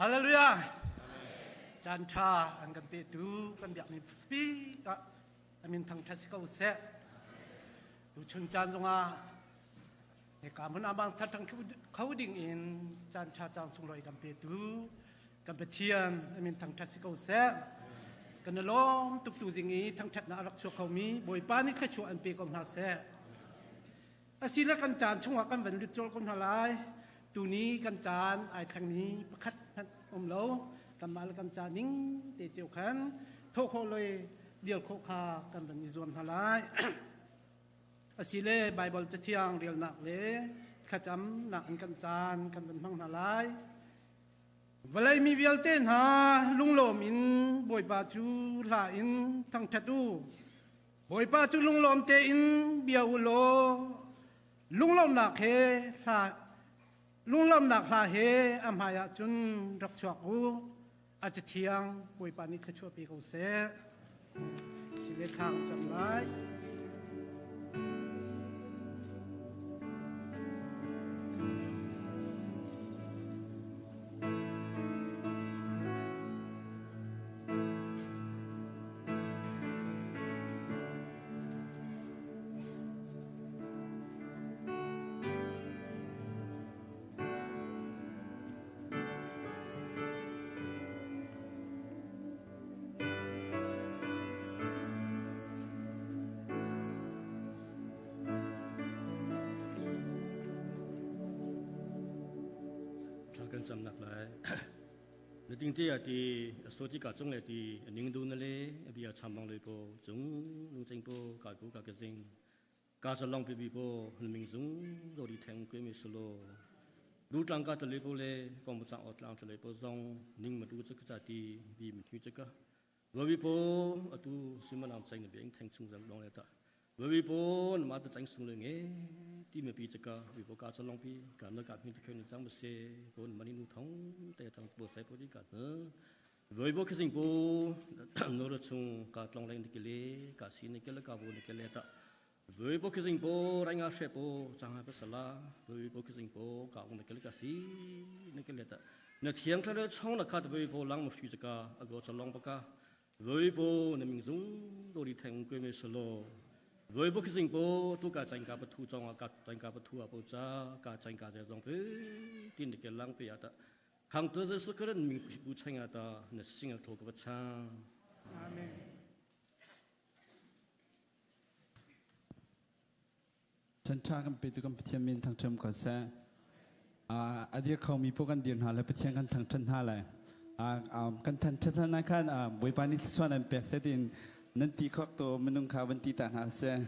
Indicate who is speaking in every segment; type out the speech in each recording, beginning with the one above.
Speaker 1: Hallelujah. Caan ṭha an kan petu kan biakmi speak ah amin thangṭhat si ko seh. Tuchun caan zongah hika hmun amang thar thang kho ding in caan ṭha caan sunglawi kan petu kan Pathian amin thangṭhat si ko seh. Kan i lawm tuk tu zing i thangṭhatnak a rak chuak khomi Bawipa nih thluachuah an pe ko hna seh. Asile kan caan chungah kan van lut colh ko hna lai. Tuni kan caan ai thlengmi pakhat hmanh um lo. Kanmah le kan caan ning te cio khan thawh khawh loi dir khawh kha kan van i zuam hna lai. Asile Baibal Cathiang relnak le thlacamnak in kan caan kan van hmang hna lai. Vawlei mi vialte hna lunglawm in Bawipa cu hla in thangṭhat u. Bawipa cu lunglawm tein bia u law lunglawmhnak he hla lunglawmhnak hla he a hmaiah cun rak chuak u. A cathiang Bawipa nih thluachuah pe ko seh. Sile thlang cam lai.
Speaker 2: Thla kan camnak lai. Na ting te ti soti ka chung le ti ning du na le bia cham bang le po chung nung cheng po ka ku ka ke zing ka sa long pi bi po ming zung zo di theng ke mi solo du tlang ka tale po le kong bu chang ot tlang tale po zong ning ma du chu ka cha ti bi mi thu chu ka Vawi po atu simalam cheng na beng theng chung zang long le ta Vawi po na ma ta chang sung le nge ti me pi chaka vi po ka chalong pi ka na ka mi te khen chang ba se po mani nu thong te chang po sai po di ka na Vawi po khising po no ra chung ka tlong leng ke le ka si ne ke le ka bo ne ke le ta Vawi po khising po rai nga she po chang ha pa sala Vawi po khising po ka ong ne ke le ka si ne ke le ta Na thiang thlarau chong na khat voi po lang mo sui chaka ago chalong paka voi po na ming zung do ri theng kwe me solo voi bo khising po tu ka chain ka pathu chong ka chain ka pathu a po cha ka chain ka je zong pe tin de ke lang pe ata khang to je sukran ming pu chain ata na singa tho ka cha
Speaker 1: Amen.
Speaker 3: Chan ṭha kan petu kan Pathian min thangṭhat ko seh. A dir khomi paoh kan dir hna le Pathian kan thangṭhat hna lai. Kan thangṭhat hna khan Bawipa nih thluachuah nan pek seh tiin nan ti khawk to minung kha van ti ta hna seh.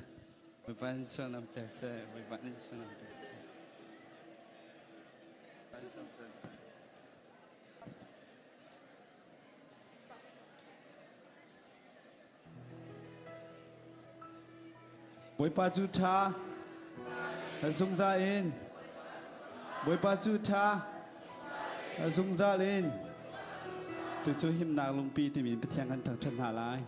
Speaker 3: Bawipa nih thluachuah nan pek seh. Bawipa nih thluachuah nan pek seh. Bawipa cu ṭha zungzal in Bawipa cu ṭha zungzal in tucu himnak lungpi timi Pathian kan thangṭhat hna lai.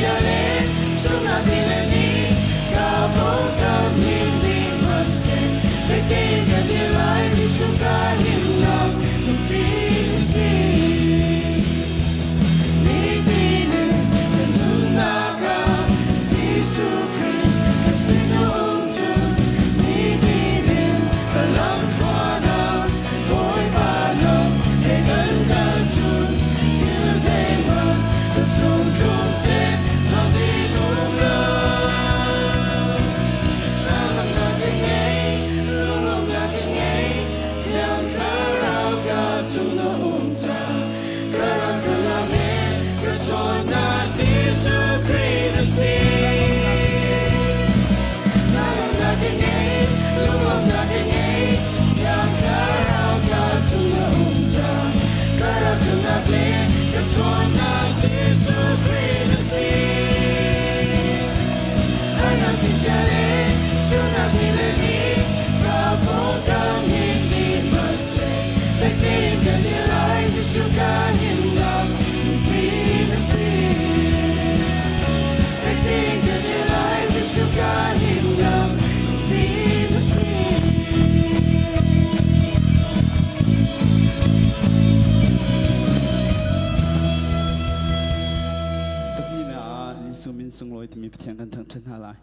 Speaker 3: Pahnih ah Jesuh min sunglawi timi Pathian kan thangṭhat hna lai.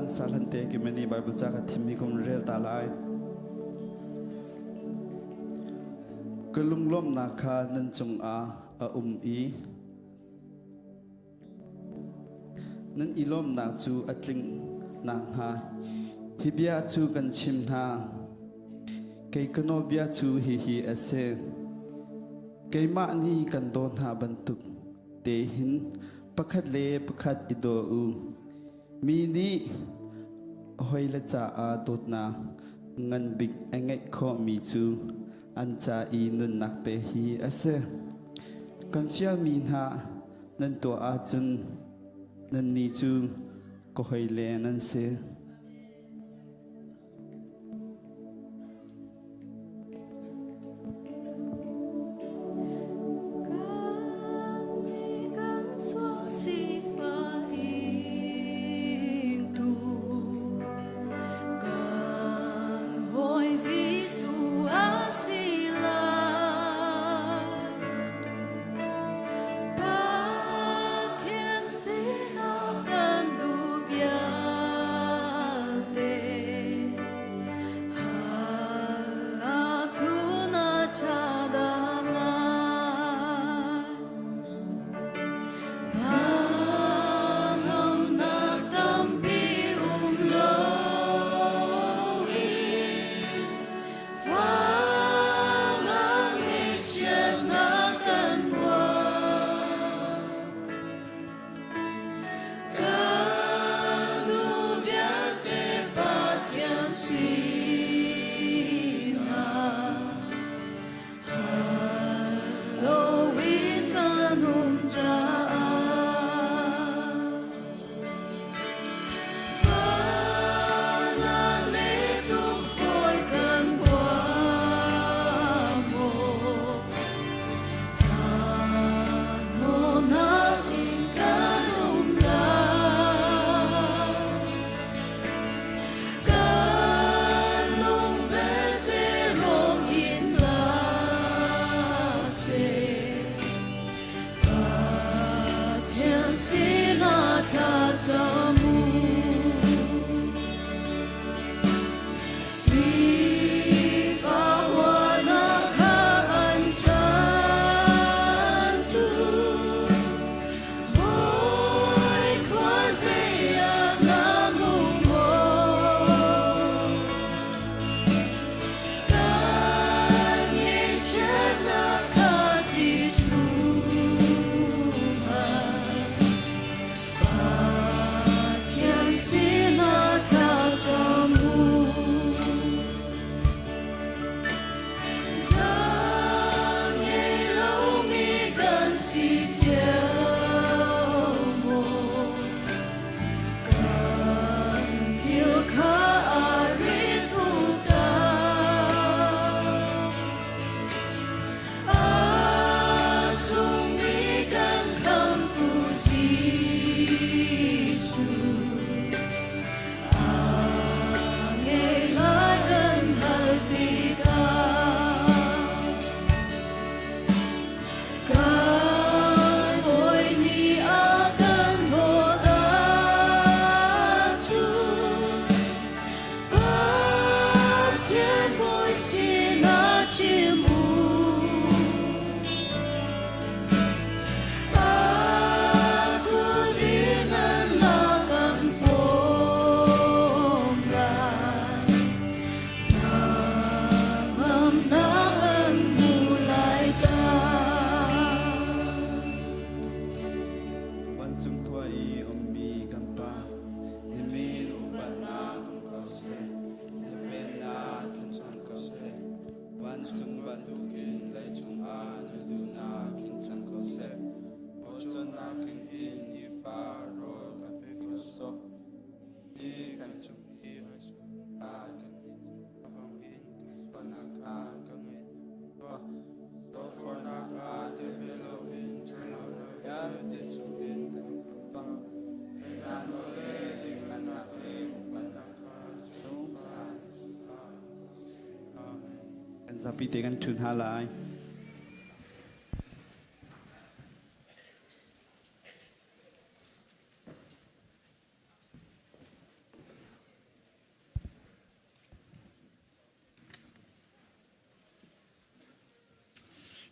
Speaker 3: kan sa hlan te kimani Bible ca ka thimmi kum rel ta lai. Ka lunglawmhnak kha nan cungah a um i Nan i lawmhnak cu a tling nakhnga hi bia cu kan chim hna. Kei ka nawlbia cu hihi a si. Keimah nih kan daw hna bantuk te hin pakhat le pakhat i daw u. Mi nih a hawile caah dawtnak ngan bik a ngeih khawhmi cu an ca i nunnak pe hi a si. Kan fialmi hna nan tuah ahcun nannih cu ka hawile nan si.
Speaker 4: Vancung khua i ummi kan Pa, na min upatnak um ko seh, na pennak tlung cang ko seh. Vancung bantukin leicung ah na duhnak tling cang ko seh. Pawcawnnak tling in nifa rawl kan pe ko sawh. Ni kan cung i a sualnak kan i bangin kan sualnak kha ka ngaihthiam tuah. Sualfornak ah tel ve loin ṭhatlonak vialte chungin kan khamh tuah. Pennak nawl le lianngannak le upatnak kha zungzal in zungzal. Amen.
Speaker 3: Kan zapi te kan ṭhu hna lai.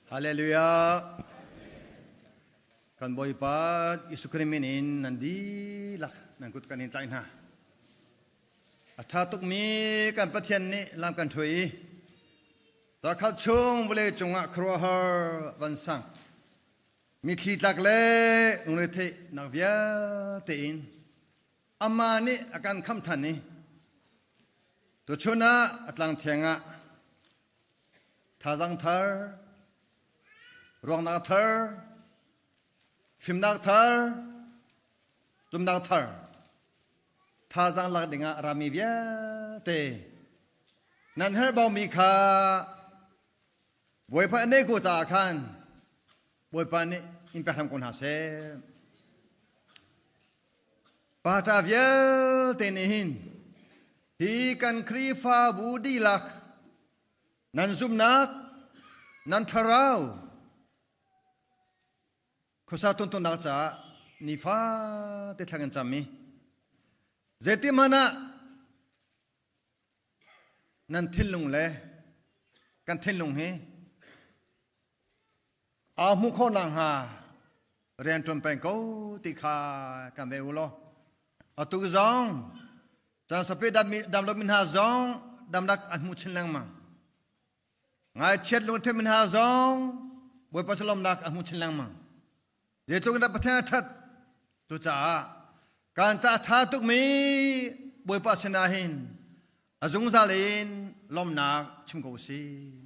Speaker 5: Hallelujah. Kan Bawipa Jesuh Khrih min in nan dihlak nan kut kan in tlaih hna. A ṭha tukmi kan Pathian nih lam kan ṭhui i zarkhat chung vawlei cungah khuaruahhar vansang mithli tlak le lungretheihnak vialte in amah nih a kan khamh than i tuchun ah a tlang thiang ah Thazang thar, ruangnak thar, fimnak thar, zumnak thar, thazang lak dingah rami vialte nan herhbaumi kha Bawipa ne ko caah khan Bawipa nih in pek hram ko hna seh. Pata vialte nih hin hi kan Khrihfabu dihlak nan zumhnak, nan thlarau khuasa tuntunnak caah nifate thla kan cam i zeitihmanh ah nan thinlung le kan thinlung hi aa hmuh khawh nakhnga rian ṭuan peng ko ti kha kan ve u law atu zong caan sape dam lo mi hna zong damnak an hmu chin lengmang ngaichiat lungthin mi hna zong Bawipa salomnak an hmu chin lengmang zeitluk in dah Pathian a ṭhat cucaah kan ca ṭha tukmi Bawipa sinah hin a zungzal in lawmnak chim ko usih.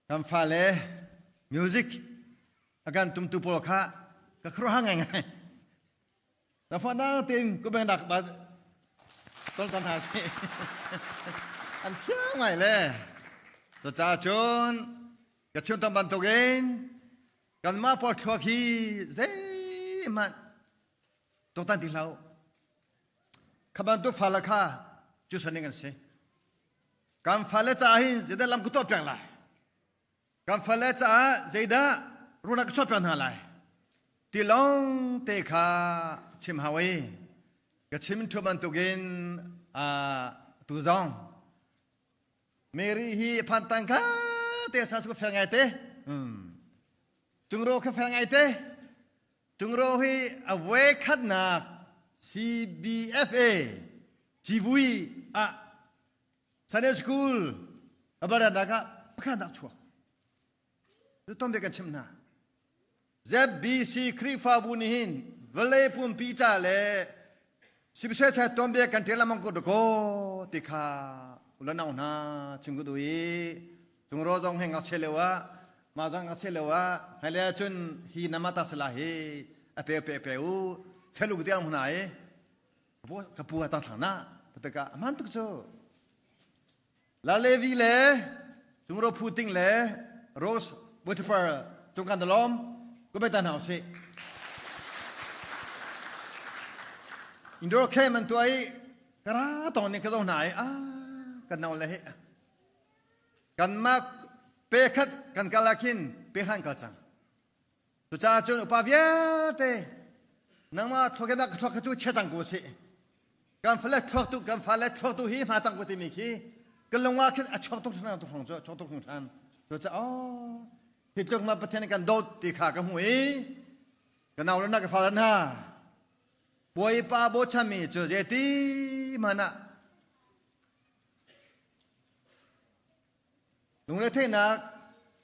Speaker 5: Kan fale music a kan tumtu pawl kha ka khuaruahhar ngaingai. Na fa na tein ku beng dak ba tol tan ha si. An thiam ngai le. Cucaah cun ka chim tam bantukin kanmah pawl thluak hi zeihmanh tuaktan ti hlah u. Kha bantuk fale kha cu saning an si. Kan fale caah hin zeidah lam ka tuah piak lai? Kan fale caah zeidah ruahnak ka chuah piak hna lai? Ti lawng te kha chim hau i ka chim thu bantukin tu zong Mary hi phan tang kha te sa su fel ngai te. Cungro kha fel ngai te. Cungro hi a voi khatnak CBFA civui ah Sunday school a barandak ah pakhat nak chuak. Tu tom kan chim hna. ZBC Khrihfabu nih hin vawlei pumpi ca le sibisai sai tom bia kan ṭial lamang ko ko ti kha ulanau hna chim ku du i tungro zong he ngakchia lio ah ma zong ngakchia lio ah hmailei ahcun hi nama ta sala hi a pe pe pe u felu tiang hna i ka pu a tang thlang na pataka aman tuk cu la levi le cungro phu ting le rose waterfall tung kan dalom ku bai ta hna usih indoor camp an tuah i kara tong ning ka zo hna i a kan nau le hi kanmah pe khat kan kal ah khin pe hran kal cang cucaah cun upa vialte nangmah thluak ka thluak kha cu chia cang ko sih kan fale thluak tu kan fale thluak tu hi hma cang ko timi khi kan lung ah khin a chuak tuk than tuk hong cu chuak tuk hong than cucaah oh hi tluk ma Pathian kan dawt ti kha ka hmu i ka nau le na ka fale hna Bawipa bochanmi cu zeiti hmanh ah Lungretheihnak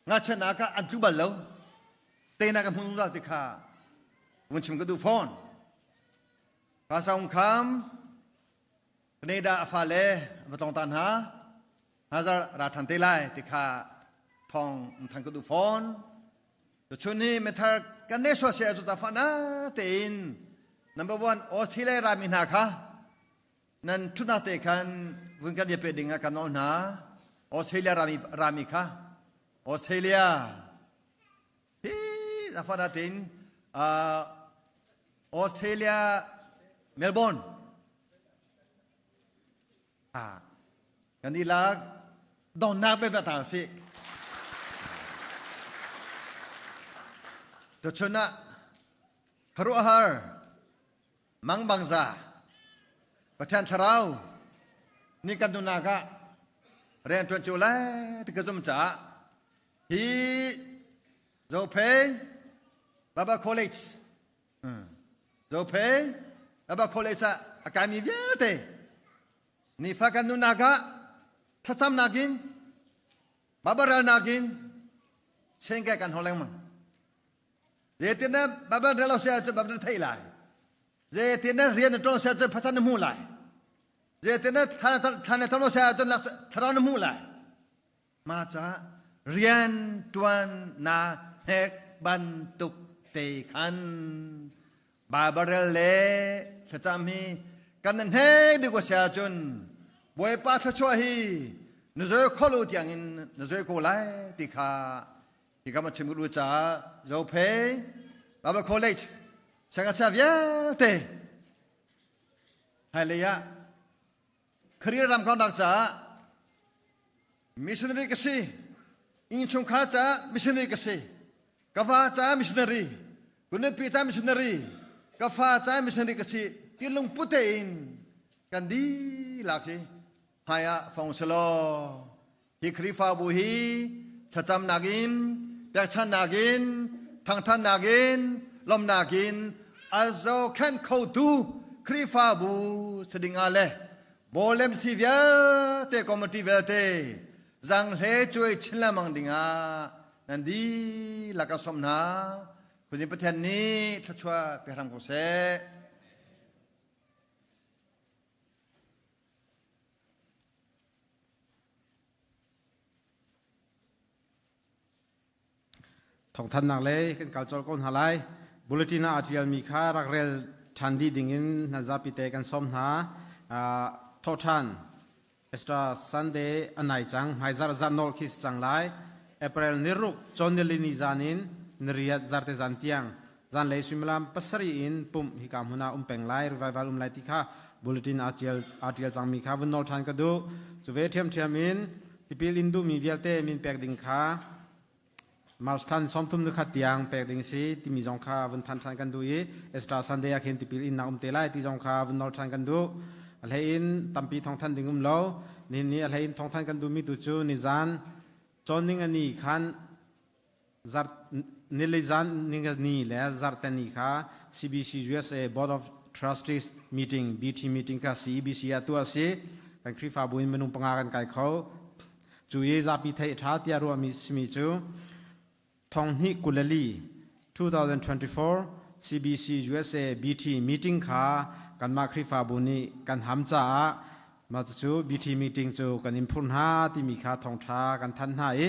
Speaker 5: ngakchiatnak ah an tlu bal lo. Teinak an hmu zungzal ti kha vun chim ka duh fawn. Pastor Kham Canada a fale va tlawng ta hna. Hazar ra ṭhan te lai ti kha thawng thang ka duh fawn. Tuchun hi mithar kan ne sua sia cu ta fa na tein number one Australia rami hna kha Nan ṭhutnak te khan vun kan pe ding ah kan nawl hna. Australia rami, rami kha Australia hi afana tin Australia Melbourne ah kan ilak donnak be ta si tuchun ah khuaruahhar Mangbangza Pathian Thlarau nih kan nunnak ah Rian ṭuan cio lai ti ka zum caah hi Zophei Baba College Zophei Baba College ah a kaimi vialte nifa kan nunnak ah thlacamnak in Baba ralnak in sengke kan hong lengmang. Zeitin na Bible rel lo sia cu Bible na theih lai. Zeitin na rian na ṭuan sia cu phasan na hmuh lai. Zeitin na thla na tham lo sia cun thlarau na hmuh lai. Ma ca rian ṭuan na hnek bantuk te khan Bible rel le thlacam hi kan na hnek dih ko sia cun Bawipa thluachuah hi na zoi kholo tiang in na zoi ko lai ti kha hi ka ma chim lu caah Zophei Bible College sangachia vialte hmailei ah career ram kaunak caah missionary ka si innchungkhar caah missionary ka si ka va caah missionary ka nupi caah missionary ka fa caah missionary ka si ti lungput tein kan dihlak hi hmai ah fong selaw Hi Khrihfabu hi thlacamnak in, pekchanhnak in, thangthatnak in, lawmhnak in a zohkhenh khotu Khrihfabu si ding ah le bawlem si vialte committee vialte zanghle cuai chin lengmang ding ah nan dihlak ka sawm hna. Khuazing Pathian nih thluachuah pe hram ko seh.
Speaker 4: Thawngthannak lei kan kal colh ko hna lai. Bulletin ah aa ṭialmi kha rak rel ṭhan dih dingin nan zapi te kan sawm hna. Thawhṭhan Easter Sunday a nai cang. Hmaizarh zarh nawl khi si cang lai. April ni ruk cawn nilini zan in niriat zarte zan tiang zanlei suimilam pasarih in pumh hika hmun ah um peng lai revival um lai ti kha bulletin aa ṭial aa ṭial cangmi kha vun nawl ṭhan ka duh. Cu ve ṭhiamṭhiam in tipil in duhmi vialte min pek ding kha March thlan sawmthum ni khat tiang pek ding si timi zong kha vun than ṭhan kan duh i Easter Sunday ah khin tipil innak um te lai ti zong kha vun nawl ṭhan kan duh. A hlei in tampi thawngthan ding um lo. Nihin ni a hlei in thawngthan kan duhmi tu cu nizan cawn ning a ni khan Zarh nili zan ningani le zarhteni kha CBC USA Board of Trustees meeting BT meeting kha CEBC ah tuah a si. Kan Khrihfabu in minung panga kan kai kho. Cu i zapi theih ṭha tiah ruahmi simi cu thonghnih 24 2024 CBC USA BT meeting kha kanmah Khrihfabu nih kan ham caah Mah cucu BT meeting cu kan in phur hna timi kha thawngṭha kan thanh hna i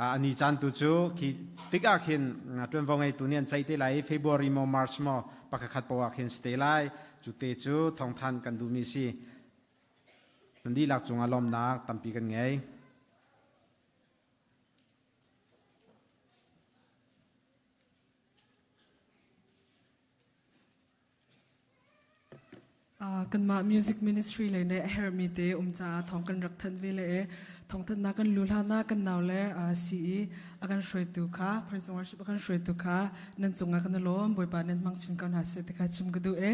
Speaker 4: a ni caan tu cu khi tik ah khin ṭuanvo ngeitu nih an ceih te lai i February maw March maw pakhat poah ah khin si te lai. Cu te cu thawngthanh kan duhmi si. Nan dihlak cungah lawmnak tampi kan ngei.
Speaker 6: Kanmah music ministry lei nih a herhmi te um caah thawng kan rak thanh ve le e thawngthanhnak kan lu hlan ah kan nau le CE a kan hruaitu kha praise and worship a kan hruaitu kha nan cungah kan i lawm Bawipa nan hmang chin ko hna seh ti kha chim ka duh e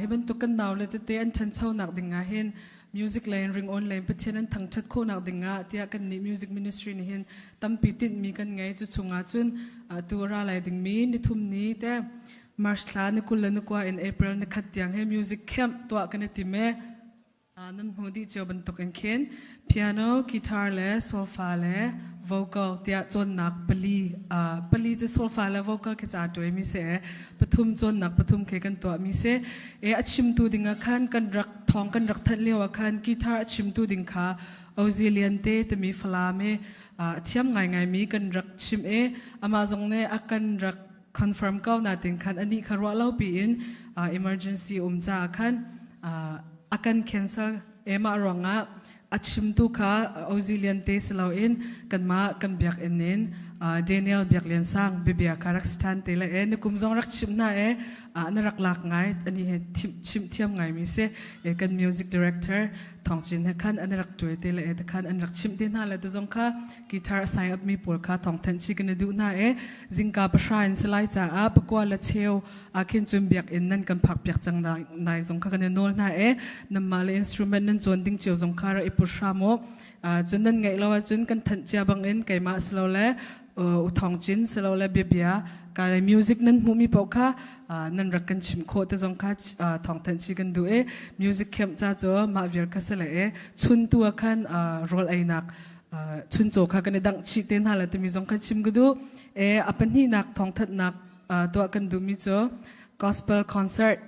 Speaker 6: hi bantuk kan nau le tete an ṭhanchonak ding ah hin music lei in ringawn lei in Pathian an thangṭhat khawhnak ding ah tiah kan nih music ministry nih hin tampi tinhmi kan ngei cu chungah cun tu a ra lai dingmi nithum ni te March thla ni 20 le ni kua in April ni khat tiang hi music camp tuah kan i tim e. Nan hmuh dih cio bantuk in khin piano, guitar le solfa le vocal tiah cawnnak pali pali te solfa le vocal khi ca tuai mi se pathum cawnnak pathum khi kan tuah mi se e a chimtu ding ah khan kan rak thong kan rak thanh lio ah khan guitar a chimtu ding kha Ozi Lian te timi Falam e thiam ngai ngai mi kan rak chim e amah zong nih a kan rak confirm ko natin khan anih kha ruah lo piin emergency um caah khan a kan cancel emah ruangah a chimtu kha Ozi Lian te si loin kanmah kan biakinn in Daniel Biak Lian Sang bibia kha rak si ṭhan te le e nikum zong rak chim hna e na rak lak ngai ani he chim thiam ngai mi si kan music director. Thawngcin he khan an rak tuai te le te khan an rak chimh te hna le te zong kha guitar sign up mi pawl kha thawng thanh chi kan i duh hna e zingka pahra in salai caah pakua la cheu a khin cun biakinn nan kan phak piak cang nai zong kha kan i nawl hna e namma le instrument nan cawn ding cio zong kha ra i put hram u cun nan ngaih lo ahcun kan thanh cia bangin keimah silo le u thong cin silo le bia bia ka music nan hmuhmi paoh kha nan rak kan chim khawh te zong kha thong thanh chi kan duh e music camp ca cu mah vial kha sile e chun tu ah khan rawl einak chuncaw kha kan i dangh chih te hna la timi zong kha chim ka duh e a pahnihnak thawngthanhnak tuah kan duhmi cu gospel concert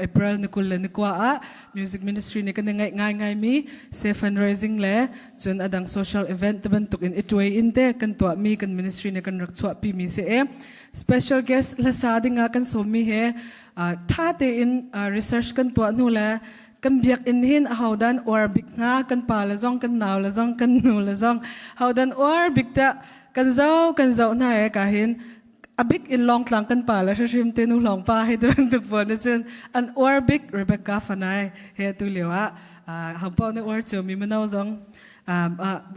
Speaker 6: April ni 20 le ni kua ah music ministry nih kan i ngaih ngai ngai mi se fundraising le cun adang social event te bantuk in i tuai in te kan tuah mi kan ministry nih kan rak chuahpi mi si e special guest hlasa dingah kan sawm mi he tha tein research kan tuah hnu le kan biakinn hin ahodan uar bik hnga kan pa le zong kan nau le zong kan nu le zong hodan uar bik tiah kan zo kan zoh hna e ka hin a bik in longtlang kan pa le hrim te nu lawng pa he bantuk pawl nih cun an uar bik Rebecca Fanai he tu lio ah hang pau nih uar cio mi mino zong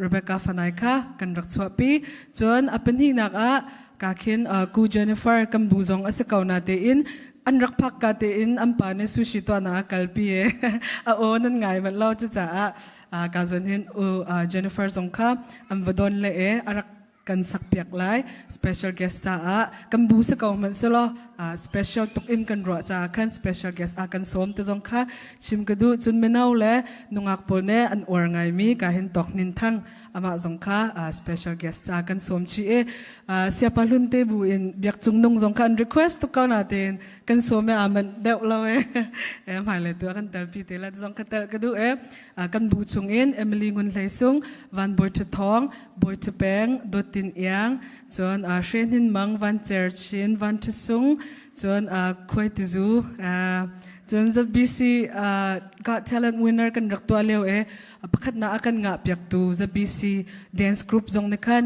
Speaker 6: Rebecca Fanai kha kan rak chuahpi cun a pahnihnak ah ka khin ku Jennifer kan bu zong a si ko na tein an rak phak ka tein an pa nih sushi tuahnak a kalpi e a aw nan ngai manh lo cucaah ka zon hin u Jennifer zong kha an va don le e a rak kan sak piak lai special guest caah kan bu si ko hmanh selaw special tuk in kan ruah caah khan special guest a kan sawm te zong kha chim ka duh cun mino le nungak pawl nih an uar ngaimi ka hin tawk nin thang amah zong kha special guest ca kan sawm chih i siapa hlun te bu in biak cung nung zong kha an request tuk ko na tein kan sawm e aman deuh lo e e hmai le tu kan tel pi te la zong kha tel ka duh e kan bu chung in Emily Ngun Hlei Sung Van Bawi Tha Thawng Bawi Tha Peng Dawt Tin Iang cun Hre Hnin Mang Van Cer Chin Van Tha Sung cun Khuai Tizu cun ZBC Got Talent winner kan rak tuah lio e pakhatnak a kan ngah piaktu ZBC dance group zong nih khan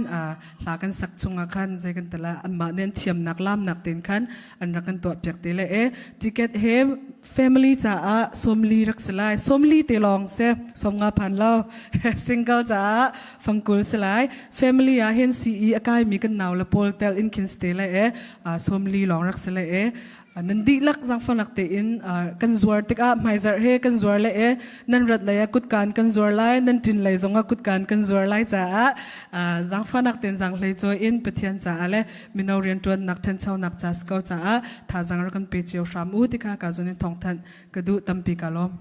Speaker 6: hla kan sak chungah khan zei kan tala anmah nih an thiamnak lamnak ten khan an rak kan tuah piak te le e ticket he family caah sawmli rak si lai sawmli te lawng se sawmnga phan lo single caah fangkul si lai family ah hin CE a kai mi kan nau le pawl tel in khin ste le e sawmli lawng rak si le e Nan dihlak zaangfahnak tein kan zuar tikah hmaizarh he kan zuar le e nan rat lei ah kutkaan kan zuar lai nan ṭin lei zongah kutkaan kan zuar lai caah zaangfahnak tein zaanghlei cawi in Pathian caah le mino rianṭuannak ṭhanchonak ca si ko caah thazaang rak kan pe cio hram u ti kha ka zun in thawngthanh ka duh tampi ka lawm.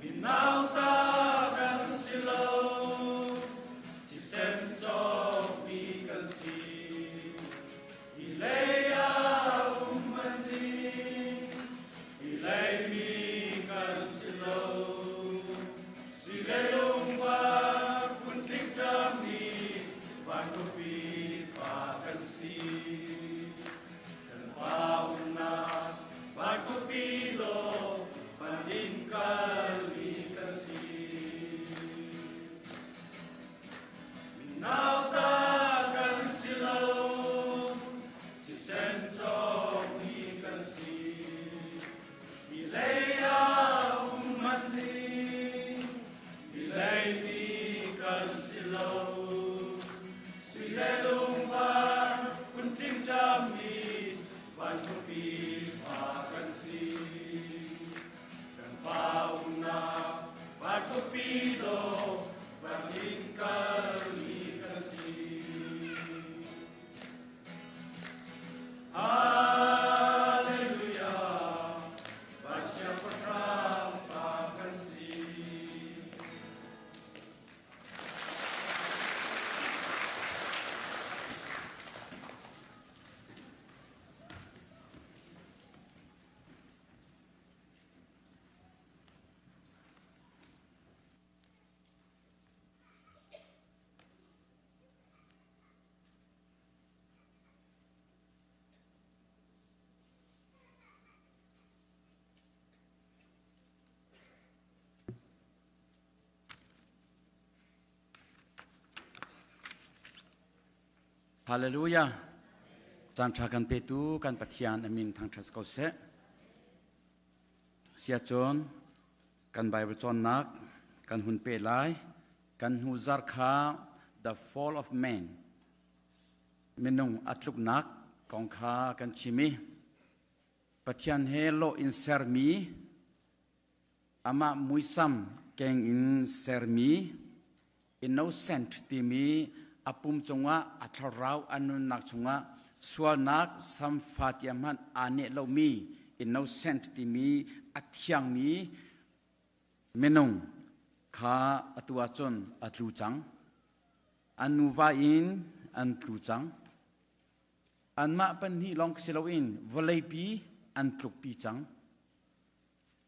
Speaker 4: Minauta kan si lo, thisen cawkmi kan si. Hi lei ah um an si, hi lei mi kan si lo. Sui le lungvar phuntling ṭami van khuapi fa kan si. Kan pa umnak van khuapi law van in kalmi kan si. Nauta kan si lo, thisen cawkmi kan si. Hi lei ah um an si, hi lei mi kan si lo. Sui le lungvar phuntling ṭammi van khuapi fa kan si. Kan pa umnak van khuapi dawh van in kalmi kan si. Hallelujah, van siangpahrang fa kan si.
Speaker 7: Hallelujah. Caan ṭha kan petu kan Pathian a min thangṭhat ko seh. Siacun kan Bible cawnnak kan hun pe lai. Kan hnu zar kha The Fall of Man minung a tluknak kong kha kan chim i Pathian he lawh in sermi amah muisam keng in sermi innocent timi a pum cungah a thlarau a nunnak chungah sualnak samfa tia hmanh aa neh lomi innocent timi a thiangmi minung kha atu ahcun a tlu cang. An nuva in an tlu cang. Anmah pahnih lawng si loin vawleipi an tlukpi cang.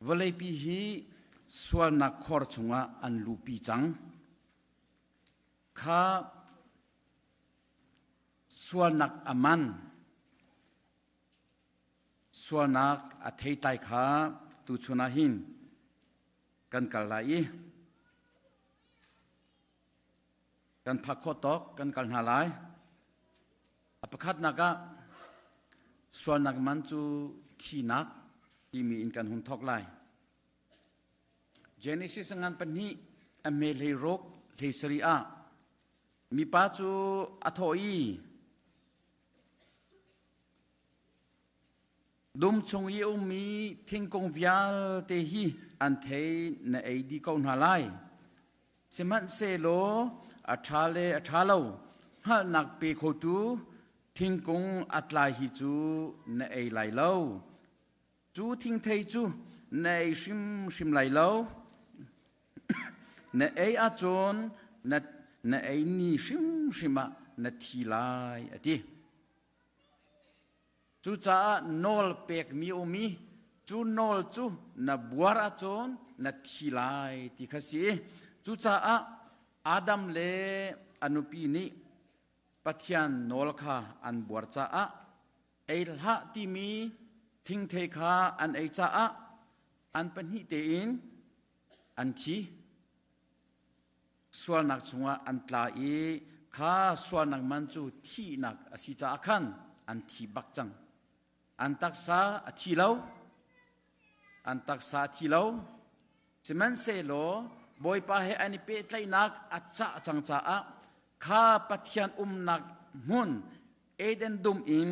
Speaker 7: Vawleipi hi sualnak khor chungah an lupi cang. Kha sualnak a man, sualnak a theitlai kha tuchun ah hin kan kal lai i kan phak khawh tawk kan kal hna lai. A pakhatnak ah sualnak man cu thihnak timi in kan hun thawk lai. Genesis ngan pahnih a hme hlei ruk hlei sarih ah mipa cu a thawh i Dum chung i a ummi thingkung vialte hi an thei na ei dih ko hna lai. Sihmanhsehlaw a ṭha le a ṭha lo hngalhnak pe khotu thingkung a tlai hi cu na ei lai lo. Cu thingthei cu na ei hrimhrim lai lo. Na ei ahcun na, na ei ni hrimhrim ah na thi lai, a ti. Cucaah nawl pekmi a um i cu nawl cu na buar ahcun na thi lai ti kha si. Cucaah Adam le a nupi nih Pathian nawl kha an buar caah ei hlah timi thingthei kha an ei caah an pahnih tein an thi. Sualnak chungah an tla i kha sualnak man cu thihnak a si caah khan an thi bak cang. An taksa a thi lo. An taksa a thi lo. Sihmanhsehlaw Bawipa he an i pehtlaihnak a cah cang caah kha Pathian umnak hmun Eden dum in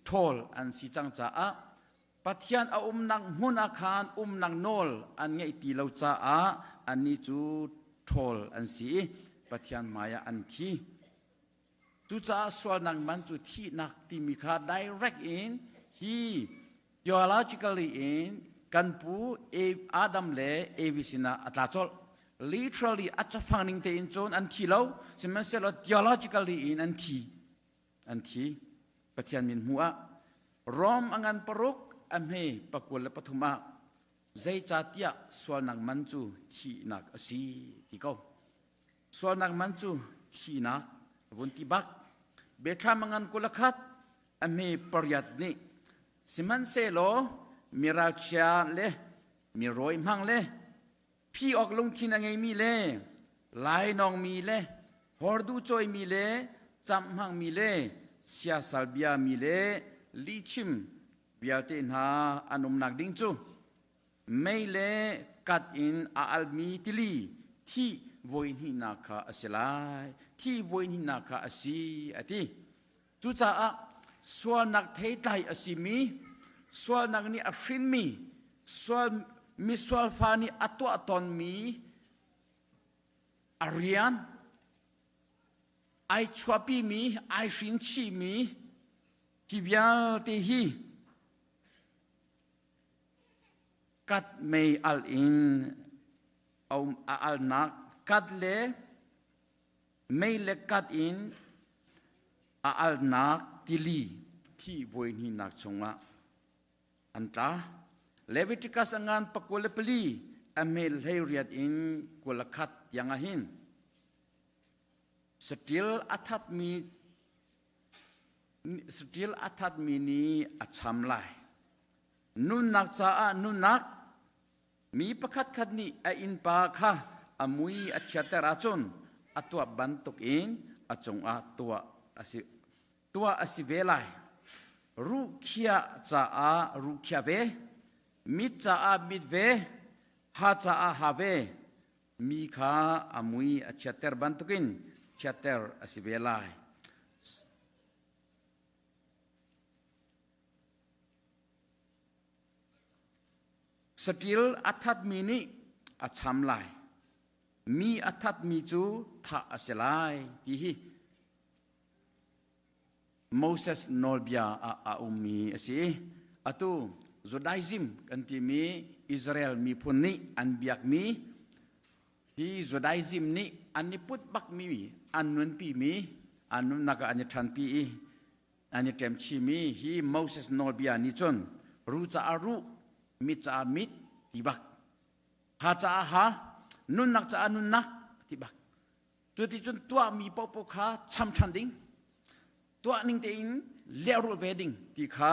Speaker 7: ṭhawl an si cang caah Pathian a umnak hmun ah khan umnak nawl an ngeih ti lo caah annih cu ṭhawl an si i Pathian hmaiah an thi. Cucaah sualnak man cu thihnak timi kha direct in hi theologically in kan pu Adam le Evi sinah a tla colh. Literally a cafang ning tein cun an thi lo, sihmanhsehlaw theologically in an thi. An thi. Pathian min hmu ah Rom a ngan paruk a hme pakul le pathum ah zeicahtiah sualnak man cu thihnak a si ti ko. Sualnak man cu thihnak vun ti bak. Biathlam a ngan 21 a hme pariat nih sihmanhsehlaw miralchia le mi rawi hmang le phi awk lungthin a ngeimi le lainawngmi le hordu cawimi le camh hmangmi le siasal biami le lihchim vialte hna an umnak ding cu mei le kat in a almi tili thih voi hnihnak kha a si lai thih voi hnihnak kha a si a ti. Cucaah sualnak theitlai a simi sualnak nih a hrinmi sual misual fa nih a tuah tawnmi a rian ai chuahpimi ai hrin chihmi hi vialte hi kat mei al in a um a alnak kat le mei le kat in a alnak tili thi voi hnihnak chungah an tla. Leviticus a ngan pakua le pali a hmel hlei riat in kul a khat tiang ah hin saṭil a thatmi saṭil a thatmi nih a cham lai. Nunnak caah nunnak mi pakhatkhat nih a innpa kha a mui a chiatter ahcun a tuah bantukin a cungah tuah a si tuah a si ve lai. Ruhkhiah caah ruhkhiah ve, mit caah mit ve, ha caah ha ve, mi kha a mui a chiatter bantukin chiatter a si ve lai. Saṭil a thatmi nih a cham lai. Mi a thatmi cu thah a si lai ti hi Moses nawlbia ah a ummi a si. Atu Judaism kan timi Israel miphun nih an biakmi hi Judaism nih an i put bakmi an nunpimi an nunnak ah an i ṭhanpi i an i ṭemchimi hi Moses nawlbia nih cun ru caah ruh, mit caah mit ti bak, ha caah ha, nunnak caah nunnak ti bak. Cuticun tuahmi paohpaoh kha cham ṭhan ding, tuah ning tein lehrulh ve ding ti kha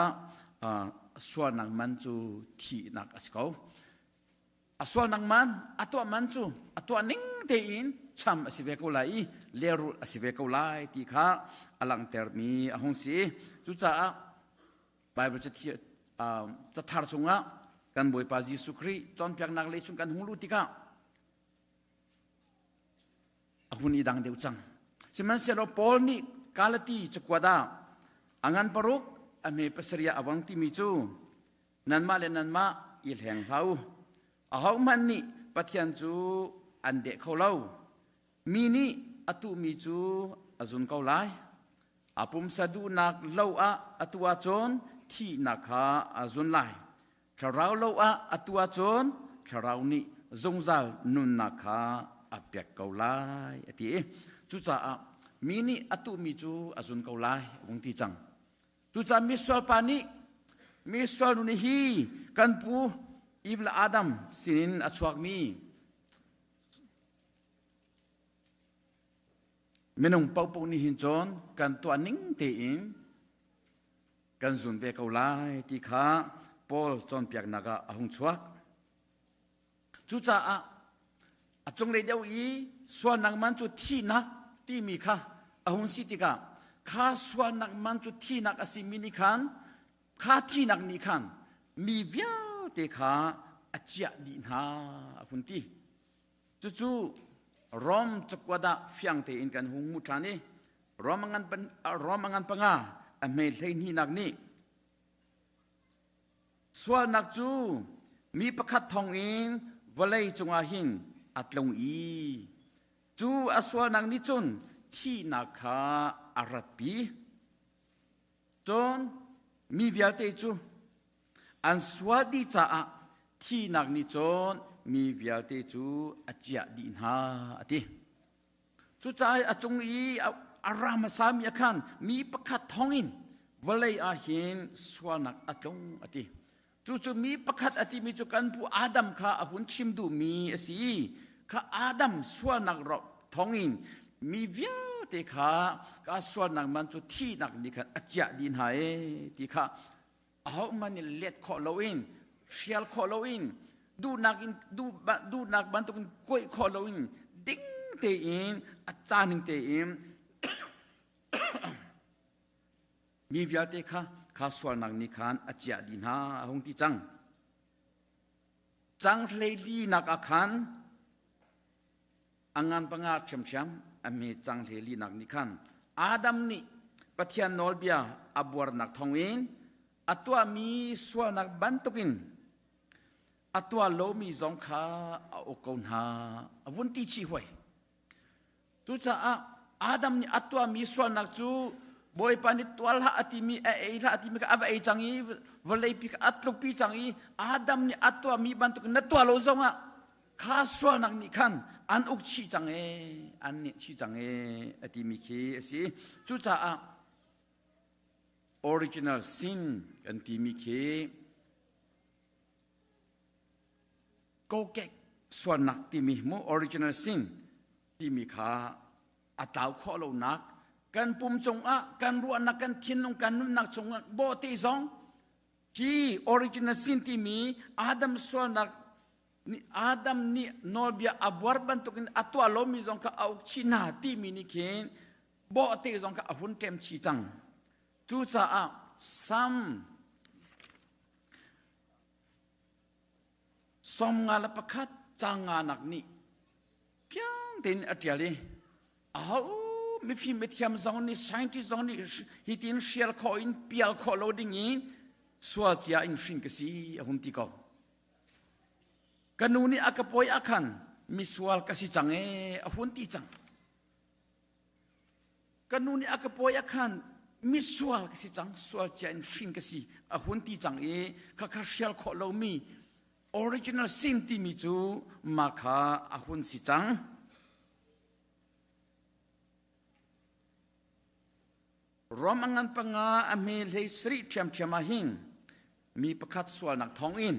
Speaker 7: sualnak man cu thihnak a si ko. A sualnak man, a tuah man cu a tuah ning tein cham a si ve ko lai i lehrulh a si ve ko lai ti kha a langhtermi a hung si. Cucaah Bible cathar chungah kan Bawipa Jesuh Khrih cawnpiaknak lei chung kan hung luh tikah a hun i dang deuh cang. Sihmanhsehlaw Paul nih Galati cakuat ah a ngan paruk a hme pasarih ah a vang timi cu nanmah le nanmah i hleng hlah u. Ahohmanh nih Pathian cu an deh kho lo. Mi nih a tuhmi cu a zun ko lai. A pumsa duhnak lo ah a tuh ahcun thihnak kha a zun lai. Thlarau lo ah a tuh ahcun thlarau nih zungzal nunnak kha a pek ko lai a ti i cucaah mi nih a tuhmi cu a zun ko lai a vung ti cang. Cucaah misual pa nih misual nu nih hi kan pu Eve le Adam sinin a chuakmi minung paohpaoh nih hin cun kan tuah ning tein kan zun ve ko lai ti kha Paul cawnpiaknak ah a hung chuak. Cucaah a cunglei deuh i sualnak man cu thihnak timi kha a hung si tikah kha sualnak man cu thihnak a simi nih khan kha thihnak nih khan mi vialte kha a ciah dih hna a hun ti. Cucu Rom cakuat ah fiang tein kan hung hmuh ṭhan i Rom a ngan, Rom a ngan panga a hme hleihnihnak nih sualnak cu mi pakhat thawngin vawlei cungah hin a tlung i cu a sualnak nih cun thihnak kha a ratpi. Cun mi vialte cu an sual dih caah. Thihnak nih cun mi vialte cu a ciah dih hna a ti. Cucaah a cung i a ra hmasami ah khan mi pakhat thawngin vawlei ah hin sualnak a tlung a ti. Cucu mi pakhat a timi cu kan pu Adam kha a hun chim duhmi a si i kha Adam sualnak thawngin mi vialte kha ka sualnak man cu thihnak nih khan a ciah dih hna e ti kha ahohmanh nih let khawh loin hrial khawh loin duhnak in duhnak bantukin kuaih khawh loin ding tein a caaning tein mi vialte kha kha sualnak nih khan a ciah dih hna a hung ti cang. Cang hleili nak ah khan a ngan panga ṭhiamṭhiam a hme cang hleili nak nih khan Adam nih Pathian nawlbia a buarnak thawngin a tuahmi sualnak bantukin a tuah lomi zong kha a uk ko hna a vun ti chih huai. Cucaah Adam nih a tuahmi sualnak cu Bawipa nih tual hlah a timi a ei hlah a timi kha a va ei cang i vawleipi kha a tlukpi cang i Adam nih a tuahmi bantuk na tuah lo zongah kha sualnak nih khan an uk chih cang e an nih chih cang e a timi khi a si. Cucaah original sin kan timi khi kokek sualnak timi mu original sin timi kha a tlau khawh lonak kan pum cungah kan ruahnak kan thinlung kan nunnak chungah bawhte zong hi original sin timi Adam sualnak nih Adam nih nawlbia a buar bantukin a tuah lomi zong kha a uk chih hna timi nih khin bawhte zong kha a hun ṭem chih cang. Cucaah Sam 51 caang nganak nih piang tein a ṭial i aho mifim mithiam zong nih scientist zong nih hitin hrial khawh in pial khawh lo ding in sual cia in hrin ka si a hun ti ko. Ka nu nih a ka pawi ah khan misual ka si cang ee a hun ti cang. Ka nu nih a ka pawi ah khan misual ka si cang, sual cia in hrin ka si a hun ti cang i khakha hrial khawh lomi original sin timi cu mah kha a hun si cang. Rom a ngan panga a hme hlei sarih ṭhiamṭhiam ah hin mi pakhat sualnak thawngin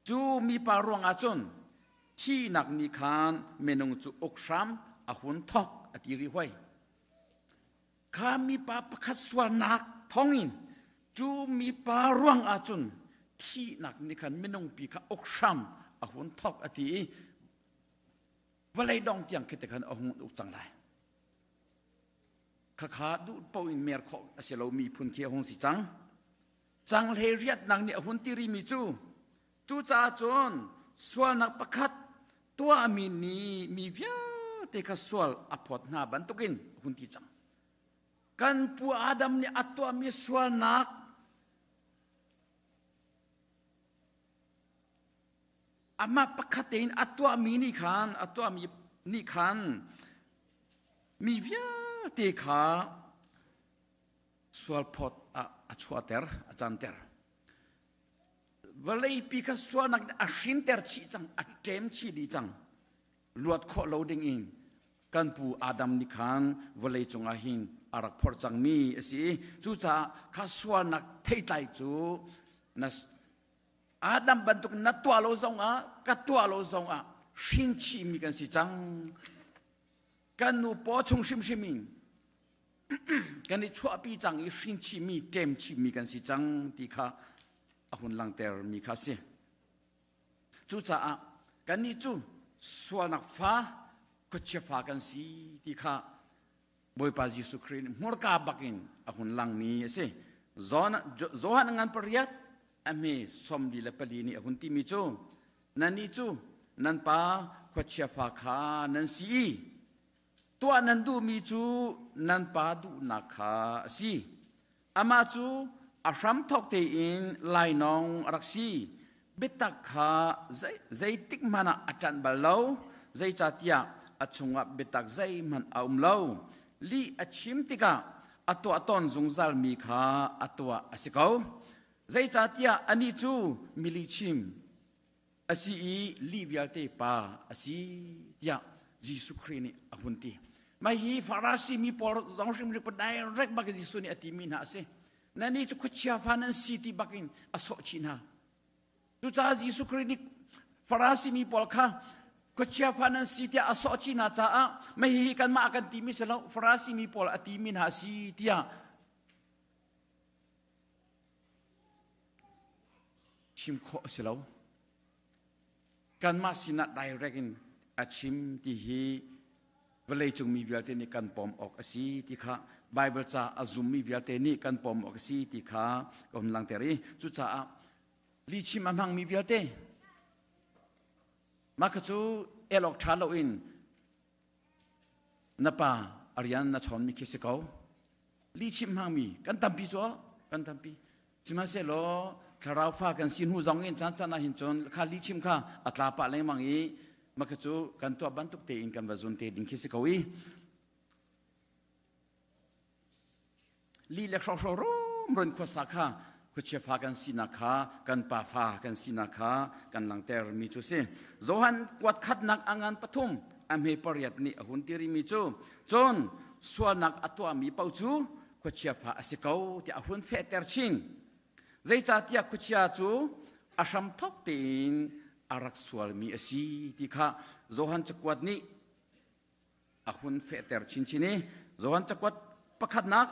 Speaker 7: Cu mipa ruangah cun thihnak nih khan minung cu uk hram a hun thawk a ti rih hoi. Kha mipa pakhat sualnak thawngin cu mipa ruangah cun thihnak nih khan minung pi kha uk hram a hun thawk a ti i vawlei dong tiang khi te khan a hung uk cang lai. Khakha duh paoh in mer khawh a si lomi phun khi a hung si cang. Canghlei riatnak nih a hun ti rimi cu cucaah cun sualnak pakhat tuahmi nih mi vialte kha sual a phawt hna bantukin a hun ti cang. Kan pu Adam nih a tuahmi sualnak amah pakhat tein a tuahmi nih khan a tuahmi nih khan mi vialte kha sualphawt ah a chuahter, a canter. Vawleipi kha sualnak a hrinter chih cang, a ṭem chih dih cang. Luat khawh lo ding in kan pu Adam nih khan vawlei cungah hin a rak phorh cangmi a si i cucaah kha sualnak theitlai cu na Adam bantuk na tuah lo zongah ka tuah lo zongah hrin chihmi kan si cang. Kan nu paw chung hrimhrim in kan i chuahpi cang i hrin chihmi ṭem chihmi kan si cang ti kha a hun langhter mi kha a si. Cucaah kannih cu sualnak fa khuachia fa kan si ti kha Bawipa Jesuh Khrih nih hmurka bakin a hun langmi a si. Johan ngan pariat a hme 44 nih a hun timi cu nannih cu nan pa khuachia fa kha nan si i Tuah nan duhmi cu nan pa duhnak kha a si. Amah cu a hramthawk tein lainawng a rak si. Biatak kha zeitik hmanh ah a ṭanh bal lo, zeicahtiah a chungah biatak zeihmanh a um lo. Lih a chim tikah a tuah tawn zungzalmi kha a tuah a si ko. Zeicahtiah anih cu mi lihchim. a si i lih vialte pa a si tiah Jesuh Khrih nih a hun ti. Mah hi Farasi mi pawl zong hrimhrim pa direct bak Jesuh nih a timi hna a si. Nan nih cu khuachia fa nan si ti bakin a sawh chih hna. Cucaah Jesuh Khrih nih Farasi mi pawl kha khuachia fa nan si tiah a sawh chih hna caah mah hihi kanmah a kan timi si lo Farasi mi pawl a timi hna a si tiah chim khawh a si lo. Kanmah sinah direct in a chim ti hi vawleicung mi vialte nih kan pom awk a si ti kha Bible ca a zummi vialte nih kan pom awk a si ti kha ka hun langhter i cucaah lihchim a hmangmi vialte mah kha cu el awk ṭha loin na pa a rian na chawnmi khi si ko. Lihchim hmangmi kan tampi cu kan tampi. Sihmanhsehlaw thlarau fa kan si hnu zong in caan caan ah hin cun kha lihchim kha a tla pah lengmang i mah kha cu kan tuah bantuk tein kan va zun te ding khi si ko i Li le hrohro rumrun khuasa kha khuachia fa kan sinak kha kan pa fa kan sinak kha kan langhter mi cu si. Johan kuat khatnak angan pathum a hme pariat nih a hun tiri mi cu cun sualnak a tuahmi paoh cu khuachia fa a si ko tiah a hun fehter chin. Zeicahtiah khuachia cu a hramthok tein a rak sualmi a si ti kha Johan cakuat nih a hun fehter chinchin i Johan cakuat pakhatnak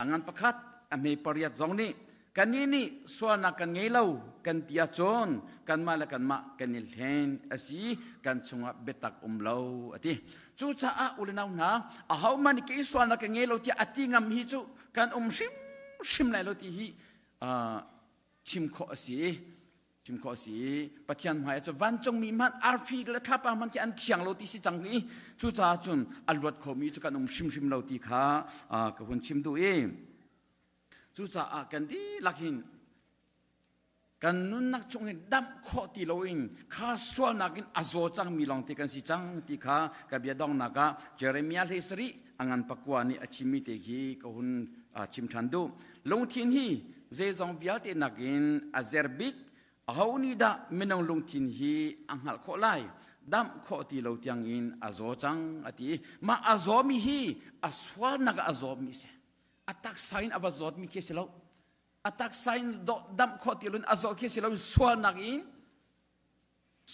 Speaker 7: a ngan pakhat a hme pariat zong nih kannih nih sualnak kan ngei lo kan ti ahcun kanmah le kanmah kan i hlen a si kan chungah biatak um lo a ti. Cucaah u le nau hna ahohmanh nih kei sualnak ka ngei lo tiah a ti ngam hi cu kan um hrimhrim lai lo ti hi chim khawh a si. Chim khawh a si i Pathian hmai ah cun vancungmi hmanh arfi le thlapa hmanh khi an thiang lo ti si cang i cucaah cun a luat khomi cu kan um hrimhrim lo ti kha ka hun chim duh i cucaah kan dihlak hin kan nunnak chung hin damh khawh ti loin kha sualnak in a zaw cangmi lawng te kan si cang ti kha ka bia donghnak ah Jeremiah hlei sarih a ngan pakua nih a chimmi te khi ka hun chim ṭhan duh. Lungthin hi zeizong vialte nakin a zer bik. Aho nih dah minung lungthin hi a hngalh khawh lai? Damh khawh ti lo tiangin a zaw cang a ti. Mah a zawmi hi a sualnak ah a zawmi a si. A taksa in a va zawtmi khi a si lo. A taksa in damh khawh ti loin a zaw khi a si lo. Sualnak in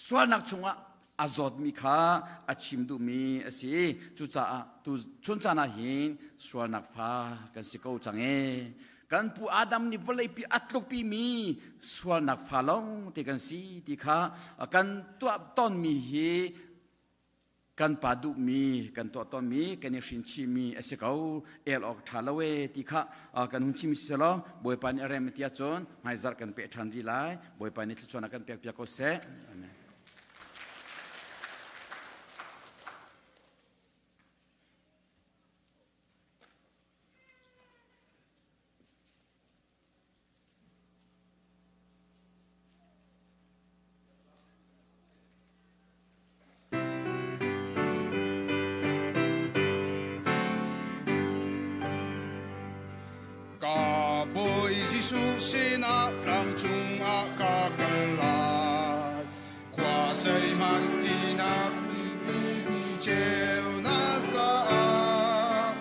Speaker 7: Sualnak chungah a zawtmi kha a chim duhmi a si. Cucaah tu chun caan ah hin sualnak fa kan si ko cang ee. Kan pu Adam nih vawleipi a tlukpimi sualnak fa lawng te kan si ti kha kan tuah tawnmi hi Kan pa duhmi kan tuah tawnmi kan i hrin chihmi a si ko. El awk ṭha lo e ti kha kan hun chim si law Bawipa nih a rem ti ahcun hmaizarh kan peh ṭhan rih lai. Bawipa nih thluachuahnak kan pek piak ko seh. Amen.
Speaker 8: Ka Bawi Jesuh sinah tlangcung ah ka kal lai. Khua zeihmanh tinak ni ceunak ka ah.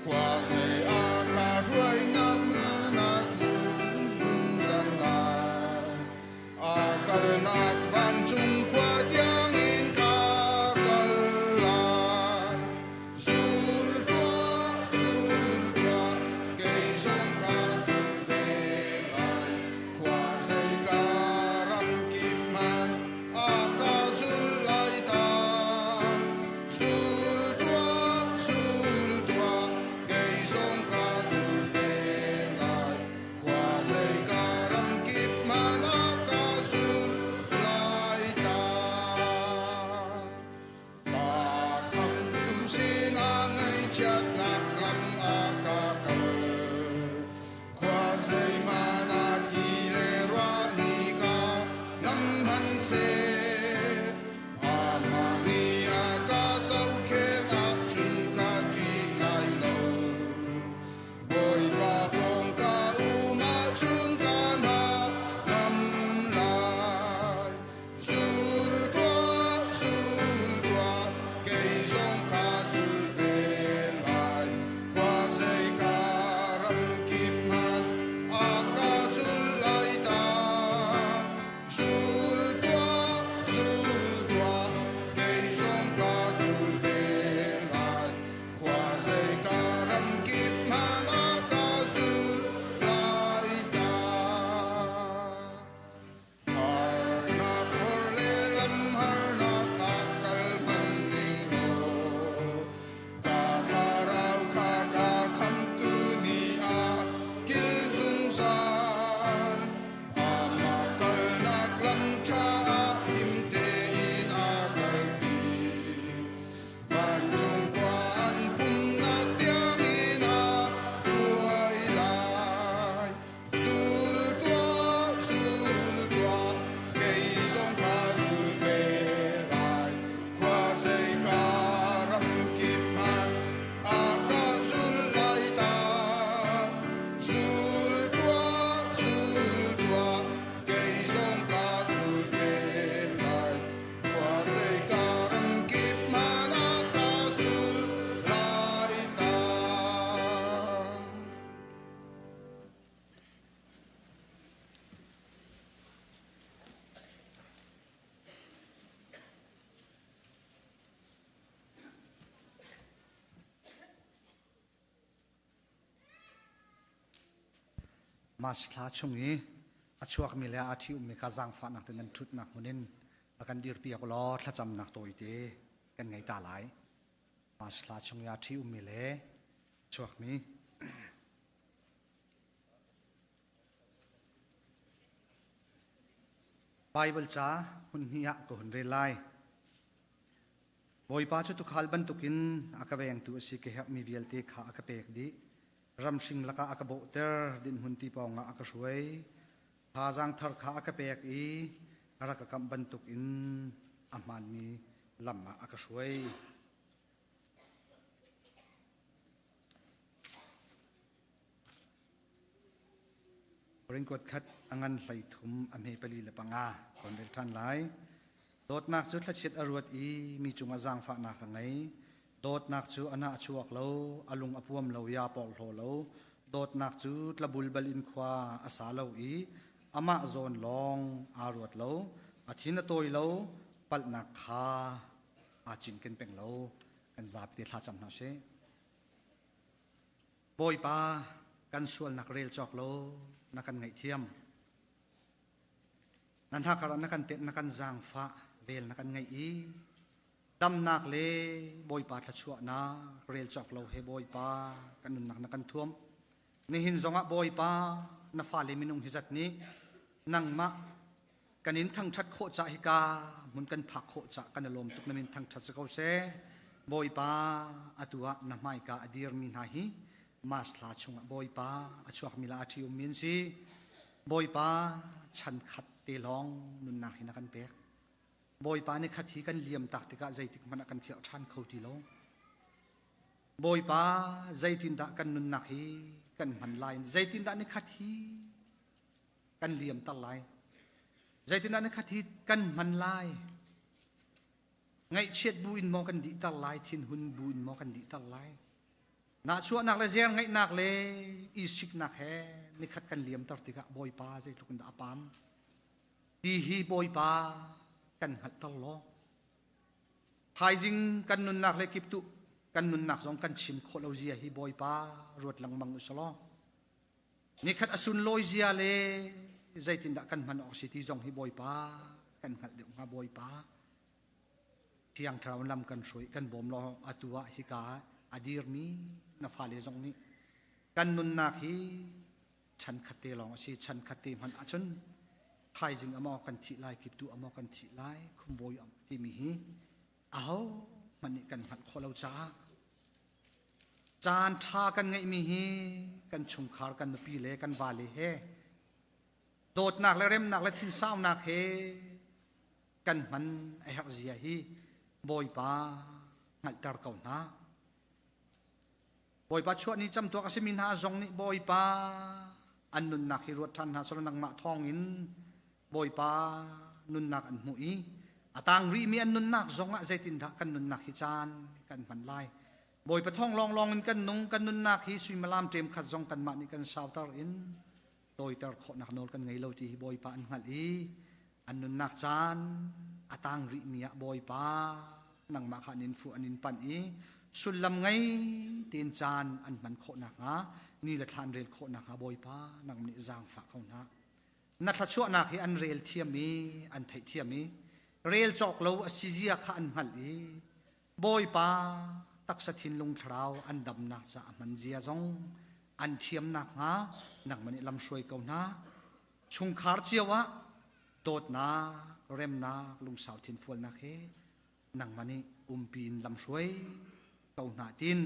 Speaker 8: Khua zei ah ka hruainak nak zungzal lai. A kalnak vancung khua tiangin ka kal lai. Zul tuah, zul tuah, kei zong ka zul ve lai. Khua zei ka ram.
Speaker 9: Mas thla chung i a chuakmi le a ṭhi ummi kha zaangfahnak te nan ṭhutnak hmun in a kan dirpiak law thlacamnak tawite kan ngei ta lai. Mas thla chung i a ṭhi ummi le chuakmi Baibal ca hmun hnih ah ka hun rel lai. Bawipa cu tuukhal bantukin a ka vengtu a si ka herhmi vialte kha a ka pek dih. Ramhring lakah a ka bawhter, dinhmun ti pawngah a ka hruai. Thazaang thar kha a ka pek i a rak ka kamh bantukin a hmaanmi lam ah a ka hruai. Ringkuat khat a ngan 13 a hme 4 le 5 kon rel ṭhan lai. Dawtnak cu thlachiat a ruat i mi cungah zaangfahnak a ngei. Dawtnak cu a nah a chuak lo, a lung a puam lo i aa porhlaw lo. Dawtnak cu tlabulbal in khua a sa lo i amah zawn lawng aa ruat lo. A thin a tawi lo, palhnak kha aa cinken peng lo. Kan zapi te thlacam hna usih. Bawipa, kan sualnak rel cawk lo na kan ngaihthiam. Nan hakar ah na kan tenh, na kan zaangfah, vel na kan ngeih i damnak le Bawipa thluachuahnak rel cawk lo he Bawipa kan nunnak na kan thuam. Nihin zongah Bawipa na fale minung hi zat nih nangmah kan in thangṭhat khawh cah hika hmun kan phak khawh cah kan i lawm tuk na min thangṭhat si ko seh Bawipa atu ah na hmaika a dirmi hna hi mas thla chungah Bawipa a chuakmi la a ṭhi ummi an si Bawipa chan khat te lawng nunnak hi na kan pek Bawipa ni khat hi kan liam tak tikah zeitik hmanh ah kan khirh ṭhan kho ti lo Bawipa zeitindah kan nunnak hi kan hman lai zeitindah ni khat hi kan liamter lai zeitindah ni khat hi kan hman lai ngaihchiat bu in maw kan dihter lai thinhun bu in maw kan dihter lai nahchuahnak le zer ngaihnak le isiknak he nikhat kan liamter tikah bawipa zeitluk in dah a pam ti hi bawipa kan hngalhter law thaizing kan nunnak le kiptuh kan nunnak zong kan chim khawh lo zia hi bawipa ruat lengmang usalaw Nikhat a sunlawi zia le zeitindah kan hman awk si ti zong hi Bawipa kan hngalh deuh hnga Bawipa. Thiang Thlarau lam kan hruai kan bawm law atu ah hika a dirmi na fale zong nih kan nunnak hi chan khat te lawng a si chan khat te hmanh ahcun thaizing amaw kan thih lai kiptu amaw kan thih lai khumvawi am timi hi aho hmanh nih kan hngalh khawh lo caah Caan ṭha kan ngeihmi hi kan chungkhar kan nupi le kan vale he dawtnak le remnak le thinsaunak he kan hman a herh zia hi Bawipa hngalhter ko hna. Bawipa chuah ni camtuak a simi hna zong nih Bawipa an nunnak hi ruat ṭhan hna selaw nangmah thawngin Bawipa nunnak an hmuh i a tang rihmi an nunnak zongah zeitindah kan nunnak hi caan kan hman lai. Bawipa thawng lawnglawng in kan nung kan nunnak hi suimilam ṭem khat zong kanmah nih kan sauter in tawiter khawhnak nawl kan ngei lo ti hi Bawipa an hngalh i an nunnak caan a tang rihmi ah Bawipa nangmah kha an in fuh an in panh i sullam ngei tein caan an hman khawh nakhnga ni le thla an rel khawh nakhnga Bawipa nang nih zaangfah ko hna. Na thluachuahnak hi an rel thiam i an theih thiam i rel cawk lo a si zia kha an hngalh i Bawipa taksa thinlung thlarau an damnak ca a hman zia zong an thiam nakhnga nangmah nih lamhruai ko hna. Chungkhar cio ah dawtnak, remnak, lungsau thinfualnak he nangmah nih umpi in lamhruai ko hna tin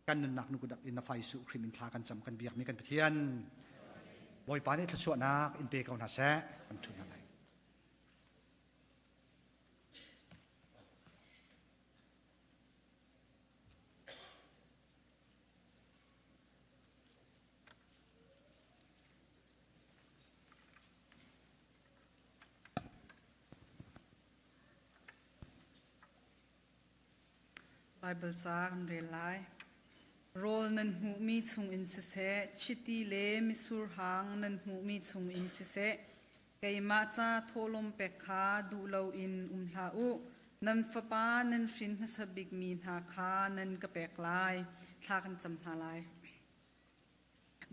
Speaker 9: kan nunnak nukudap in na fai Jesuh Khrih min thla kan cam kan biakmi kan Pathian Bawipa nih thluachuahnak in pe ko hna seh kan ṭhu hna lai.
Speaker 10: Baibal ca kan rel lai. Rawl nan hmuhmi chungin siseh, chiti le mitsur hang nan hmuhmi chungin siseh, keimah ca thawhlawm pek kha duh loin um hlah u. Nan fapa nan hrin hmasa bikmi hna kha nan ka pek lai. Thla kan cam hna lai.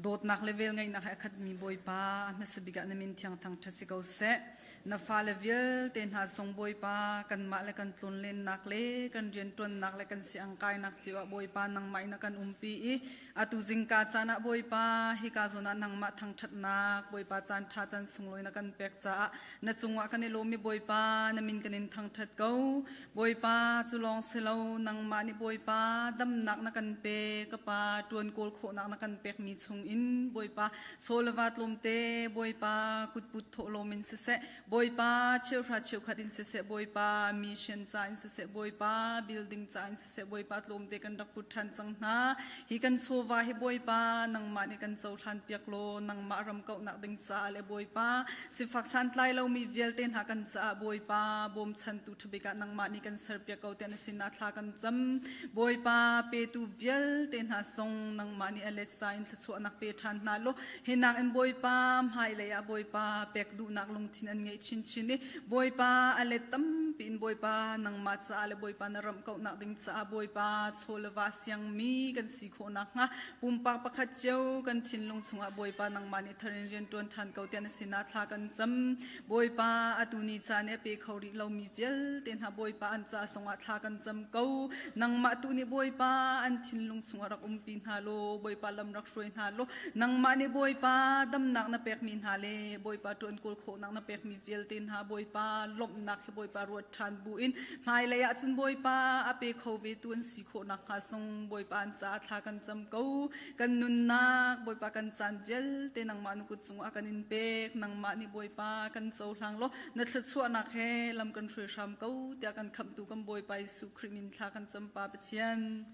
Speaker 10: Dawtnak le velngeihnak he a khatmi Bawipa, a hmasa bik ah na min thiang thangṭhat si ko seh. Na fale vialte hna zong Bawipa, kanmah le kan tlonlennak le kan rianṭuannak le kan siangkainak cio ah Bawipa nangmah in a kan umpi i atu zingka caan ah Bawipa, hika zawn ah nangmah thangṭhatnak, Bawipa caan ṭha caan sunglawi na kan pek caah na cungah kan i lawm i Bawipa, na min kan in thangṭhat ko. Bawipa, cu lawng si lo, nangmah nih Bawipa, damnak na kan pek, ka Pa, ṭuan kawl khawhnak na kan pekmi chungin, Bawipa, chaw le va tlawmte, Bawipa, kutput thawhlawm in siseh, Bawipa, cheuhra cheukhat in siseh, Bawipa, mission ca in siseh, Bawipa, building ca in siseh, Bawipa, tlawmte kan rak put ṭhan cang hna. Hi kan chawva hi Bawipa, nangmah nih kan cohlan piak law, nangmah ram kauhnak ding caah le Bawipa, sifak santlai lomi vialte hna kan caah Bawipa, bawmchantu ṭhabik ah nangmah nih kan serpiak ko tiah na sinah thla kan cam. Bawipa petu vialte hna zong nangmah nih a letza in thluachuahnak pe ṭhan hna law hi nakin Bawipa hmailei ah Bawipa pek duhnak lungthin an ngeih chinchin i Bawipa a let tampi in Bawipa nangmah caah le Bawipa na ramh kohnak ding caah Bawipa chaw le va siangmi kan si khawh nakhnga pumpak pakhat cio kan thinlung chungah Bawipa nangmah nih thar in rian ṭuan ṭhan ko tiah na sinah thla kan cam. Bawipa atu ni caan i a pe kho rih lomi vialte hna Bawipa an ca zongah thla kan cam ko. Nangmah tu nih Bawipa an thinlung chungah rak umpi hna law Bawipa lam rak hruai hna law nangmah nih Bawipa damnak na pekmi hna le Bawipa ṭuan kawl khawhnak na pekmi vialte hna Bawipa lawmhnak hi Bawipa ruat ṭhan buin hmailei ah cun Bawipa a pe kho ve tu an si khawh nakhnga zong Bawipa an caah thla kan cam ko. Kan nunnak Bawipa kan caan vialte nangmah na kut cungah kan in pek. Nangmah nih Bawipa kan cohlang law na thluachuahnak he lam kan hruai hram ko tiah kan khamhtu kan Bawipa Jesuh Khrih min thla kan cam Pa Pathian.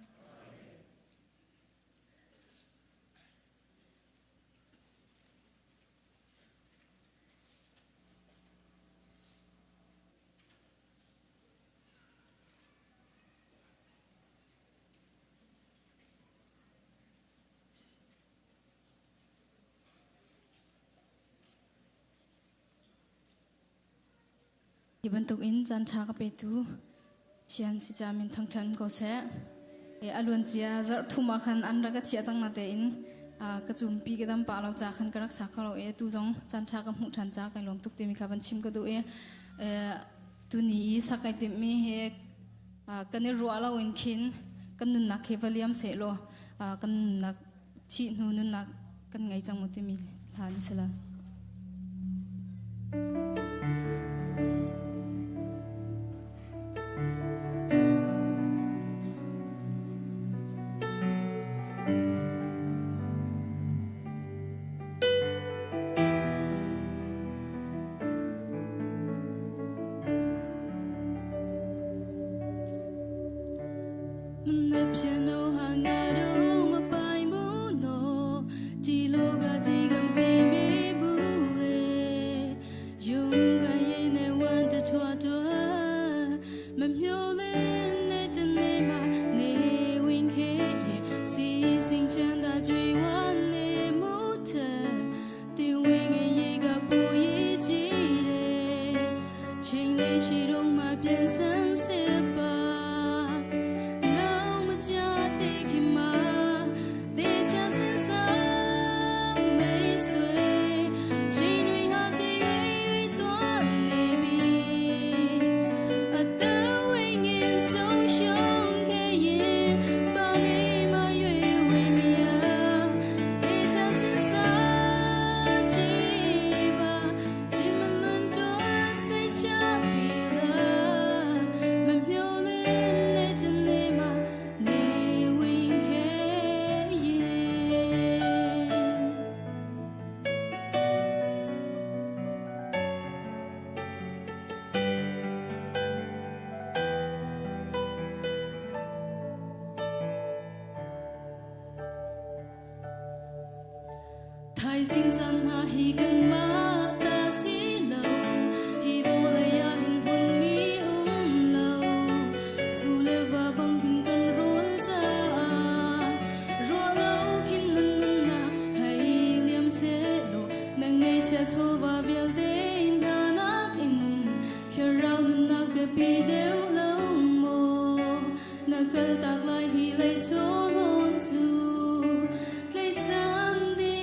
Speaker 11: Hi bantuk in caan ṭha ka petu Chian si ca min thangṭhan ko seh. A luan cia zarh thum ah khan an rak ka chiah cang na tein ka cumpi ka dam pah lo ca khan ka rak sa kho lo i tu zong caan ṭha ka hmuh ṭhan ca kai lawm tuk timi kha van chim ka duh i tuni i sak kai timhmi hi kan i ruah lo in khin kan nunnak hi va liam seh law kan nunnak thih hnu nunnak kan ngei cang mu timi hla an si la. Thaizing caan hna hi kanmah ta si lo, hi vawlei ah hin hmunmi um lo. Zu le va bangin kan rawl caah ruah lo khin nan nunnak hei liam sehlaw na ngeihchiah chawva vialte hna nakin thlarau nunnak biapi deuh lo maw? Na kaltak lai hi lei chawhlawn cu tlaihchan ding.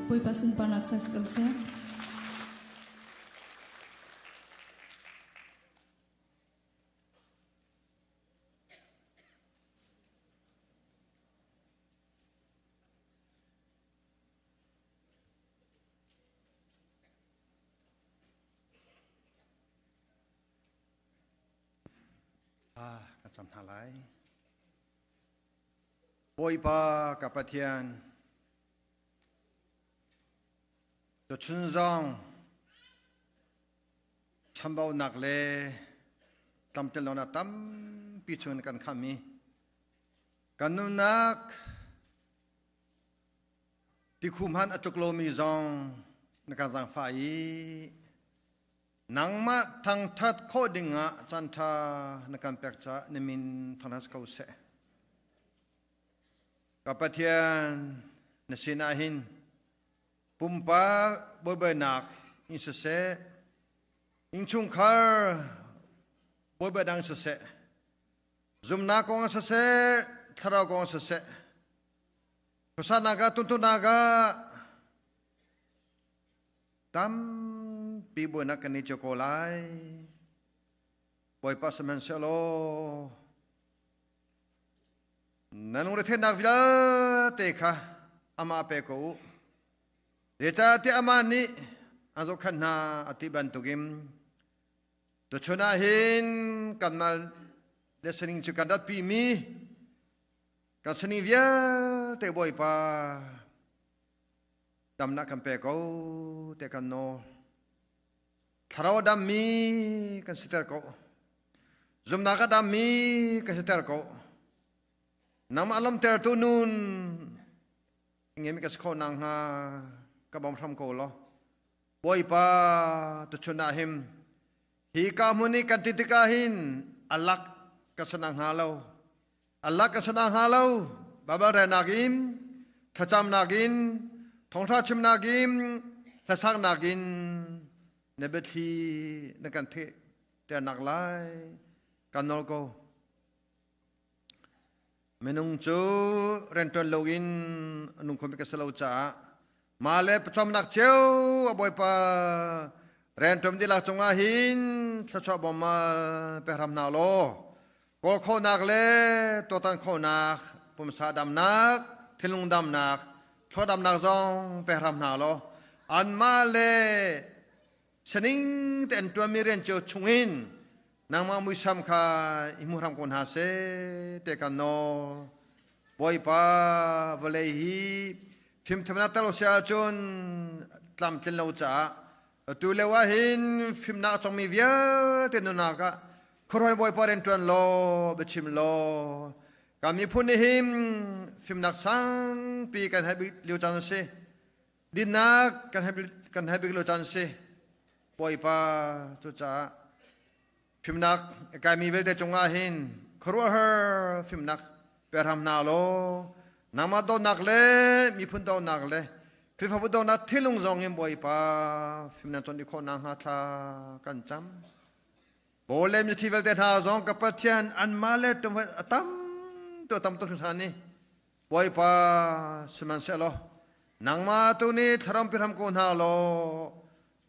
Speaker 11: Bawipa sunparnak ca si ko seh.
Speaker 5: Ah, kan cam hna lai. Bawipa ka Pathian, tuchun zong chambaunak le tlamtlinlonak tampi chung kan kham i kan nunnak tikhu hmanh a tluk lomi zong na kan zaangfah i Nangmah thangthat khawh dingah caanṭha na kan pek caah na min thangṭhat ko seh. Ka Pathian, na sinah hin pumpak buaibainak in siseh, innchungkhar buaibai dang siseh, zumnak kong ah siseh, thlarau kong ah siseh, khuasanak ah tuntunak ah Tampi buainak kan i cio ko lai. Bawipa sihmanhsehlaw na lungretheihnak vialte kha amah pe ko u. Zeicahtiah amah nih an zohkhenh hna a ti bantukin tuchun ah hin kanmah le sining cu kan ratpimi kan sining vialte Bawipa Damnak kan pe ko te kan nawl. Thlarau a dammi kan siter ko. Zumnak a dammi kan siter ko. Nangmah lawmtertu nun ngemi ka si kho nang hnga ka bawm hram ko law. Bawipa tuchun ah him hi ka hmun i kan ti tikah hin alak ka sanang hnga lo. Allah ka sana hnga lo Baibal relnak in thlacamnak in thawngṭha chimnak in hlasaknak in na biathli na kan theih ternak lai kan nawl ko minung cu rianṭuan loin a nung khomi ka si lo caah mah le pawcawmnak cio a bawipa rianṭuan dihlak cungah hin thluachuah bawmmal pe hram hna law kawl khawhnak le tuaktan khawhnak pumsa damnak thinlung damnak thluakdamnak zong pe hram hna law anmah le sining te an ṭuanmi rian cio chungin nangmah muisam kha i hmu hram ko hna seh te kan nawl Bawipa vawlei hi fimthiamnak tel si ahcun tlamtlin lo caah atu lio ah hin fimnak a congmi vialte nunnak ah khuaruan Bawipa rian ṭuan law biachim law kan miphun nih hin fimnak sangpi kan herh bik lio caan a si dinnak kan herh kan herh bik lio caan a si Bawipa cucaah Fimnak kaimi vialte cungah hin khuaruahhar fimnak pe hram hna law nangmah dawtnak le miphun dawtnak le Khrihfabu dawtnak thinlung zong in Bawipa fimnak cawn khawh nakhnga thla kan cam. Paul le mithi vialte hna zong ka Pathian anmah le a tam tu a tam tuk hringhran ni Bawipa sihmanhsehlaw nangmah tu nih thlaram pi hram ko hna law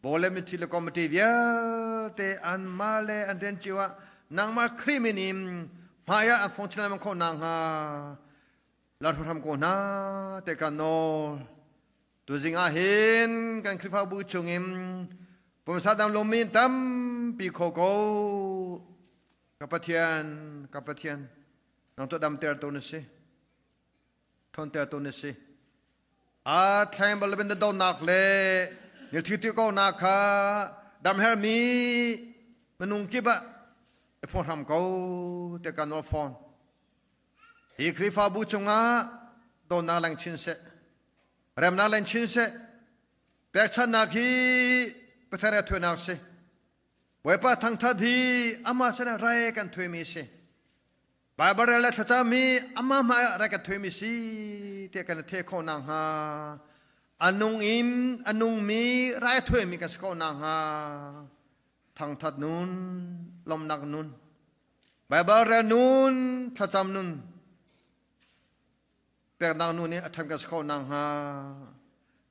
Speaker 5: Bawle mithi le committee vialte anmah le an rian cio ah nangmah Khrih min in hmai ah an fong chin lengmang khawh nakhnga lar hram ko hna te kan nawl. Tuzing ah hin kan Khrihfabu chungin pumsa dam lomi tampi kho ko. Ka Pathian, ka Pathian, nang tu damter tu na si. Ṭhawnter tu na si. A thleng bal bin donak le nil thi ti ko na kha damher mi minung kip ah i phuang hram ko te kan nawl fawn. Hi Khrihfabu chungah dawtnak leng chin seh. Remnak leng chin seh. Pekchanhnak hi Pathian he thuainak si. Bawipa thangthat hi amah sinah rai kan thuaimi si. Baibal rel le thlacam hi amah hmai ah rai kan thuaimi si tiah kan i theh khawh nakhnga a nung in a nungmi rai thuaimi kan si khawh nakhnga thangthat nun, lawmhnak nun, Baibal rel nun, thlacam nun, peknak nu nih a ṭhan kan si khawh nakhnga.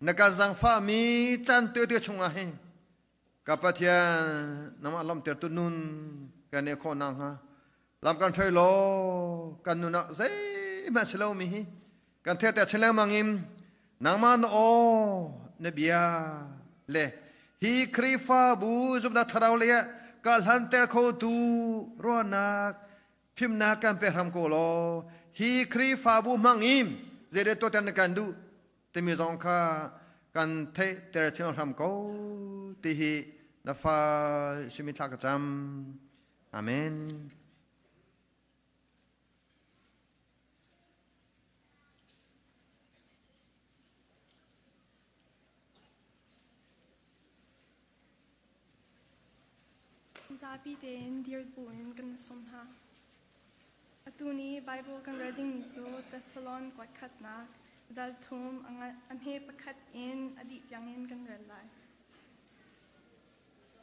Speaker 5: Na kan zangfahmi caan tete chungah hin ka Pathian nangmah lawmhtertu nun kan i khawh nakhnga lam kan hruai law kan nun ah zeihmanh si lomi hi kan thehter chin lengmang in nangmah na aw na bia le hi Khrihfabu zumhnak thlarau lei ah ka hlanter khotu ruahnak fimnak kan pe hram ko law hi Khrihfabu hmang in zeidah tuahter na kan duh timi zong kha kan theihter chin hram ko ti hi na fa simi thla ka cam. Amen.
Speaker 12: Zapi tein dir buin kan sawm hna. Atu ni Bible kan rel dingmi cu Thessalon kuat khatnak dal thum a hme pakhat in a dih tiangin kan rel lai.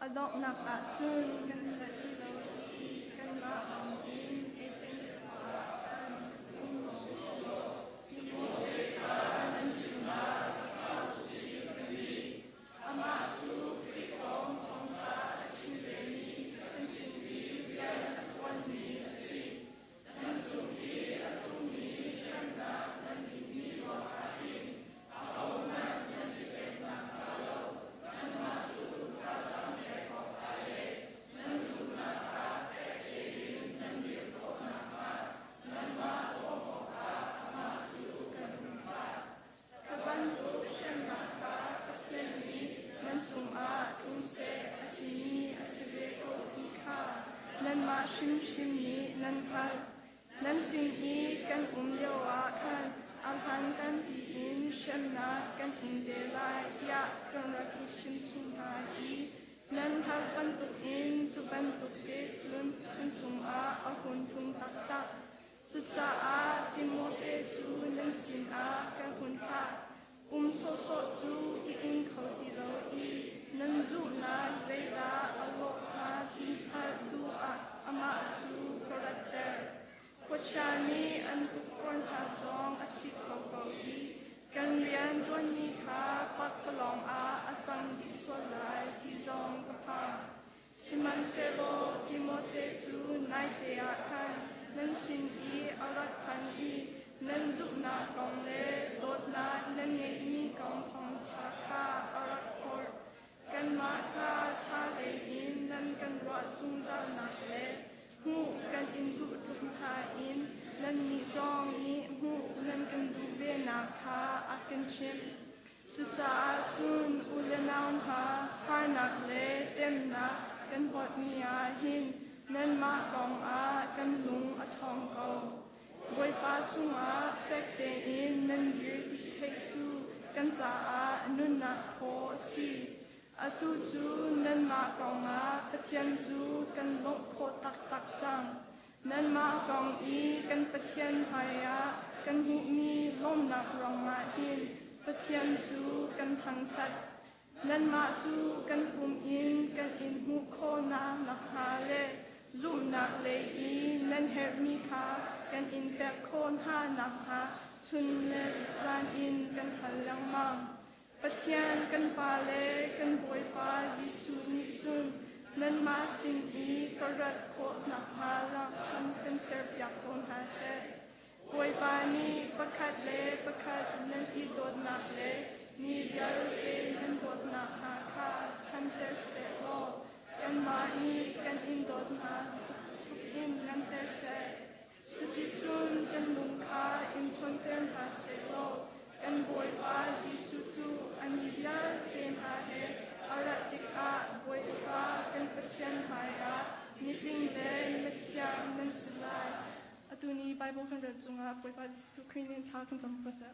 Speaker 12: A donghnak ah cun kan celh ti lo i kanmah lawng in Athens khua ah khan um ko seh. Timote kha nan sinah rak thlah u sih ka ti. Amah cu Khrih kong thawngṭha a chim vemi kan sin i rian a ṭuanmi a si. Nan cung i a tlungmi hremnak nan inmi ruangah hin ahohmanh nan i tel nakhnga lo nanmah cu thazaang pek awkah le nan zumhnak ah fek tein nan dir khawh nakhnga nanmah bawmh awkah amah cu kan hun thlah. Kha bantuk hremnak kha Pathian nih nan cungah tlung seh a timi a si ve ko ti kha nanmah hrimhrim nih nan hngalh. Nan sin i kan um lioah khan a hlankan piin hremnak kan ing te lai tiah kan rak i chimchung hna i nan hngalh bantukin cu bantuk te cun nan cungah a hun tlung taktak. Cucaah Timote cu nan sinah ka hun thlah. Um sawhsawh cu ka ing kho ti lo i nan zumhnak zeidah a lawh hnga ti hngalh duh ah amah cu ka ratter. Khuachia nih an tukforh hna zong a si kho ko i kan rian ṭuanmi kha pakpalawng ah a cang dih sual lai ti zong ka phang. Sihmanhsehlaw Timote cu naite ah khan nan sin i a rat phan i nan zumhnak kong le dawtnak nan ngeihmi kong thawngṭha kha a rak phorh. Kanmah kha ṭha lei in nan kan ruah zungzalnak le hmuh kan in duh tluk hna in nannih zong nih hmuh nan kan duh venak kha a kan chimh. Cucaah cun u le nau hna, harnak le temnak kan huatmi ah hin nanmah kong ah kan lung a ṭhawng ko. Bawipa cungah fek tein nan dir ti theih cu kan caah nunnak thaw a si. Atu cu nanmah kongah Pathian cu kan lawmh khawh taktak cang. Nanmah kong i kan Pathian hmaiah kan hmuhmi lawmhnak ruangah hin Pathian cu kan thangṭhat. Nanmah cu kan pum in kan in hmuh khawhnak nakhnga le zumhnak lei i nan herhmi kha kan in pek khawh hna nakhnga chun le zan in kan hal lengmang. Pathian kan Pa le kan Bawipa Jesuh nih cun nanmah sin i ka rat khawh nakhnga lam kan serpiak ko hna seh. Bawipa nih pakhat le pakhat nan i dawtnak le mi vialte nan dawtnak hna kha ṭhanter seh law kanmah nih kan in dawt hna tluk in nganter seh. Cuticun kan lung kha in ṭhawnter hna seh law kan Bawipa Jesuh cu a mi vialte hna he a rat tikah Bawipa kan Pathian hmaiah mitling le mithiang nan si lai. Atu ni Bible kan rel cungah Bawipa Jesuh Khrih nih thla kan cam ko seh.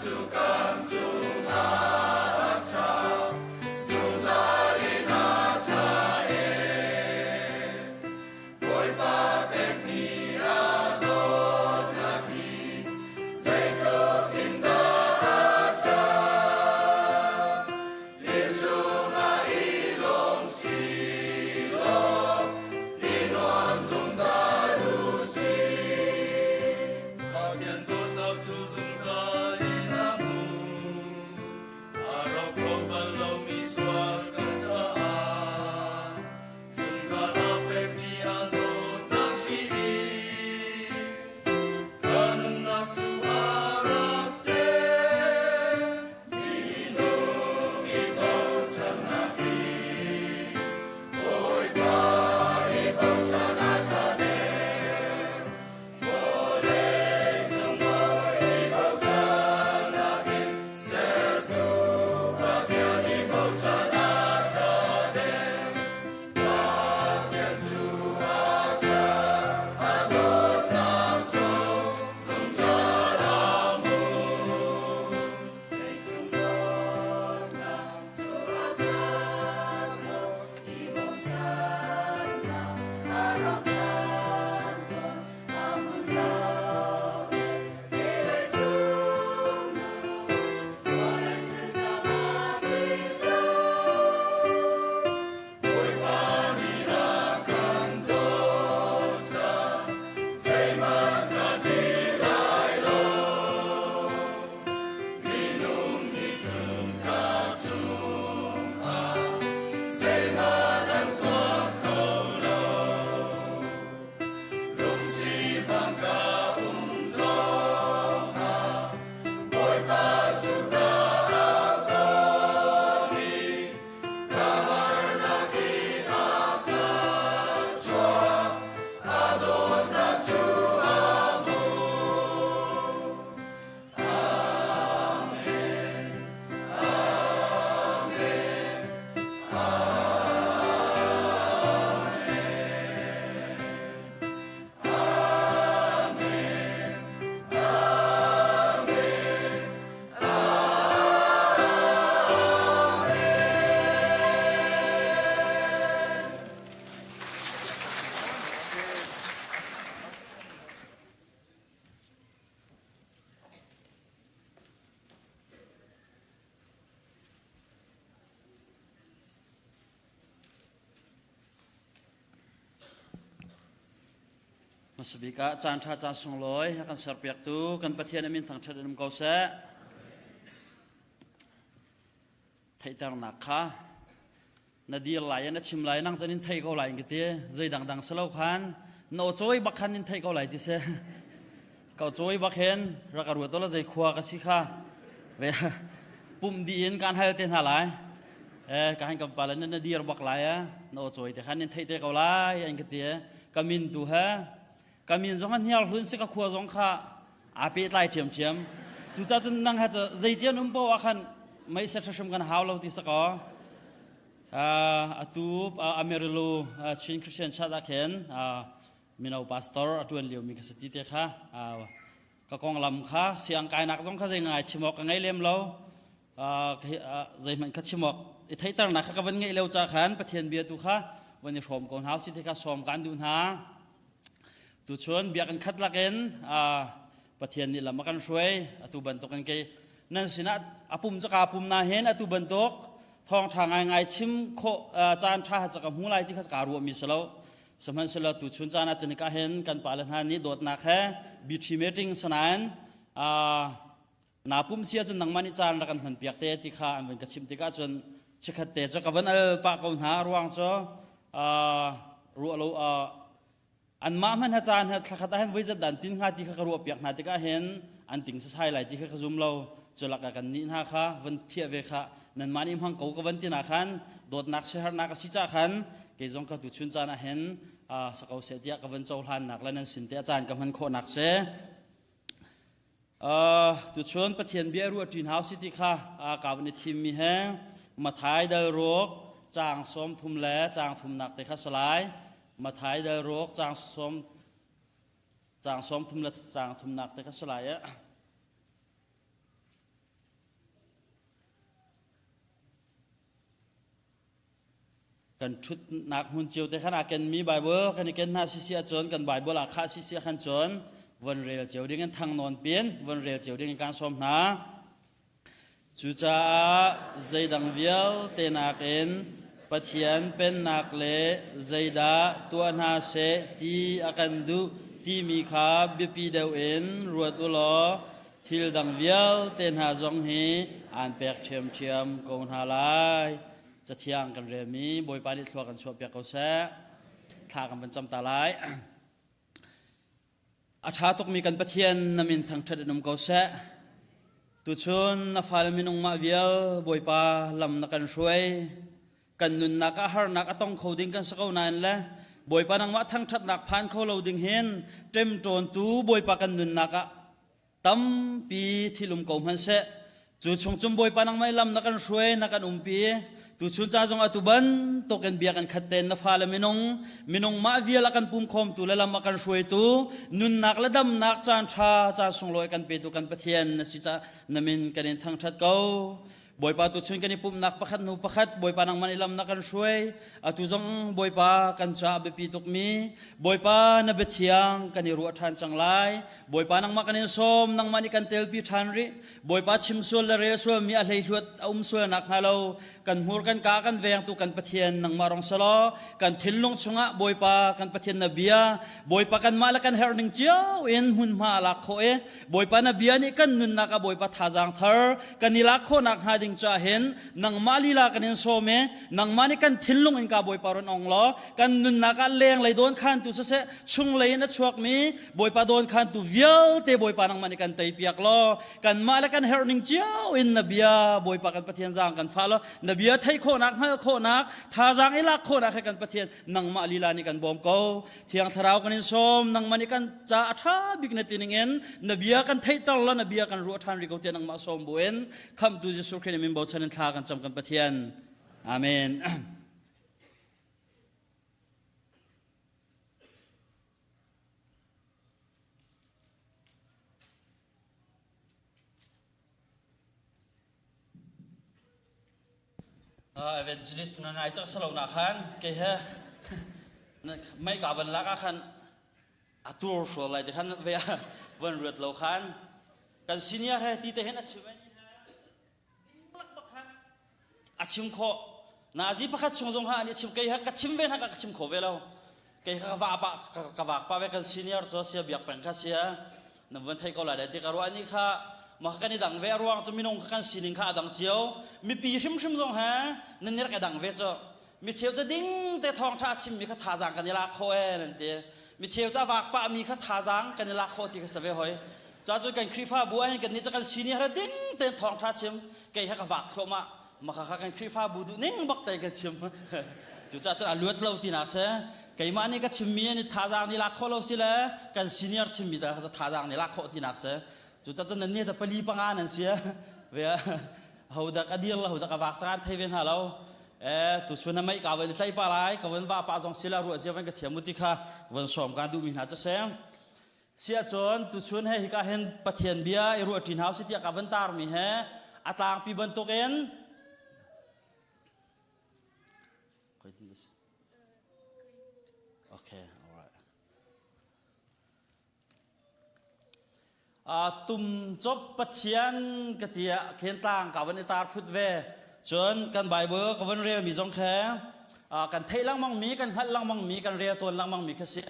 Speaker 13: cu kan cungah a ṭha, zungzal in a ṭha e. Bawipa pekmi a dawtnak hi zeitluk in dah a ṭhat. Hi chungah i lawm si law, i nuam zungzal u sih. Pathian dawtnak cu zungzal in a hmun. A rawk kho bal lomi sual kan caah. Zungzal a fekmi a dawtnak hri Ka nunnak cu a rak ṭem. Minung i bochannak hi Bawipa i bochan a ṭha deuh. Vawleicung bawi i bochannak in sertu Pathian i bochan a ṭha deuh. Pathian cu a ṭha, a dawtnak zong zungzal a hmun. Leicung dawtnak cu a cang lo, i bochannak a rak cang tawn. A hmun lo e, vawlei cung nu, vawlei thil tlam a tling lo. Bawipa nih a kan dawt cang, zeihmanh kan ti lai lo. Minung nih cun ka cungah zeihmanh an tuah kho lo. Lungsifang ka um zongah Bawipa cu ka au tawn i ka harnak in a ka chuah. A dawtnak cu a hmun. Amen. Amen. Amen. Amen. Amen. Amen.
Speaker 14: Hmasabik ah caan ṭha caan sunglawi a kan serpiaktu kan Pathian a min thangṭhat in um ko seh. Theihternak kha na dir lai na chim lai nang cun in thei ko lai in ka ti zei dangdang si lo khan na aw cawi bak khan in thei ko lai ti si ka cawi bak hin rak ruat la zei khua ka si kha ve pum di in kan hal te hna lai eh ka han kam pa la na dir bak lai eh na aw cawi te khan in thei te ko lai an ka ti ka min tu he ka min zong an hniar hlun si ka khua zong kha aa pehtlai ṭhiamṭhiam cucaah cun nang he zeitian um poah khan mei set hrim kan hau lo ti sakaw atu Amarillo Chin Christian Church ah khin mino pastor a ṭuan liomi ka si ti te kha ka konglam kha siang kainak zong kha zei ngai chim awk ka ngei lem lo zeihmanh kha chim awk i theihternak kha ka van ngeih lo ca khan Pathian bia tu kha van i hrawm ko hna si te kha sawm kan duh hna Tuchun biakinn khat lakin Pathian nih lam a kan hruai. Atu bantukin kei nan sinah a pum cu kaa pum na hin atu bantuk thawngṭha ngaingai chim khawh caan ṭha ca ka hmu lai ti kha kaa ruahmi si lo. Sihmanhsehlaw tuchun caan ah cun ka hin kan pale hna nih dawtnak he BT meeting sanain na pum si ahcun nangmah nih caan rak kan hman piak te ti kha an van ka chimh tikah cun chikkhat te cu ka van al pah ko hna ruang cu ruah lo anmah hmanh ha caan ha thlakhat ah hin voi zat dan tin hnga ti kha ka ruah piak hna tikah hin an ting sasai lai ti kha ka zum lo cu lakah kan nih hna kha van thiah ve kha nanmah nih hmang ko ka van ti na khan dawtnak siaherhnak a si ca khan kei zong ka tu chun caan ah hin sako seh tiah ka van cohlannak le nan sin te a caan ka hman khawhnak si Tuchun Pathian bia ruah ṭin hau si ti kha kaa van i thimmi he Mathai dal ruk caang sawm thum le caang thumnak te kha si lai. Mathai dal ruk caang sawm caang sawm thum le caang thumnak te kha si lai. Kan ṭhutnak hmun cio te khan aa kenmi Bible kan i ken hna sisi ahcun kan Bible aa khah sisi ah khan cun von rel cio ding in thang nawn pin von rel cio ding in kaan sawm hna. Cucaah zeidang vialte nakin Pathian pennak le zeidah tuah hna seh ti a kan duh timi kha biapi deuh in ruat u law thil dang vialte hna zong hi aan pek ṭhiamṭhiam ko hna lai. Cathiang kan relmi Bawipa nih thlua kan chuahpiak ko seh. Thla kan van cam ta lai. A ṭha tukmi kan Pathian na min thangṭhat in um ko seh. Tuchun na fale minung mah vial Bawipa lam na kan hruai. Kan nunnak ah harnak a tong kho ding kan si ko nain le Bawipa nangmah thangṭhatnak phan kho lo ding hin ṭemṭawntu Bawipa kan nunnak ah tampi thil um ko hmanhseh cu chung cum Bawipa nangmah lam na kan hruai na kan umpi tuchun ca zong atu bantuk in bia kan khat ten na fale minung minung mah vial a kan pum khawmtu le lam a kan hruaitu nunnak le damnak caan ṭha caan sunglawi kan petu kan Pathian na si ca na min kan in thangṭhat ko Bawipa tuchun kan i pumhnak pakhat hnu pakhat Bawipa nangmah nih lam na kan hruai. Atu zong Bawipa kan caah biapi tukmi Bawipa na biathiang kan i ruah ṭhan cang lai. Bawipa nangmah kan in sawm, nangmah nih kan telpi ṭhan rih. Bawipa chim sual le rel sualmi a hleihluat a um sual nak hnga lo. Kan hmur kan ka kan vengtu kan Pathian nangmah rong selaw kan thinlung chungah Bawipa kan Pathian na bia Bawipa kanmah le kan herh ning cio in hmunhma a lak khawh i Bawipa na bia nih kan nunnak ah Bawipa thazaang thar kan i lak khawhnak hnga ding caah hin nangmah lila kan in sawm i nangmah nih kan thinlung in ka Bawipa run ong law kan nunnak ah lenglei dawn khantu siseh chunglei in a chuakmi Bawipa dawn khantu vialte Bawipa nangmah nih kan teipiak law kanmah le kan herh ning cio in na bia Bawipa kan Pathian zaang kan fah law na bia theih khawhnak hngalh khawhnak thazaang i lak khawhnak he kan Pathian nangmah lila nih kan bawm ko Thiang Thlarau kan in sawm nangmah nih kan ca a ṭha bik na ti ning in na bia kan theihter la na bia kan ruah ṭhan rih ko tiah nangmah sawm buin khamhtu Jesuh Khrih min bochan in thla kan cam kan Pathian. Amen. Evangelist nga ngai cak salo na khan kei he mei ka van lak ah khan a tur hrual lai te khan ve van ruat lo khan kan senior he ti te hin a chim a chim khawh nazi pakhat chung zong ha an i chim kei ha ka chim ve na ka chim kho ve lo kei ka va pa ka vak pa ve kan senior cu sia biak peng kha sia na van thei ko lai le ti ka ruah ni kha ma kan i dang ve ruang cu minung kha kan sining kha a dang cio mipi hrimhrim zong he nan ni rak i dang ve cu mi cheu cu ding te thawng tha chim mi kha thazaang kan i lak kho e nan ti mi cheu ca vak pa mi kha thazaang kan i lak kho ti kha sa ve hoi ca cu kan Khrihfabu ah hin kan nih cu kan senior ding te thawng tha chim kei he ka vak thluahmah maka kha kan Khrihfabu duh ning bak te kan chim cucaah cun a luat lo tinak si keimah nih ka chimmi nih thazaang nih lak khawh lo si le kan senior chimmi ta kha thazaang nih lak khawh tinak si cucaah cun nan nih ca pali panga nan si ve hodak a dir la hodak a vak caan thei ve hna lo eh tu chun mei ka van tlai pa lai ka van va pa zong sila ruah zia van ka thiam ti kha van som ka duh mi hna chu sem Siahcun tuchun he hika hin Pathian bia i ruahṭi hna usih tiah ka van tarmi he a tlangpi bantukin Okay, all right. Uh, tum cop Pathian ka tiah khen tlang ka van i tar phut ve. Cun kan Bible ka van rel mi zong khe uh, kan theih lengmang mi, kan hngalh lengmang mi, kan rel tawn lengmang mi kha si.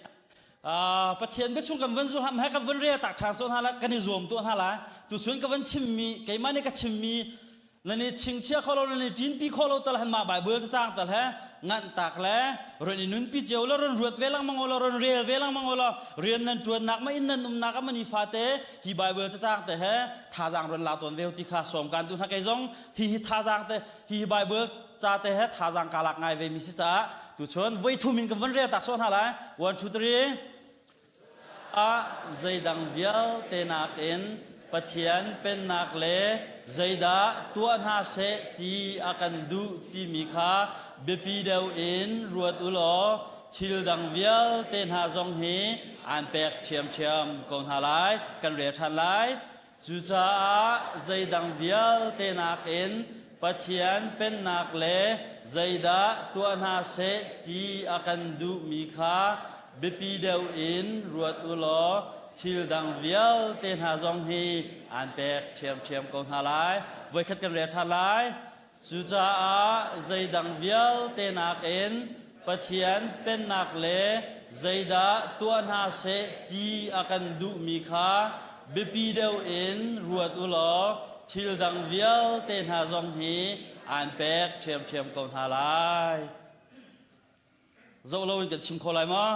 Speaker 14: Pathian biachung kan van zulham he kan van rel tak ṭhan so hna la kan i zuam tuah hna lai tuchun ka van chimmi keimah nih ka chimmi nan i chingchia kho lo nan i ṭinpi kho lo tal han mah Bible cacang tal he nganh tak le ron i nunpi cio lo ron ruat ve lengmang lo ron rel ve lengmang lo rian nan ṭuannak ma inn nan umnak ah mani fate hi Bible cacang te he thazaang ron la tawn ve ti kha sawm kan duh hna kei zong hi hi thazaang te hi hi Bible ca te he thazaang ka lak ngai ve mi si caah tuchun voi thum in kan van rel tak sawh hna lai 1 2 3 ah zeidang vialte nakin Pathian pennak le zeidah tuah hna seh ti a kan duh timi kha biapi deuh in ruat u law thil dang vialte hna zong hi aan pek ṭhiamṭhiam ko hna lai kan rel ṭhan lai Cucaah zeidang vialte nakin. Pathian pennak le zeidah tuah hna seh ti a kan duhmi kha biapi deuh in ruat u law thil dang vialte hna zong hi aan pek ṭhiamṭhiam ko hna lai. Voikhat kan rel ṭhan lai. Cucaah zeidang vialte nakin Pathian pennak le zeidah tuah hna seh ti a kan duhmi kha biapi deuh in ruat u law thil dang vialte hna zong hi aan pek ṭhiamṭhiam ko hna lai. Zoh loin kan chim kho lai maw?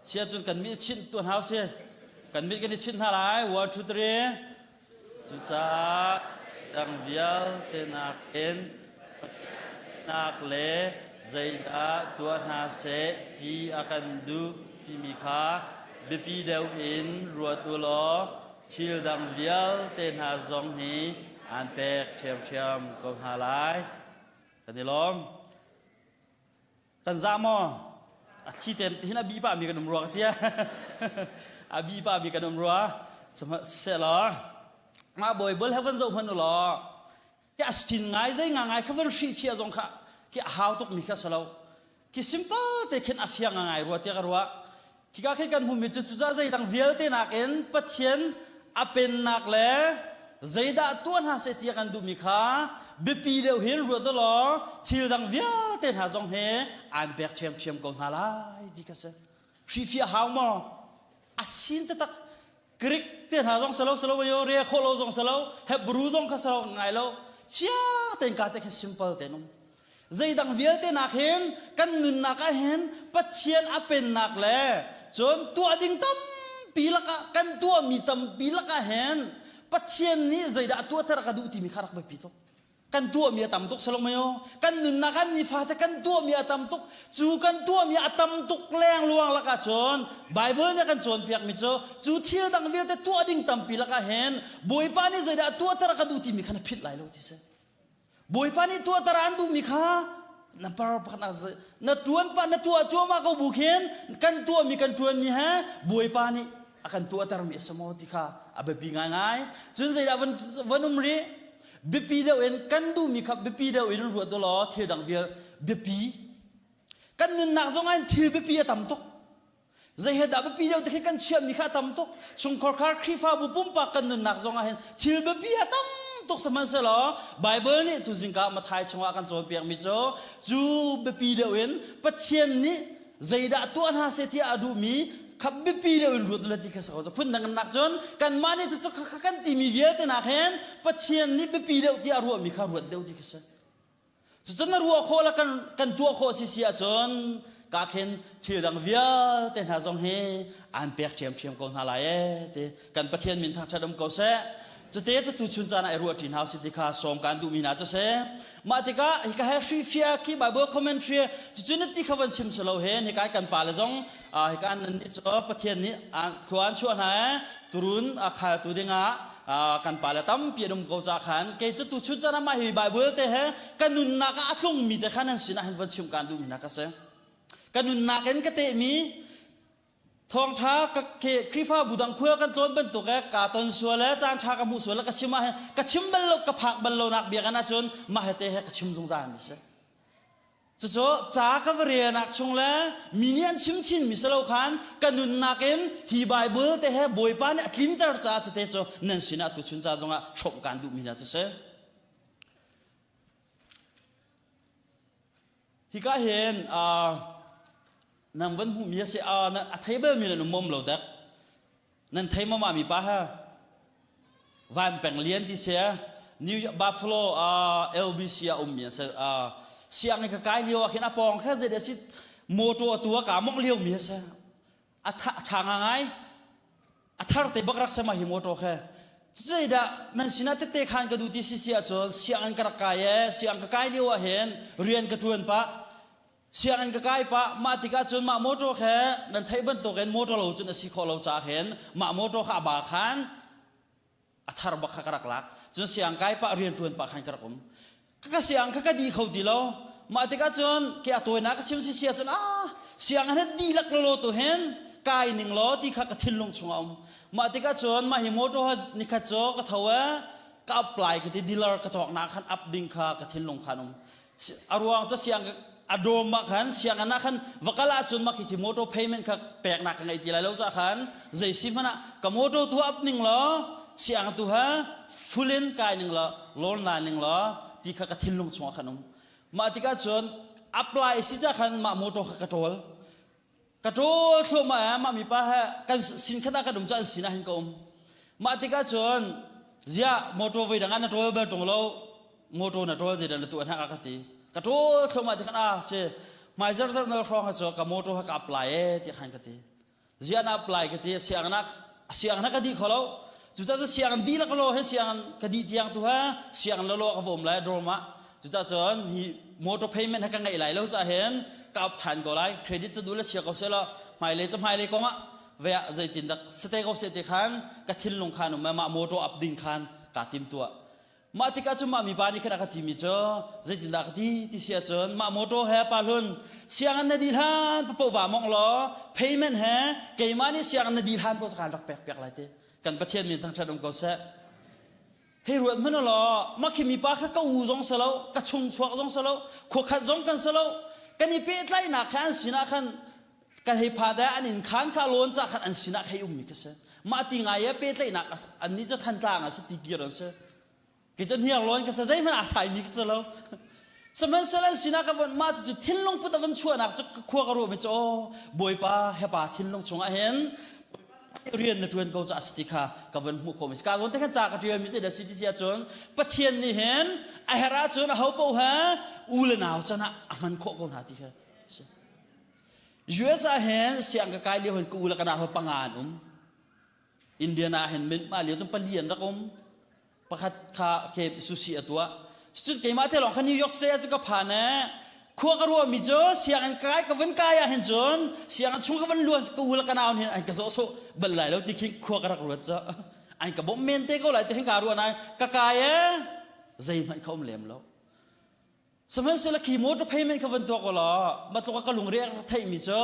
Speaker 14: Sia cun kan mit chinh tuan hau si. Kan mit kan i chinh hna lai. One, two, three. Cucaah dang vialte nakin nak le zeidah tuah hna seh ti a kan duh timi kha biapi deuh in ruat u law thil dang vialte hna zong hi aan pek ṭhiamṭhiam ko hna lai. Kan i lawm. Kan za maw? A thli ten hin a bi pah mi kan um rua ka tia. A bi pah mi kan um rua. Siseh law mah Bible he van zoh hmanh u law ki a skin ngai zei nga ngai kha van hrih fiah zong kha ki a hau tuk mi kha si lo. Ki simple te khin a fiang ngai rua tiah ka ruah. Khika khi kan hmuhmi cu cucaah zeidang vialte nakin Pathian a pennak le zeidah tuah hna seh ti a kan duhmi kha biapi deuh hin ruat u law thil dang vialte hna zong he aan pek ṭhiamṭhiam ko hna lai ti kha si. Hrifiah hau maw? A sin taktak Greek te hna zong salo salo yo re khawh lo zong salo Hebrew zong kha salo ngai lo fiang tein ka te khin simple tein um zeidang vialte nak hin kan nunnak ah hin Pathian a pennak le cun tuah ding tampi lakah kan tuahmi tampi lakah hin Pathian nih zeidah tuahter a ka duh timi kha rak biapi tuk Kan tuahmi a tam tuk salong mayo. Kan nunnak ah nifate kan tuahmi a tam tuk. Cu kan tuahmi a tam tuk lengluang lakah cun Bible nih a kan cawnpiakmi cu cu thil dang vialte tuah ding tampi lakah hin Bawipa nih zeidah tuahter a ka duh timi kha na philh lai lo ti si. Bawipa nih tuahter an duhmi kha na par pakhat na tuan pa na tuah cuahmah ko bu khin kan tuahmi kan tuanmi he Bawipa nih a kan tuahtermi a si maw ti kha a biapi ngaingai. Cun zeidah van, van um rih? Biapi deuh in kan duhmi kha biapi deuh in ruat u law thil dang vial biapi. Kan nunnak zong ah thil biapi a tam tuk. Zei he dah biapi deuh ti khi kan chiahmi kha a tam tuk. Chungkhar khar Khrihfabu pumpak kan nunnak zong ah hin thil biapi a tam tuk sihmanhsehlaw Bible nih tuzingka Matthai chungah kan cawnpiakmi cu cu biapi deuh in Pathian nih zeidah tuah hna seh tiah a duhmi kha biapi deuh in ruat le ti kha si ko phundang nak cun kanmah nih cucu kha kan timi vialte nak hin Pathian nih biapi deuh tiah a ruahmi kha ruat deuh ti kha si cucun na ruah khawh le kan kan tuah khawh si si ahcun ka khin thil dang vialte hna zong hi aan pek ṭhiamṭhiam ko hna lai ee ti kan Pathian min thangṭhat um ko seh cute cu tu chun caan ah i ruah ṭi hna usih ti kha sawm kaan duhmi hna cu si mah tikah hika he hrifia khi Bible commentary cucu na ti kha van chim si lo hen hika kan pa le zong hika nan nih cu Pathian nih thlua an chuah hna ee turun a khaltu dingah kan pa le tampi an um ko ca khan kei cu tu chun caan ah mah hi Bible te he ka nunnak ah a tlungmi te kha nan sinah hin van chim kaan duhmi hna ka si ka nunnak in ka tehmi Thawngṭha ka Khrihfabu dang khua kan tlawn bantuk e kaa ton sual e caan ṭha ka hmuh sual le ka chim ah hin ka chim bal lo ka phak bal lonak biakinn ahcun mah he te he ka chim zungzal mi si. Cucu ca ka va relnak chung le mi nih an chim chin mi si lo khan ka nunnak in hi Bible te he Bawipa nih a tlinter caah cute cu nan sinah tuchun ca zongah hrawmh kaan duhmi hna cu si. Hika hin nang van hmuhmi a si a thei balmi nan um mom lo dek nan thei mama mi pa ha van peng lian ti sia New York Buffalo LBC a ummi a si siang ka kai lio ah khin a pawng kha zei si motor atu a ka mong lio mi a si a tha nga ngai a thar te bak rak sama hi motor khe zeidah nan sinah tete khan ka duh ti si si ahcun sianginn ka rak kai e siang ka kai lio ah hin rian ka ṭuan pah sianginn ka kai pah mah tikah cun mah motor khe nan theih bantukin motor lo cun a si khawh lo caah hin mah motor kha a ba khan a thar bak kha ka rak lak cun siang kai pah rian ṭuan pah khan ka rak um ka siang kha ka di kho ti lo mah tikah cun ke a tawinak ka chim si sia cun ah siang an dihlak lolo tu hin kai ning law ti kha ka thinlung chungah um mah tikah cun mah hi motor nikhat cu ka tho e. Ka apply ka ti dealer ka cawk nak khan up ding kha ka thinlung khan um. A ruang cu siang a dawm ah khan sianginn ah khan va kal ahcun mah khi motor payment kha peknak ka ngei ti lai lo ca khan zei si hmanh ah ka motor tu up ning law siang tu ha full in kai ning law loan la ning law ti kha ka thinlung chungah khan um. Mah tikah cun apply si ca khan mah motor kha ka ṭawl. Ka ṭawl thluahmah eh mah mipa he kan sin khat ah kan um cu an sin ah hin ka um. Mah tikah cun ziah motor voi dang ah na ṭawl bal ṭung lo motor na ṭawl zeidah na tuah hna ka ti. Ka ṭawl thluahmah ti khan ah si hmai zarzar nal hrawng ha cu ka motor ha ka apply eh ti khan ka ti. Ziah na apply ka ti sianginn ah sianginn ka dih kho lo. Cucaah cu sianginn dihlak lo he sianginn ka dih tiang tu ha sianginn lo lo ka va um lai dorm ah. Cucaah cun hi motor payment ha ka ngeih lai lo caah hin ka up ṭhan ko lai. Credit cu duh le chia ko seh law hmailei cu hmailei kong ah ve ah zeitin dak sate ko seh ti khan ka thinlung khan um mah motor up ding khan kaa tim tuah. Mah tikah cun mah mipa nih khan a ka timi cu zeitindah ka ti ti si ahcun mah motor he pa hlun sianginn na dih hlan papoh va mong law payment he keimah nih sianginn na dih hlan paoh kaan rak pek piak lai ti kan Pathian min thangṭhat um ko seh. Hei ruat hmanh law mah khi mipa kha ka u zong si lo ka chung chuak zong si lo khua khat zong kan si lo kan i pehtlaihnak kha an sinah khan kan hei pha de an inn khan kha lawn ca khan an sinah khei ummi ka si mah ti ngai e pehtlaihnak an nih cu thantlang a si ti kir an si kei cu hniar lawn ka si zeihmanh aa saimi ka si lo sihmanhsehlaw an sinah ka von mah cu thinlung put a von chuahnak cu khua ka ruahmi cu aw bawipa hepa thinlung chungah hin rian na ṭuan ko ca a si ti kha ka von hmuh khawhmi si ka zawn te khan ca ka ṭialmi si da si ti si ahcun Pathian nih hin a herh ahcun aho paoh he u le nau can ah a hman khawh ko hna ti kha si US ah hin siang ka kai lio hin ka u le ka nau panga an um. Indiana ah hin min mah lio cun pali an rak um. Pakhat kha ke sushi a tuah. Cun keimah te lawng kha New York State ah cun ka phan eh. Khua ka ruahmi cu sianginn kai ka vun kai ah hin cun sianginn chung ka vun luan ka u le ka nau hin an ka zawh sawh bal lai lo ti khi khua ka rak ruat cu. An ka bawmh men te ko lai ti hin ka ruah nain ka kai eh zeihmanh ka um lem lo. Sihmanhsehlaw khi motor payment kha van tuak law matluk ka lungre a theihmi cu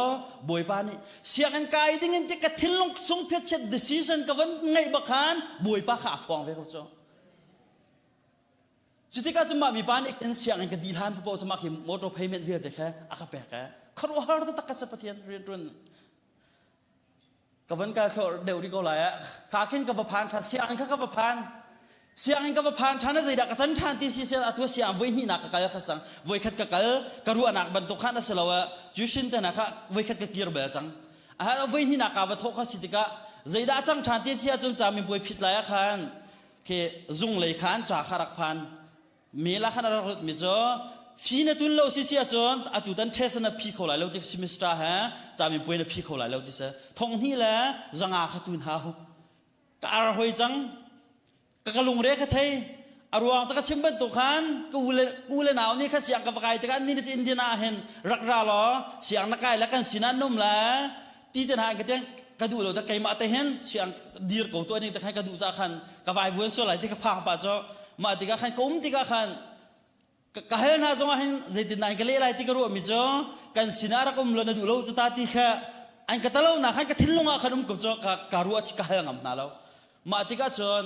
Speaker 14: Bawipa nih sianginn kai ding in ti ka thinlung sung phiatchiat decision ka van ngeih bak khan Bawipa kha a phuang ve ko cu. Cutikah cun mah mipa nih kan sianginn ka dih hlan paoh cu mah khi motor payment vialte kha a ka pek ee. Khuaruahhar taktak ka si Pathian rianṭuan. Ka van kai thlawh deuh rih ko lai ah ka khin ka va phan ṭhan sianginn kha ka va phan sianginn ka va phan ṭhan a zeidah ka can ṭhan ti si sian atu siang voi hnihnak ka kal kha sang voi khat ka kal ka ruahnak bantuk khan a si lo ah tuition te hna kha voi khat ka kir bel cang a voi hnihnak ka va thawh kha si tikah zeidah cang ṭhan ti si ahcun ca minpuai phit lai ah khan khi zung lei khan ca kha rak phan Mail ah khan a rak rutmi cu fi na tun lo si si ahcun atu tan test na phi kho lai lo ti semester he camipuai na phi kho lai lo ti si thong hnih le zanga kha tun hau ka ar hoi cang ka ka lungre kha thei a ruang ca ka chim bantuk khan ka u le u le nau nih kha siang ka va kai tikah ni cu Indiana ah hin rak ra law siang na kai le kan sinah num le ti te hna ka tiang ka duh lo ta keimah te hin siang dir ko tuah ning te khan ka duh ca khan ka vai vuan sual lai ti ka phang pa cho mah tikah khan ka um tikah khan ka hel hna zongah hin zeitin dah ka leh lai ti ka ruah mi cu kan sinah rak um lo na duh lo cu ta ti kha an ka talo na khan ka thinlung ah khan um ko cu ka ka ruah chi ka hal ngam hna lo mah tikah cun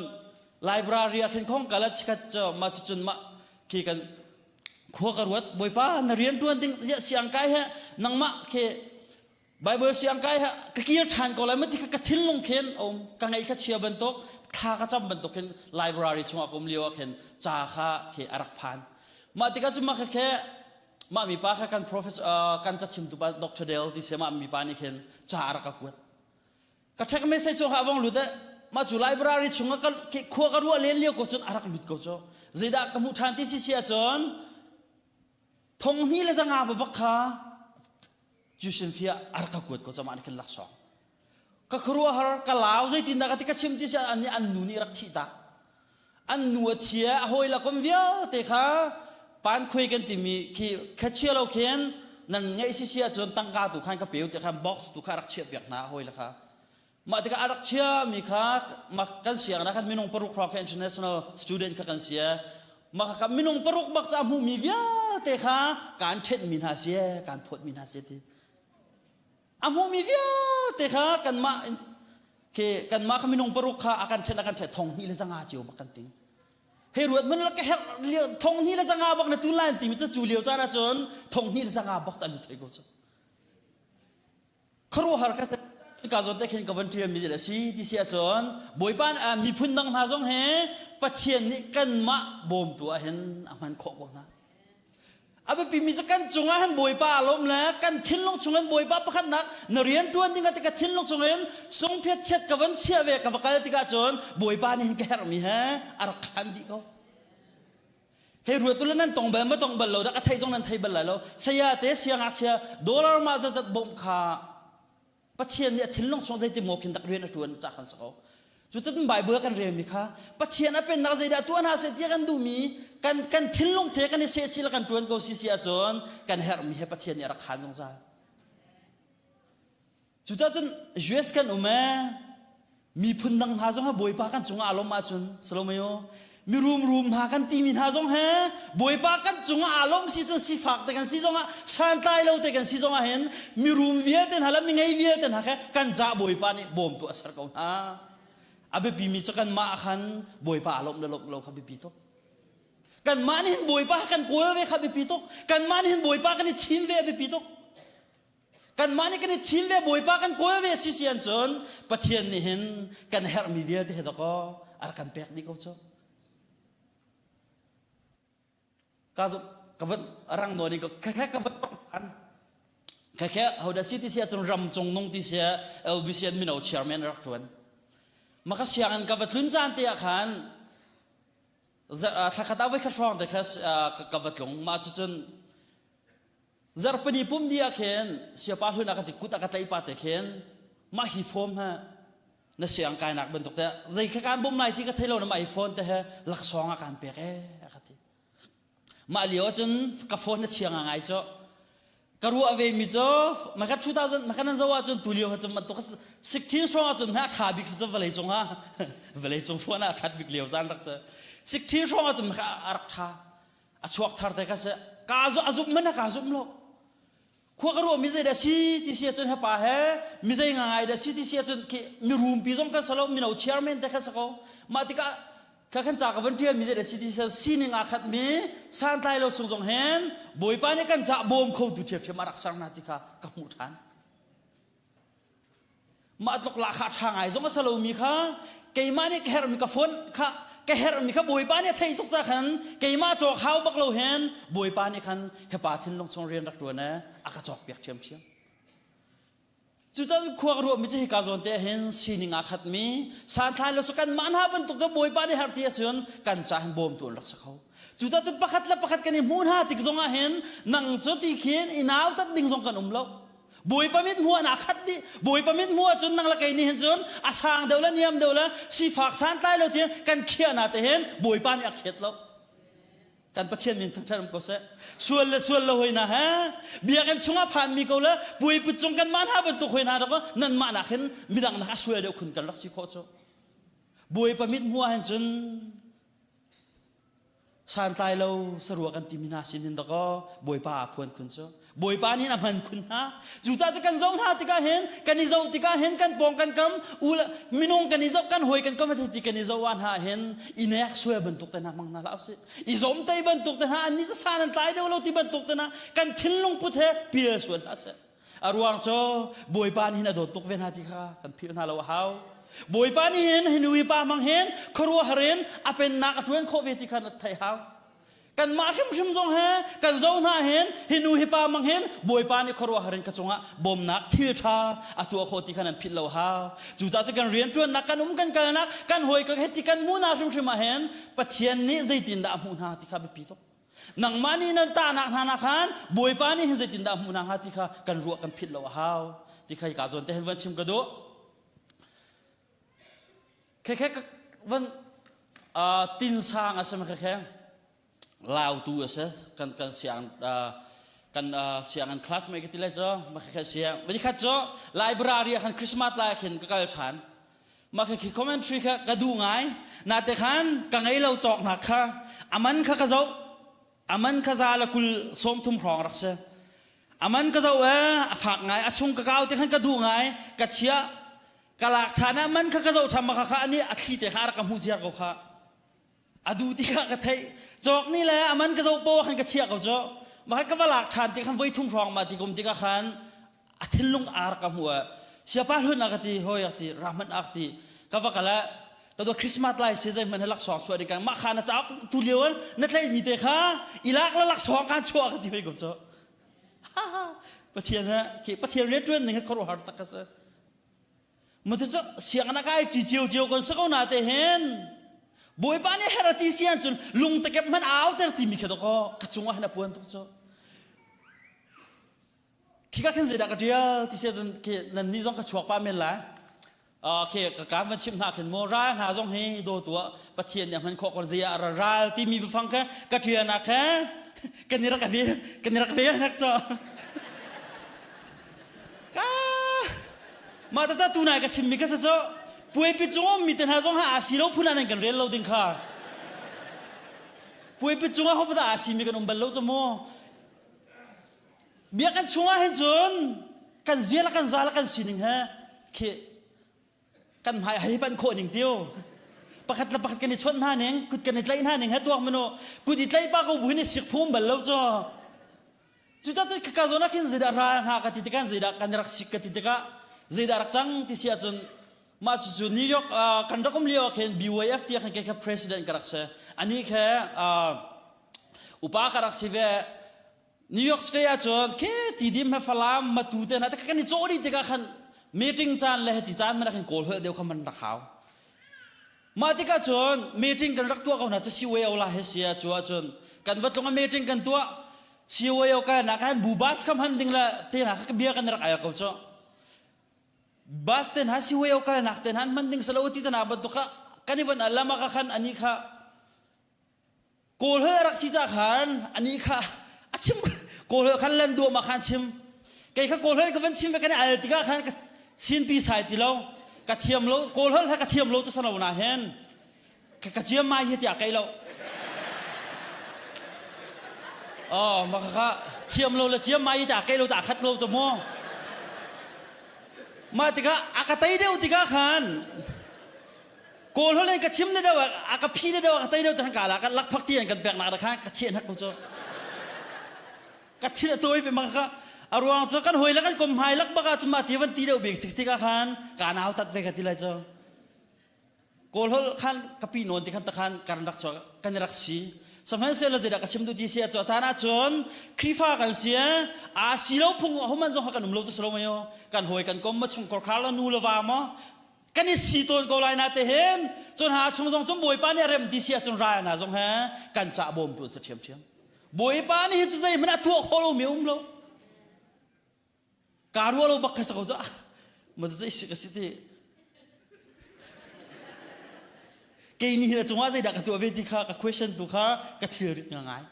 Speaker 14: library ah khin khong kala chikhat cu mah cun mah khi kan khua ka ruat bawipa na rian tuan ding siang kai he nangmah khi Bible siang kai ha ka kir ṭhan ko lai ma ti ka thinlung khin um ka ngaih kha chia bantuk thla ka cam bantuk khin library chungah ka um lio ah khin ca kha khi a rak phan mah tikah cu mah kha khe mah mipa kha kan professor kan cachimtu pa Dr. Dale ti se mah mipa nih khin ca a rak ka kuat ka check message cu ha vong lut eh mah cu library chungah ka khua ka ruah len lio ko cun a rak lut ko cu zeidah ka hmuh ṭhan ti si si ahcun thong hnih le zanga babak kha tuition fee ah a rak ka kuat ko camah nih khin laksawng ka khuaruahhar ka lau zeitindah ka ti ka chim ti si an an nu nih rak thih tak an nu a thia a hawi la kom vialte kha pan khuai kan timi khi khachia lo khin nan ngeih si si ahcun tangka tu khan ka peu ti khan box tu kha rak chiah piak hna hawi la kha Mah tikah a rak chiami kha kan sianginn ah khan minung paruk hrawng kha international student kha kan si. Mah kha minung paruk bak ca hmuhmi vialte kha kaan ṭhenhmi hna si, kaan phawtmi hna si ti. A hmuhmi vialte kha kanmah khi kanmah kha minung paruk kha a kan ṭhenh a kan ṭhenh thong hnih le zanga cio bak kan ting. Hei ruat hmanh la ka herh thong hnih le zanga bak na tun lai an timi cu cu lio caan ahcun thong hnih le zanga bak cu an lut thei ko cu. Khuaruahhar ka ka zawn te khin ka van ṭialmi a si ti si ahcun Bawipa miphun dang hna zong he Pathian nih kanmah bawmtu ah hin a hman khawh ko hna. A biapimi cu kan cungah hin Bawipa aa lawm le kan thinlung chungin Bawipa pakhatnak na rian ṭuan ding ah ti ka thinlung chungin sungphiat chiat ka van chiah ve ka va kal tikah cun Bawipa nih hin ka herhmi he a rak khan dih ko. Hei ruat u nan tong bal ma tong bal lo dah ka theih zong nan thei bal lai lo. Saya te siangngakchia dollar mah zatzat bawmh kha Pathian nih a thinlung chung zeiti maw khin dak rian a ṭuan ca khan si ko. Cucun Bible kan relmi kha Pathian a pennak zeidah tuah hna seh tiah kan duhmi kan kan thinlung the kan i sehchih le kan ṭuan ko si si ahcun kan herhmi he Pathian nih a rak khaan zungzal. Cucaah cun US kan um ee miphun dang hna zong he Bawipa kan cungah aa lawmh ahcun Salomayo mirum rum hna kan timi hna zong he Bawipa kan cungah aa lawmh si cun sifak te kan si zongah santlai lo te kan si zongah hin mirum vialte hna le mingei vialte hna khe kan ca Bawipa nih bawmtu a ser ko hna. A biapi mi cu kanmah khan Bawipa aa lawmh le lawmh lo kha biapi tuk. Kanmah nih hin Bawipa kan kawl ve kha biapi tuk. Kanmah nih hin Bawipa kan i thim ve a biapi tuk. Kanmah nih kan i thim ve Bawipa kan kawl ve si si cun Pathian nih hin kan herhmi vialte he dakaw a rak kan pek dih ko cu. Ka ka van rang nawn in ka khe ka van tong khe khe hoda si ti sia cun ram cung nung ti sia LBC an mino chairman rak tuan. Maka sianginn ka va tlun caan te ah khan thlakhat ah voi khat hrawng te kha ka va tlung mah cucun Zarhpini pum dih ah khin siapa hlun a ka ti kut a ka tlaih pa te khin mah hi form ha na siang kainak bantuk te zei kha kan bawm lai ti ka thei lo na mah hi phone te he laksawng a kan pek ee a ka ti. Mah lio ahcun ka phone na chia ngai cu ka ruah ve mi cu maka 2000 maka nan zo ahcun tu lio cun bantuk 16 hrawng ahcun ha tha bik si cu vawlei cung ah vawlei cung phone ah that bik lio zan rak si 16 hrawng ahcun maka a rak tha a chuak thar te ka si ka a zumh man ka zumh lo khua ka ruah mi zei dah si ti si ahcun hepa he mi zei ngai dah si ti si ahcun khi mi rumpi zong kan si lo mino chairman te kha si ko mah tikah kha khan ca ka van tial mi zei dah si ti si sining aa khat mi santlai lo chung zong hen bawipa nih kan ca bawm kho tu ṭhiamṭhiam a rak ser hna ti kha ka hmuh ṭhan Mah tluk lahkhah ṭha ngai zong a si lomi kha keimah nih ka herhmi ka phone kha ka herhmi kha Bawipa nih a theih tuk ca khan keimah cawk hau bak lo hin Bawipa nih khan hepa thinlung chung rian rak ṭuan ee a ka cawkpiak ṭhiamṭhiam. Cucaah khua ka ruahmi cu hika zawn te ah hin sining aa khatmi santlai lo cu kanmah hna bantuk cu Bawipa nih herh ti a si kan ca hin bawmtu an rak si kho. Cucaah cun pakhat le pakhat kan i hmuh hna tik zongah hin nang cu ti khin i nautat ding zong kan um lo. Bawipa mit hmuh ah khat dih. Bawipa mit hmuh ahcun nang le kei nih hin cun a sang deuh le niam deuh le sifak santlai lo tiang kan khiah na te hin Bawipa nih a khiat lo. Kan Pathian min thangṭhat um ko seh. Sual le sual lo hoi na he biakinn chungah phanmi ko le puiput cung kan mah hna bantuk hoi hna dok nan mah nak hin midang nak a sual deuh khun kan rak si khawh cu. Bawipa mit hmuh ah hin cun Santlai lo sarua kan timi hna sin hin dakaw Bawipa aa phuan khun cu. Bawipa nih a hman khun hna. Cucaah cu kan zoh hna tikah hin kan i zoh tikah hin kan pawng kan kam u minung kan i zoh kan hawi kan kam ti kan i zoh ah hna hin i nek sual bantuk te hna hmang hna hlah usih. I zomtei bantuk te hna annih cu san an tlai deuh lo ti bantuk te hna kan thinlung put he pial sual hlah seh. A ruang cu Bawipa nih hin a dawt tuk ve hna ti kha kan philh hna lo a hau. Bawipa nih hin hi nu hi pa hmang hin khuaruahhar in a pennak a ṭuan khawh ve ti kha na theih hau. Kanmah hrimhrim zong he kan zoh hna hin hi nu hi pa hmang hin Bawipa nih khuaruahhar in ka cungah bawmnak thil ṭha a tuah khawh ti kha nan philh lo hau. Cucaah cu kan rianṭuannak, kan um kan kalnak, kan hawi ka heti kan hmuhnak hrimhrim ah hin Pathian nih zeitindah a hmuh hna ti kha biapi tuk. Nangmah nih nan tahnak hna nak khan Bawipa nih hin zeitindah hmuh hna hnga ti kha kan ruah kan philh lo a hau ti kha hika zawn te hin van chim ka duh. Khekhe van tinsang a si ma khekhe lautu a si kan kan siang kan sianginn classmate ka ti lai cu ma khekhe siang vani khat cu library ah khan Christmas lai khin ka kal ṭhan Mah khi commentary kha ka duh ngai. Nate khan ka ngei lo cawknak kha aman kha ka zoh. Aman kha za le kul 30 hrawng rak si. Aman ka zoh ee a fak ngai. A chung ka kau te khan ka duh ngai. Ka chiah. Ka lak ṭhan ah man kha ka zoh ṭhan ma kha kha ani a thli te kha a rak ka hmuh ziar ko kha. A du ti kha ka theih. Cawk ni le a man ka zoh po khan ka chiah ko cu. Mah ka va lak ṭhan ti khan voi thum hrawng ma ti kum tikah khan a thinlung ar ka hmu siapa hlun a ka ti hoi a ti ra hmanh ak ti ka va kal ka do Christmas lai si zei hmanh he laksawng chuah ding kan mah kha na cauk tu lio na tlaih mi te kha ilak la laksawng kan chuah ka ti hoi ko cu Pathian he khi Pathian rianṭuan ning he khuaruahhar tak ka si Matu cu sianginn ah kai ṭi cio kan si ko na te hin Bawipa nih her a ti si ahcun lungtakep hmanh a auter timi khi dawkaw ka cungah hin a puan tuk cu. Khika khin zeidah ka ṭial ti si ahcun khi nannih zong ka chuak pah men lai. Khi ka kaan van chimh hna khin mu ral hna zong hi dawtu ah Pathian nih a hman khawh ko zei ah ral timi biafang kha ka ṭial nak kha kan i rak vel kan i rak vel nak cu. Ka mah caca tu nai ka chimmi kha cu puaipi cung ummi te hna zong ha aa si lo phun ah nan kan rel lo ding kha. Puaipi cung ah hopadah aa simi kan um bal lo cu mu. Biakinn chungah hin cun kan zia le kan za le kan sining he khi kan hmai hei panh khawh ning tiu. Pakhat le pakhat kan i chawnh hna ning, kut kan i tlaih hna ning he tuak manu kut i tlaih pa ko bu hin i sik phum bal lo cu. Cucaah cun khaka zawn ah khin zeidah ral hna ka ti tikah zeidah kan rak sik ka ti tikah zeidah rak cang ti si ahcun mah cucu New York uh, kan rak um lio ah khin BYF tiah khin kei kha president ka rak si. Ani khe uh, upa ka rak si ve. New York State ahcun khi Tidim he Falam Matu te hna te kan i cawh dih tikah khan meeting caan le hiti caan man khin kawl holh deuh kha man rak hau. Mah tikah cun meeting kan rak tuah ko hna cu CYO la he si ah cu ahcun kan va tlung a meeting kan tuah CYO kai nak khan bu bus kha hman ding le te hna kha bia kan rak ai ko cu. Bus te hna CYO kal nak te hna hman ding salo ti te na bantuk kha kan i van alam ah khan ani kha Kawl holh a rak si ca khan anih kha a chim Kawl holh khan lan duam ah khan chim kei kha Kawl holh ka van chim ve kan i al tikah khan ka sinpi sai ti lo ka thiam lo Kawl holh kha ka thiam lo tu sano na hen ka ka ciam mai hi tiah kei lo oh ma kha thiam lo le ciam mai hi tiah kei lo ta khat lo chu mu mah tikah a ka tei deuh tikah khan Kawl holh in ka chim na deuh a ka phi na deuh a ka tei deuh te ka la ka lakphak ti an kan pek nak kha ka cheh hnak ko cu ka thil a tawi ve ma ka a ruang cu kan hoi le kan kom hmai lak bak ah cu ma ti van ti deuh bik tik tikah khan ka nau tat ve ka ti lai cu kawl holh khan ka pi nawn ti khan takhan kan rak chuak kan rak si sihmanhsehlaw zeidah ka chim duh ti si ah cu a caan ah cun Khrihfa kan si aa si lo phung homan zong kan um lo cu si lo mei kan hawi kan kom ma chung khar la nu le va maw kan i si tawn ko lai na te hin cun ha chung zong cun bawipa nih a rem ti si ahcun ral hna zong he kan cah bawmtu an si ṭhiamṭhiam bawipa nih hi cu zeihmanh a tuah khawh lomi um lo kaa ruah lo bak kha sa ko cu ah ma cu zei sik a si ti kei nih hin a cungah zeidah ka tuah ve ti kha ka question tu kha ka thilrit ngai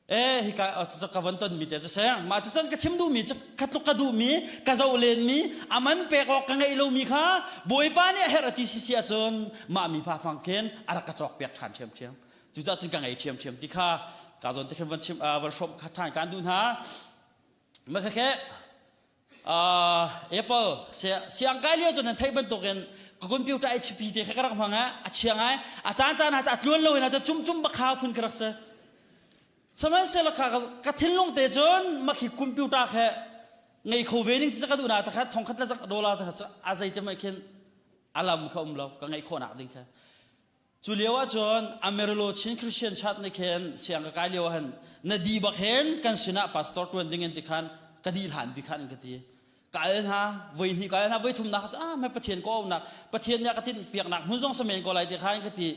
Speaker 14: Eh hika ka van ton mi te cu seng mah cu cun ka chim duhmi cu ka tluk ka duhmi ka zoh len mi a man pek awk ka ngeih lomi kha bawipa nih a herh a ti si si ahcun mah mi pa hmang khin a rak ka cawk piak ṭhan ṭhiamṭhiam cucaah cun ka ngei ṭhiamṭhiam ti kha ka zawn te khin van chim van hrawmh kha ṭhan kaan duh hna ma khe Uh, Apple siang kai lio cu nan theih bantukin ka computer HP te kha ka rak hmang a chia ngai a caan caan ah a tluan lo in a cum cum bak phun ka rak si sihmanhsehlaw kha ka thinlung te cun makhi computer khe ngei kho ve ning ti ka duh na ta kha thongkhat le zak dollar ta kha a zei te mai khin alam kha um lo ka ngeih khawh nak ding kha Cu lio ahcun Amarillo Chin Christian Church nih khin siang ka kai lio ahhin na di bak hin kan sinah pastor tuan ding in ti khan ka di hlan bi khan in ka ti. Ka al hna, voi hnih ka al hna, voi thumnak kha ah mai Pathian ko aunak, Pathian nih a ka tinh piaknak hmun zong samen ko lai ti khan ka ti.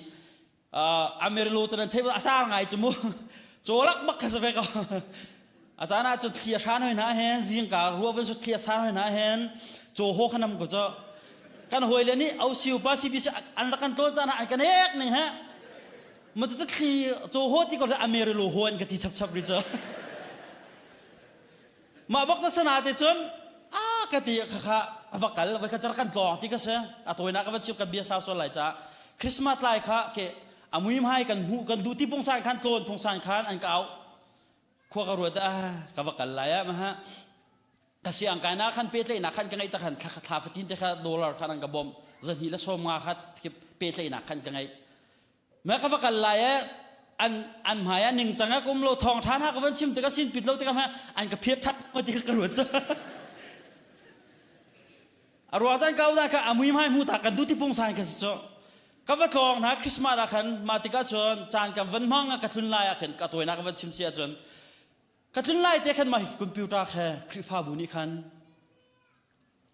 Speaker 14: Uh, Amarillo cu nan theih a sar ngai cu mu. Cawlak bak kha sa ve ko. A caan ah cun thli a hran hoi hna hen zingka ruah van sut thli a san hoi hna hen caw haw kha nam ko cu kan hawile nih OCU pa CBC an rak kan tlawn caan ah an kan ek ning he ma cu thli caw haw ti ko Amerilo haw an ka ti chap chap ri cu mah bak ta sana te cun a ka ti kha kha a va kal vai kha car kan tlawng ti ka si a tawinak ka van chim kan bia sau sual lai caah Christmas lai kha ke a mui hmai kan hmuh kan duh ti pungsan khan tlawn pungsan khan an ka au khua ka ruat ah ka va kal lai ah maha ka siang kai na khan pehtlaihnak khan ka ngeih tak khan thla fatin te kha dollar khan an ka bawmh zahnih le sawm nga kha pehtlaihnak khan ka ngeih. Me ka va kal lai e an an hmai ah ningcang ah ka um lo thawng ṭha hna ka van chim tikah sin pit lo tikah an ka phiat ṭhat ma ti ka ruat cu. A ruang caan ka da kha a mui hmai hmu ta kan du ti pung sai ka si cu. Ka va tlawng hna Christmas ah khan mah tikah cun caan kan van hmang ka tlun lai ah khan ka tawinak ka van chim si ahcun ka tlun lai te khan mah hi computer khe Khrihfabu nih khan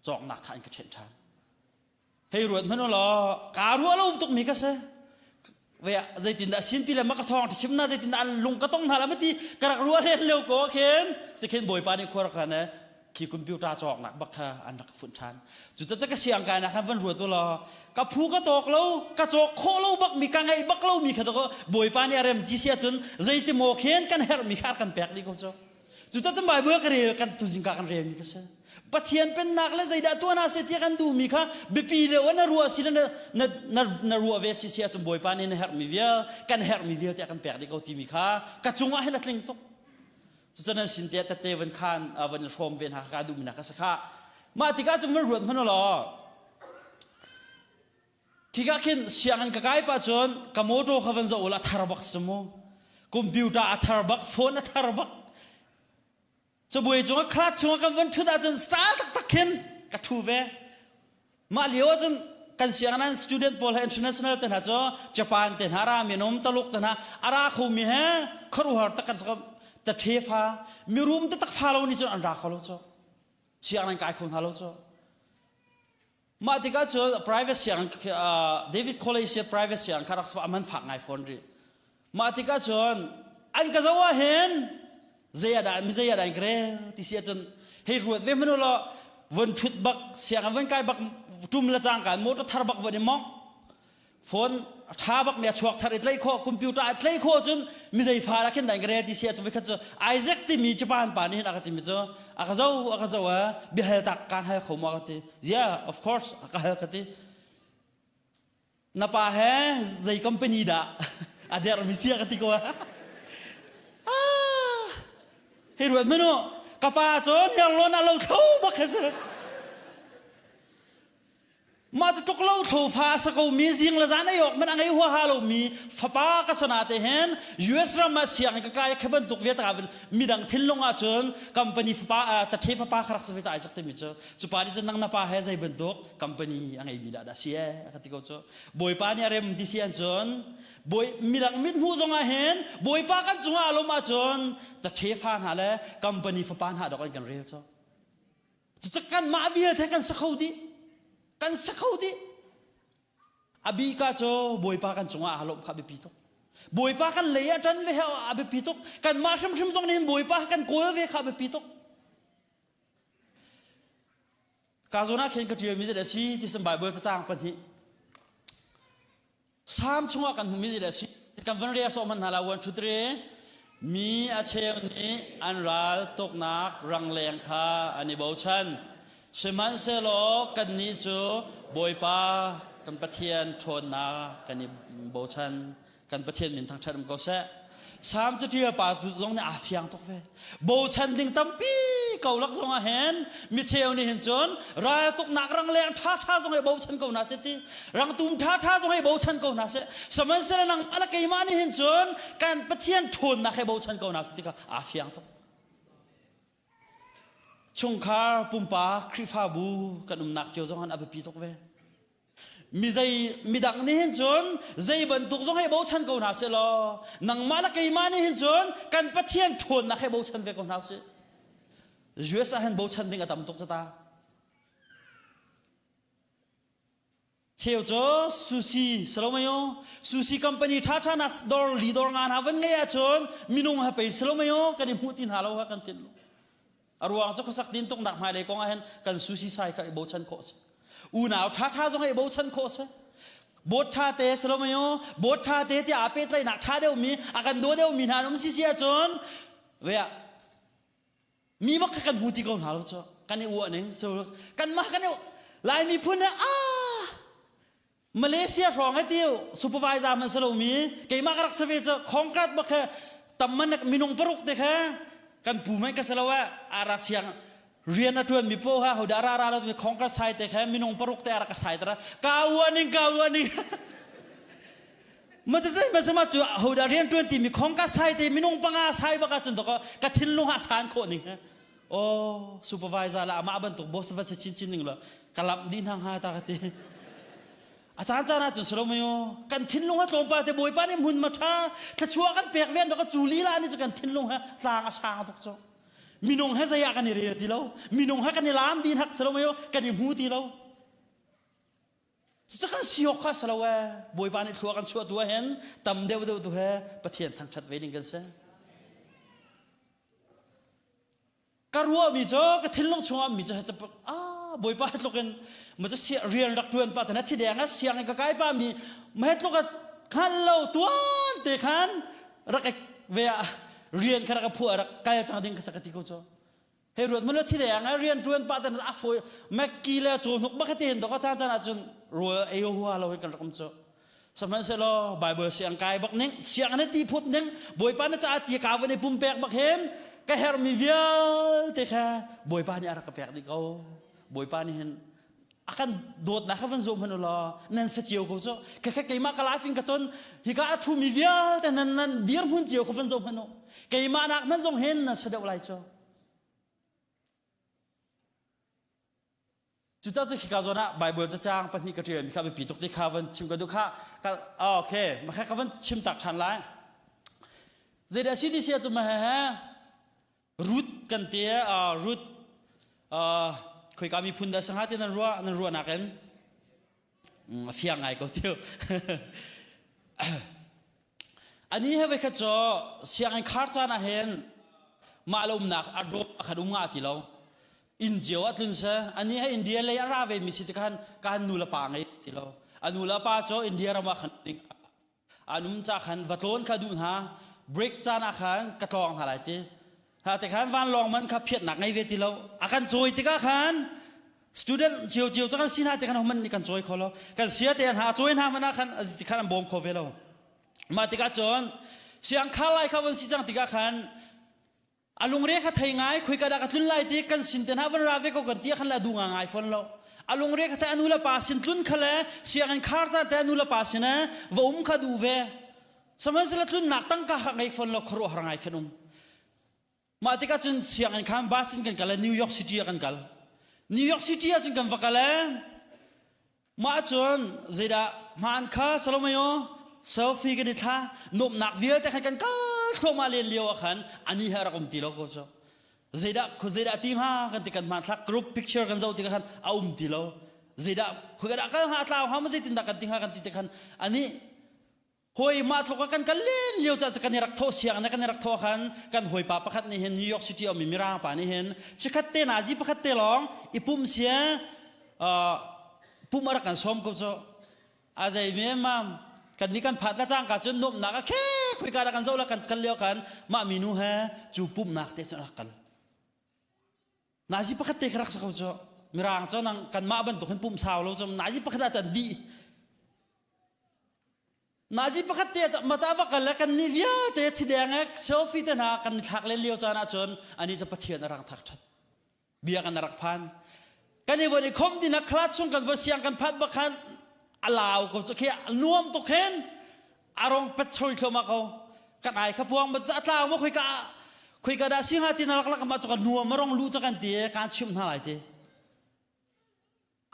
Speaker 14: cawknak kha an ka ṭhenh ṭhan. Hei ruat hmanh u law kaa ruah lo tukmi ka si. Ve zeitindah sinpi le maka thawng chim na zeitindah an lung ka tong hna la mati ka rak ruah len lio ko khin ti khin bawipa nih khua rak khan khi computer cawknak bak kha an rak funh ṭhan. Cucaah ka siang kai nak khan van ruat u law ka phu ka tawk lo ka cawk khawh lo bak mi ka ngeih bak lo mi kha to bawipa nih a rem ti si ahcun zeiti maw khin kan herh mi kha kan pek dih ko cu. Cucaah Bible ka rel kan tuzing ka kan relmi ka si. Pathian pennak le zeidah tuah hna seh tiah kan duhmi kha biapi deuh na ruah si le na, na, na, na ruah ve si si ahcun Bawipa nih na herhmi vial kan herhmi vialte a kan pek dih ko timi kha ka cungah hin a tling tuk. Cucaah nan sin te tete van khan van in hrawm ve hna ka duhmi hna ka si kha. Mah tikah cun van ruat hmanh law Khika khin sianginn ka kai pah cun ka motor kha van zoh ula a thar bak si mu. Computer a thar bak, phone a thar bak. Cabuai cungah class chungah kan van ṭhut ahcun style taktak khin ka ṭhu ve. Mah lio ahcun kan sianginn ah student pawl he international te hna cu Japan te hna ra minum Taluk te hna a ra khomi he khuaruahhar tak kan ta ṭhe fa mirum taktak fa lo nih cun an ra kho lo cu. Sianginn an kai kho hna lo cu. Mah tikah cun private sianginn David College private sianginn kha rak a man fak ngai fawn rih. Mah tikah cun an ka zoh ah hin zei ah dah mi zei ah dah in ka rel ti si ahcun hei ruat ve hmanh law von ṭhut bak sianginn von kai bak ṭum le cangka in motor thar bak von i mongh phone a ṭha bak mi a chuak thar i tlaih khawh computer a tlaih khawh cun mi zei fa dah khin dah in ka rel ti si ahcun voikhat cu Isaac timi Japan pa nih hin a ka timi cu a ka zo a ka zo a biahal tak kaan hal kho maw a ka ti yeah of course a ka hal ka ti na pa he zei company dah a der mi sia ka ti ko ah hei ruat manu ka pa cu hniarlawn a lo thlo bak he si Mah cu tluk lo thlo fa a sa ko mi zing le zan ei awk man a ngei huaha lo mi fapa ka sana te hin US ram ah sianginn ka kai khe bantuk vialte ka midang thinlung ah cun company fapa tathe fapa kha rak si ve ai cak timi cu cu pa nih cun nang na pa he zei bantuk company a ngei mi dah dah si e ka ti ko cu bawipa nih a rem ti si an cun bawi midang mit hmuh zong ah hin bawipa kan cungah a lawm ahcun tathe fa hna le company fapa hna dok an kan rel cu Cucu kanmah vialte kan sa kho dih. Kan sa kho dih. A bika cu Bawipa kan cungah aa lawmh kha biapi tuk. Bawipa kan lei ah ṭan ve a biapi tuk. Kanmah hrimhrim zong nih Bawipa kan kawl ve kha biapi tuk. Ka zawn ah khin ka ṭialmi zeidah a si ti Bible cacang pahnih. Salm chungah kan hmuhmi zeidah a si? Kan van rel sawh hmanh hna la 1 2 3 Mi a cheu nih an ral tuknak rangleng kha an i bochan. Sihmanhsehlaw kannih cu Bawipa kan Pathian ṭhawnnak kan i bochan. Kan Pathian min thangṭhat um ko seh. Salm caṭial pa zong nih aa fiang tuk ve. Bochan ding tampi ko lak zong ah hin micheu nih hin cun raltuknak rangleng ṭhaṭha zong hei bochan ko hna seh ti rangtum ṭhaṭha zong hei bochan ko hna seh sihmanhsehlaw nangmah le keimah nih hin cun kan Pathian ṭhawnnak hei bochan ko hna seh ti kha aa fiang tuk. Chungkhar, pumpak, Khrihfabu kan umnak cio zong han a biapi tuk ve. Mi zei midang nih hin cun zei bantuk zong hei bochan ko hna seh law nangmah le keimah nih hin cun kan Pathian ṭhawnnak hei bochan ve ko hna usih. US ah hin bochan ding a tam tuk cata. Cheu cu sushi salomayo sushi company ṭhaṭha na dor li dor nga hna van ngei ahcun minung ha pei salomayo kan i hmuh ti hna lo ha kan tin A ruang cu khuasak tin tuknak hmailei kong ah hin kan sushi sai kha i bochan khawh si. Unau ṭhaṭha zong i bochan khawh si. Bot ṭha te salomayo bot ṭha te tiah aa pehtlaihnak ṭha deuhmi a kan daw deuhmi hna an um si si ahcun ve ah mi bak kha kan hmu ti ko hna lo cu kan i uah ning so kanmah kan i Lai miphun he ah Malaysia hrawng he ti supervisor man si lomi keimah ka rak si ve cu khongkrat bak he tamman minung paruk te kha kan pu mai ka si lo eh ara siang rian a tuan mi po ha hoda ra ra lo mi khongkrat sai te kha minung paruk te ara ka sai tara ka uaning ka uaning. Ma ta zei ma sama cu hodah rian ṭuan timi khong ka sai te minung panga sai bak ahcun dok ka thinlung ah san khawh ning. Oh, supervisor la amah bantuk boss va se chin chin ning lo ka lamh dih hna hnga ta ka ti. A caan caan ahcun salomayo kan thinlung ha tlawmpal te bawipa nih hmun ma ṭha thluachuah kan pek ven dok cu lila nih cu kan thinlung ha tlang a sang tuk cu. Minung he zei ah kan i rel ti lo. Minung he kan i lam din hak salomayo kan i hmu ti lo. Cucu kan si awk kha si lo ee. Bawipa nih thlua kan chuah tu ah hin tam deuh deuh tu he Pathian thangṭhat ve ding kan si. Ka ruahmi cu ka thinlung chungah mi cu ah Bawipa tluk in ma cu rian rak ṭuan pa tana thideng ah sianginn ka kai pa mi ma tluk a hngal lo tuan te khan rak ve ah rian kha rak a phuah rak kal cang ding kha ka ti ko cu. Hei ruat mun thi deng a rian tuan pa tan a foi Mackie le caw hnuk bak te hin dok a caan caan ahcun rawl ei hua lo hin kan rak um cu. Sihmanhsehlaw Bible siang kai bak ning siang na ti phut ning Bawipa na caah ti ka van i pumpek bak hin ka herhmi vialte kha Bawipa nih a rak ka pek dih ko. Bawipa nih hin a kan dawtnak kha van zoh hmanh u law nan sa cio ko cu kha kha keimah ka life in ka ton hika a ṭhumi vialte nan nan dirhmun cio kha van zoh hmanh u keimah nak hmanh zong hin nan sa deuh lai cu Cucaah cu khika zawn ah Bible cacang pahnih ka ṭialmi kha biapi tuk ti kha van chim ka duh kha ka okay ma kha ka van chim tak ṭhan lai. Zeidah si ti si ahcun ma he he Ruth kan ti uh, Ruth uh, khoika miphun dah sangha ti nan ruah nan ruahnak in a fiang ngai ko tiu. Ani he voi khat cu sianginn khar caan ah hin mah le umnak a dawp a khan um nga ti lo. Inn cio ah tlun seh. Ani he India lei a ra ve mi si tikhan kan nu le pa ngei ti lo. A nu le pa cu India ram ah khan ding an um ca khan va tlawn kha duh hna. Break caan ah khan ka tlawng hna lai ti. Ha te khan vanlawng man kha phiatnak ngei ve ti lo. A kan cawi tikah khan student cio cio cu kan si hna te khan homan nih kan cawi kho lo. Kan sia te hna cawi hna man ah khan ti khan an bawm kho ve lo. Mah tikah cun siang khar lai kha van si cang tikah khan a lungre kha thei ngai khoika dah ka tlun lai ti kan sin te hna van ra ve ko kan ti khan le du nga ngai fawn lo. A lungre kha thei anu le pa sin tlun kha le sianginn khar caan te anu le pa sin va um kha duh ve. Sihmanhsehlaw tlunnak tangka kha ngei fawn lo khuaruahhar ngai khan um. Mah tikah cun sianginn khan bus in kan kal i New York City ah kan kal. New York City ah cun kan va kal i mah cun zeidah hmaan kha Salomayo selfie kan i thla nuamhnak vialte khan kan kal thluahmah len lio ah khan ani he a rak um ti lo ko cu. Zeidah zeidah ti hnga kan ti kan hmanthlak group picture kan zoh tikah khan a um ti lo. Zeidah khoi dah kal hnga a tlau hnga maw zeitindah kan ti hnga kan ti te khan ani Hawi mah tluk ah kan kal len lio ca kan i rak thawh siang na kan i rak thawh khan kan hawipa pakhat nih hin New York City um mi mirang pa nih hin chikhat te nazi pakhat te lawng i pum sia pum a rak kan sawm ko cu a zei mi mam kan ni kan phat la cangka cun nuamhnak a khe khoika dah kan zoh la kan kal lio kan mah minu he cu pumhnak te cun a rak kal nazi pakhat te kha rak sa ko cu mirang cu nang kanmah bantuk hin pum sau lo cu nazi pakhat ah cun dih Nazi pakhat te maca va kal le kan nih vialte thideng e selfie te hna kan thlak len lio caan ahcun ani cu Pathian a rang thak ṭhat. Bia kan rak phan. Kan i von i khom dina class chung kan va siang kan phat bak khan a lau ko cu khi nuam tuk hin a rong pat choi thluahmah ko. Kan ai kha puang ba a tlau ma khoi ka khoi ka dah si hnga ti na lak lak ma cu ka nuam a rong lu cu kan ti kan chimh hna lai ti.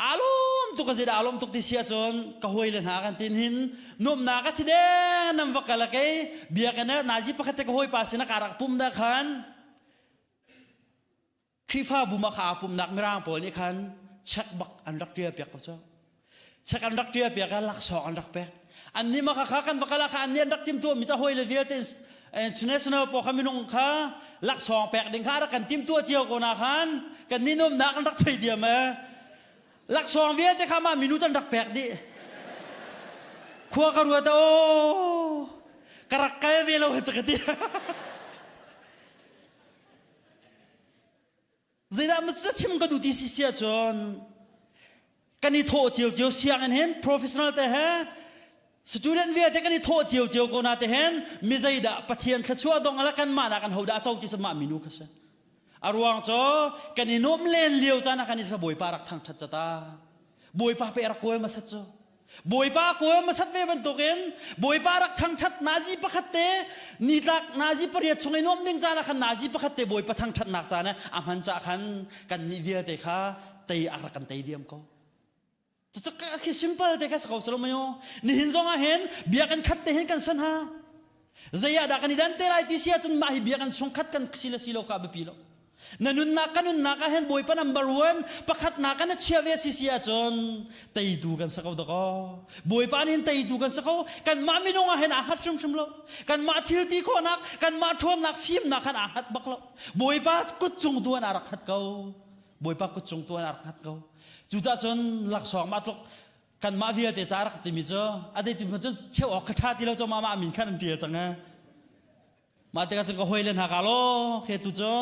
Speaker 14: Aa lawm tuk a zeidah aa lawm tuk ti si ahcun ka hawile hna kan tin hin nuamhnak a thi deng nan va kal a kei biakinn ah nazi pakhat te ka hawipa sin ah kaa rak pum dah khan Khrihfabu ma kha aa pumnak mirang pawl nih khan check bak an rak ṭial piak ko cu check an rak ṭial piak ah laksawng an rak pek annih ma kha kha kan va kal ah kha annih an rak timtuah mi ca hawile vialte international pawl kha minung kha laksawng pek ding kha rak kan timtuah cio ko na khan kan ni nuamnak an rak chei diam e laksawng vialte kha mah minu can rak pek dih khua ka ruat o ka rak kal ve lo ka ti Zeidah maw chim ka duh ti si si ahcun kan i thawh cio cio sianginn hin professional te he student vialte kan i thawh cio cio ko na te hin mi zeidah Pathian thluachuah dong ala kan mah nak an hodah co ti mah minu kha si a ruang cu kan i nuam len lio caan ah kan i sa bawipa rak thangthat cata bawipa pe rak kawl masat cu. Bawipa kawl hmasat ve bantukin Bawipa rak thangṭhat nazi pakhat te nitlak nazi pariat chung i nuamh ding caan ah khan nazi pakhat te Bawipa thangṭhatnak caan a hman caah khan kannih vialte kha tei a rak kan tei diam ko. Cucu khi simple te kha si ko salo mayo. Nihin zong ah hin biakinn khat te hin kan san ha. Zei ah dah kan i dan te lai ti si ahcun mah hi biakinn chungkhat kan si le si lo kha a biapi lo. Na nunnak ka nunnak ah hin Bawipa number one pakhatnak ah na chia ve si si ahcun teitu kan si ko dakaw. Bawipa nih hin teitu kan si ko. Kanmah minung ah hin aa hngat hrimhrim lo. Kanmah thil ti khawhnak, kanmah ṭhawnnak, fimnak khan aa hngat bak lo. Bawipa kut cung tu an aa rak hngat ko. Bawipa kut cung tu an aa rak hngat ko. Cucaah cun laksawng mah tluk kanmah vialte ca rak timi cu a zeitin hmanh cun cheu awk kha ṭha ti lo cu mah mah min khan an ṭial cang ee. Mah tikah cun ka hawile hna ka law khe tu cu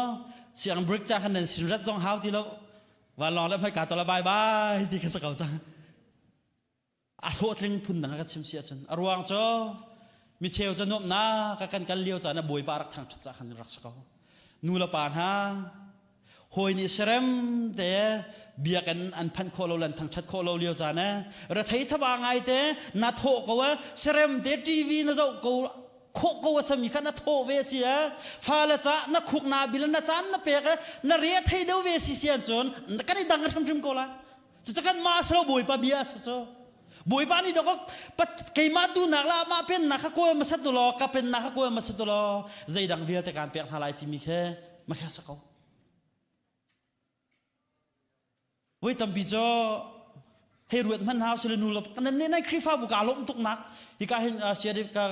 Speaker 14: siang brick ca khan nan sin rat zong hau ti lo vanlawng le hmai ka tola bye bye ti kha sa ko cang. A hlawhtling phun dang ka chim si ahcun a ruang cu mi cheu cu nuamhnak ka kan kal lio caan ah bawipa rak thangṭhat ca khan rak si ko. Nu le pa hna hawi nih serem te biakinn an phanh khawh lo le an thangṭhat khawh lo lio caan eh rethei thaba ngai te na thawh ko eh serem te TV na zoh ko khawh ko a sami kha na thawh ve si eh fale ca na khuk na bil na caan na pek eh na re thei deuh ve si si ahcun kan i dang hrimhrim ko lai cucu kan mah salo bawipa bia a si cu bawipa nih dok keimah duhnak la mah pennak kha kawl hmasat tu law ka pennak kha kawl hmasat tu law zeidang vialte kaan pek hna lai timi khe ma kha sa ko voi tampi cu hei ruat hman hau sile nu lo nan nih nan Khrihfabu ka lawm tuk nak hika hin siari ka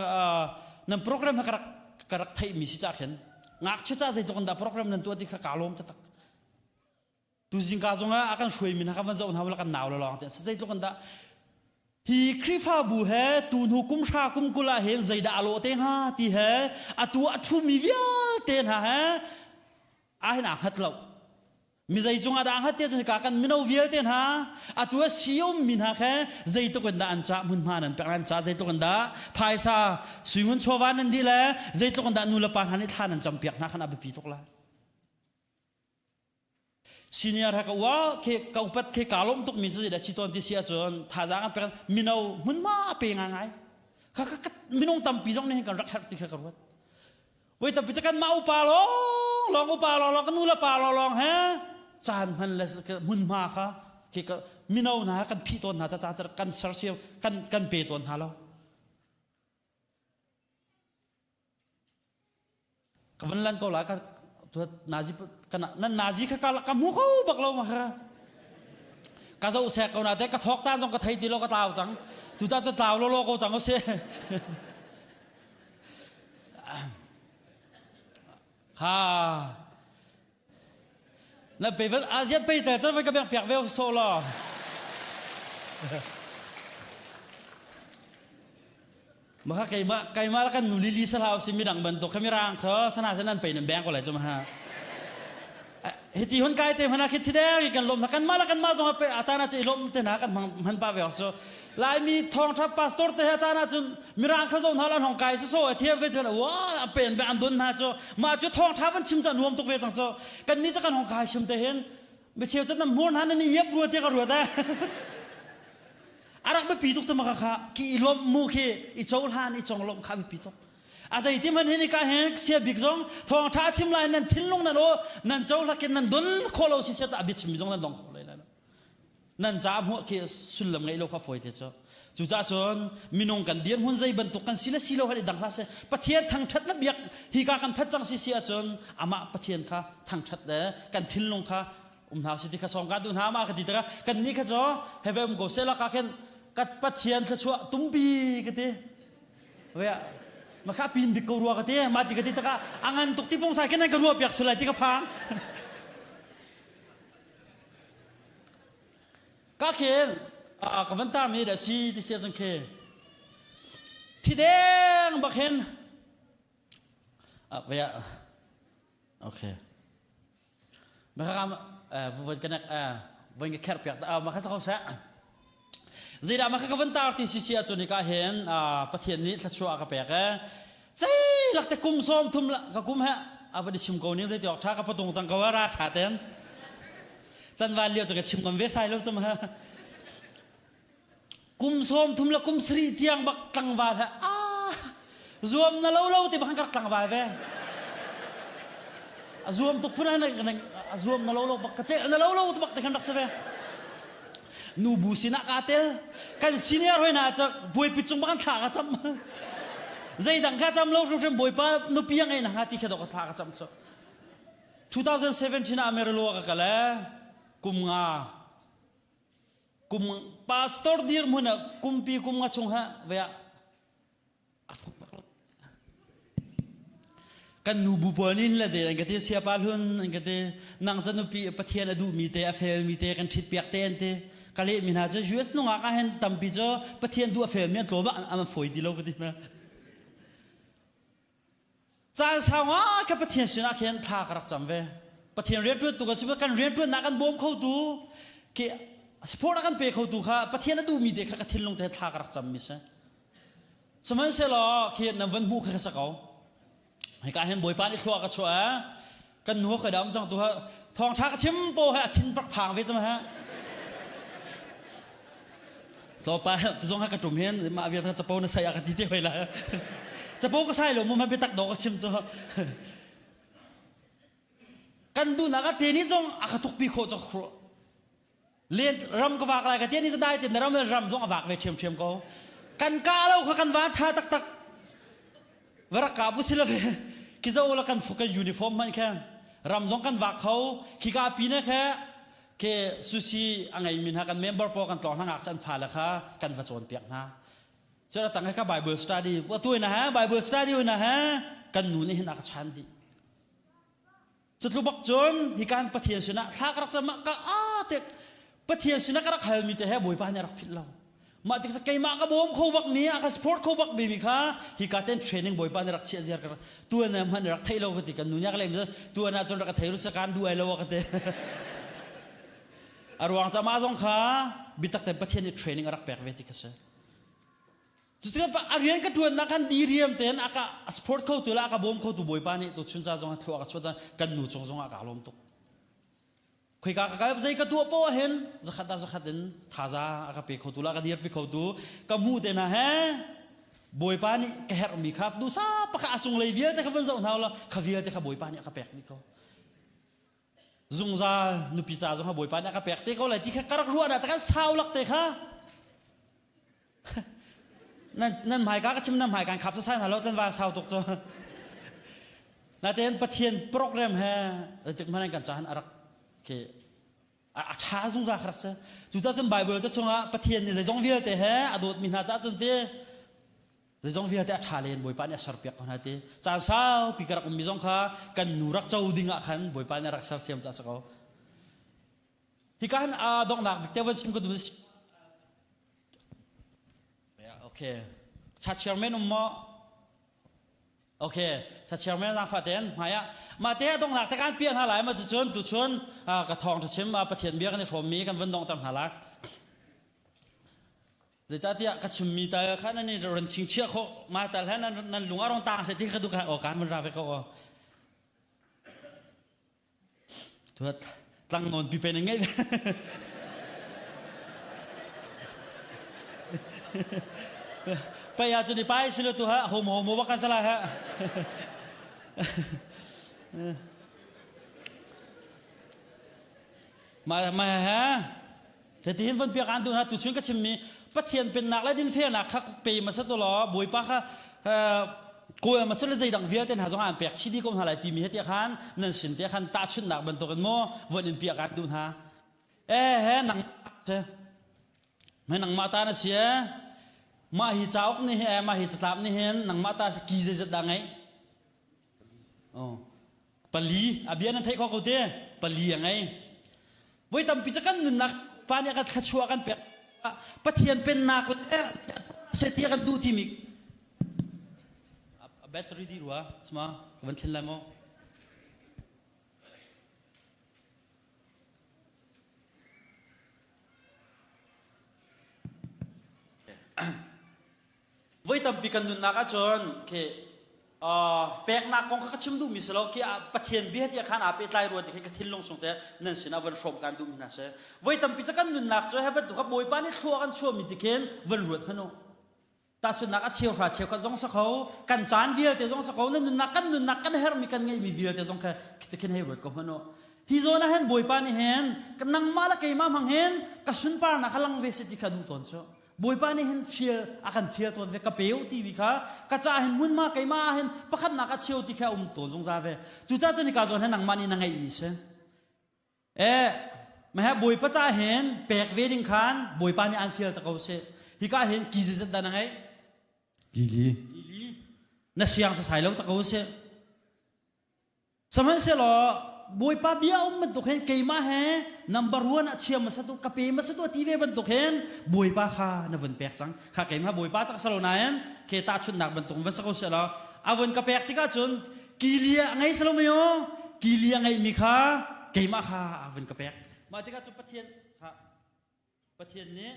Speaker 14: nan program ha ka rak ka rak theih mi si ca khin ngakchia ca zeitluk in dah program nan tuah ti kha ka lawm taktak tu zingka zong ah a kan hruai mi hna kan van zoh hna wala kan nau le lawng te zeitluk in dah hi Khrihfabu he tu hnu kum hra kum kul ah hin zeidah a lawh te hnga ti he atu a ṭhumi vialte hna he ah hin aa hngat lo mi zei cungah dah hngat te cun hika kan mino vialte hna atu a si ummi hna khe zeitluk in dah an cah hmunhma nan pek nan ca zeitluk in dah phaisa suingun chawva nan dih le zeitluk in dah nu le pa hna nih thla nan campiak hna khan a biapi tuk lai Senior ha ka ua ke ka upat ke ka lawm tuk mi cu zeidah si tawn ti si ahcun thazaang an pek mino hmunhma a pe ngaingai. Kha kha minung tampi zong nih kan rak herh ti kha ka ruat. Voi tampi cu kanmah upa lawng lawng upa lawng lawng ka nu le pa lawng lawng he caan hman le hmunhma kha khi ka mino hna kan phih tawn hna ca ca kan sersiam kan kan pe tawn hna lo. Ka van lan ko la ka nazi nan nazi kha ka ka hmu kho bak lo ma kha ka zo sek ko na te ka thok caan zong ka thei ti lo ka tlau cang tu ta cu tlau lo lo ko cang o si ha Na pe vel ASEAN pe te cun vai ka beng piak ve so la. Maka keimah keimah kan nu lili salau si midang bantuk kha mirang kha sana sen an pe nan beng ko lai cu ma. Hiti hun kai te hmana khi thideng kan lom kan mah kan mah zong pe acana chu ilom te na kan hman pa ve so Laimi thawngtha pastor te he caan ahcun mirang kha zon hal an hong kai so a thiam ve thil wa pen ve an don hna cu mah cu thawngtha van chim cu nuam tuk ve cang cu kan ni cu kan hong kai chim te hin micheu cu nam hmur hna nan i iap rua te ka ruat eh arak biapi tuk cu maka kha ki i lomh mu khi i cohlan i conglomh kha biapi tuk a zeiti hmanh hin ka hin sia bik zong thawngtha chim lai nan thinlung nan aw nan cohlakin nan don khawh lo si sia ta bia chim mi zong nan dong kho lai lo Nan ca hmuah khi sullam ngeih lo kha fawi te cu. Cucaah cun minung kan dirhmun zei bantuk kan si le si lo han i dang hlah seh. Pathian thangṭhat le biak hika kan phat cang si si ahcun amah Pathian kha thangṭhat le kan thinlung kha um hna si ti kha sawm ka duh hna ma ka ti tikah kan nih kha cu heve um ko seh la ka khin ka Pathian thluachuah tumpi ka ti. Ve ma kha pin bik ko rua ka ti ma ti ka ti tikah a ngan tuk ti pungsai khin nan ka ruah piak sulai ti ka phang. Ka khin ka van tarmi dah si ti si ahcun khi thi deng bak hin vaya okay maka voi ka nek voi ka kher piak ma kha sa ko seh Zeidah mah kha ka van tar ti si si ahcun hika hin Pathian nih thluachuah a ka pek e. Ceilak te kum sawm thum ka kum he a van i chim ko ning zei ti awk tha ka patung cang ko ra tha ten. Tlanval lio cu ka chim ngam ve sai lo cu ma. Kum sawm thum le kum sarih tiang bak tlangval he ah zuam na lo lo ti bak kan tlangval ve. A zuam tuk phun a zuam na lo lo bak ka cel na lo lo ti bak te khan rak si ve. Nu bu sinah kaa tel. Kan senior hoi na ca buaipi cung bak kan thla ka cam. Zeidang kha cam lo hrimhrim Bawipa nupi a ngei na hnga ti kha dok thla ka cam cu. 2017 ah Amarillo ka kal e kum nga kum pastor dirhmun ah kumpi kum nga chung ha ve ah kan nu bu pawl nin le zei an ka ti siapa hlun an ka ti nang ca nupi pathian a duhmi te a felmi te kan ṭhit piak te an ti ka leh mi hna cu US nungak ah hin tampi cu pathian duh a felmi an tlawm ah an fawi ti lo ka ti hna Caan sau ngai kha Pathian sinah khin thla ka rak cam ve. Pathian rianṭuantu kan si kan rianṭuannak kan bawm khotu khi support a kan pe khotu kha Pathian a duhmi te kha ka thinlung te thla ka rak cammi si. Sihmanhsehlaw khi nan van hmuh kha ka sa ko. Hika hin Bawipa nih thlua ka chuah kan nu ka dam cang tu ha thawngṭha ka chim po he a thin pak phang ve cang ha. Tlawpa zong ha ka ṭum hin mah vial kha capo na sai a ka ti te hoi la. Capo ka sai lo mu ma biatak do ka chim cu. Kan duhnak a ṭe ni zong a ka tukpi khawh cu len ram ka vak lai ka tian ni dai te na ram ram zong a vak ve ṭhiamṭhiam ko. Kan ka lo kha kan van ṭha taktak. Varak ka bu si lo ve. Ki zo la kan kan uniform hmanh kha ram zong kan vak kho khika pi na kha ke sushi a ngeimi hna kan member pawl kan tlawng hna ngakcha an fale kha kan va cawnpiak hna. Cun a tang he kha Bible study tu na ha Bible study na ha kan nu nih hin a ka chan dih. Cutlu bak cun hikan Pathian sinah thla ka rak cam ka a te Pathian sinah ka rak halmi te he Bawipa nih a rak philh lo. Mah tik keimah ka bawm kho bak mi a ka support kho bak mi mi kha hika ten training Bawipa nih rak chiah ziar ka tuan ah hmanh rak theih lo ka ti kan nu nih a ka lem tuan ah cun rak ka thei ru kan duh ai lo ka ti. A ruang ca mah zong kha biatak ten Pathian nih training a rak pek ve ti kha si. Cucu a rian ka ṭuannak khan diriam tein a ka support kho tu le a ka bawm kho tu Bawipa nih tu chun ca zong ah thlua ka chuah kan nu cung zong ah ka lawm tuk. Khoika ka kal zei ka tuah poah hin zakhat ah zakhat in thaza a ka pe kho tu la ka dirpi kho tu ka hmuh te hna he Bawipa nih ka herhmi kha dusa pakhat a cunglei vialte kha vun zoh hna la kha vialte kha Bawipa nih a ka pek dih ko. Zungzal nupi ca zong kha Bawipa nih a ka pek te ko lai ti kha ka rak ruah dah kan sau lak te kha nan nan hmaika ka chim nan hmai kan khap sai hna lo tlan va sau tuk cu natein pathian program he zeitik hmanh kan cahan arak ke a tha zungzal kha rak si cucaah cun bible te chungah pathian nih zeizong vialte he a dawtmi hna caah cun ti zeizong vialte a tha len bawipa nih a serpiak ko hna ti caan saupi ka rak ummi zong kha kan nu rak co ding ah khan bawipa nih a rak sersiam caah si ko Hika hin a donghnak bik te van chim ka duh Okay. Cha chairman um maw? Okay. Cha chairman zaangfah ten hmai ah mah te a donghnak te kan piah hna lai ma cucun tuchun ka thawng tha chim Pathian bia kan i hrawm mi kan van dongter hna lai. Zeicahtiah ka chimmi tal kha nan i ron chingchiah khawh ma tal he nan nan lung a rong tang se ti kha du kha o kan van ra ve ko o. Tuat tlang nawn pi pen ngei. Pai ah cun i pai silo tu ha homo homo bak kan sala ha. Ma ma ha Hitihin von piak an duh hna tuchun ka chimmi Pathian pennak le dinfelnak kha pe hmasa tu law Bawipa kha kawl hmasa le zeidang vialte hna zong an pek chih dih ko hna lai timi he tiah khan nan sin te khan tahchunhnak bantukin maw von in piak an duh hna eh he nang he nangmah ta na si e mah hi cauk nih hi mah hi catlap nih hin nangmah ta si ki zeizat dah ngeih Oh. Pali a bia nan theih kho ko te pali a ngei. Voi tampi cu kan nunnak pa nih a kan thluachuah kan pek Pathian pennak le se ti kan duh timi a battery di rua sma ka van thlen lai maw Voi tampi kan nunnak ahcun khi. Peknak kong kha ka chim duhmi si lo khi Pathian bia tiah khan aa pehtlai rua ti khi ka thinlung chung te nan sinah van hrawm kaan duhmi hna si. Voi tampi cu kan nunnak cu he bantuk kha Bawipa nih thlua kan chuahmi ti khin van ruat hmanh u. Tahchunhnak a cheuhra cheukhat zong si kho, kan caan vialte zong si kho, na nunnak kan nunnak kan herhmi kan ngeihmi vialte zong kha khi khin hei ruat ko hmanh u. Hi zawn ah hin Bawipa nih hin nangmah le keimah hmang hin ka sunparnak kha lang ve seh ti kha duh tawn cu. Bawipa nih hin fial a kan fial tawn ve ka peu ti kha ka ca hin hmunhma keimah ah hin pakhatnak a cheu ti kha um tawn zungzal ve. Cucaah cun hika zawn hin nangmah nih na ngeihmi si. Eh, mahe Bawipa ca hin pek ve ding khan Bawipa nih an fial ta ko sih. Hika hin ki zeizat dah na ngeih?
Speaker 3: Kili.
Speaker 14: Kili. Na siang sasai lo ta ko sih. Sihmanhsehlaw Bawipa bia um bantuk hin keimah he number one ah chia hmasa tu ka pe hmasa tu ti ve bantuk hin Bawipa kha na vun pek cang. Kha keimah Bawipa cak salo nain ke tahchunhnak bantuk van sa ko seh law a vun ka pek tikah cun kilia a ngei salo mayo kilia ngeihmi kha keimah kha a vun ka pek. Mah tikah cun Pathian kha Pathian nih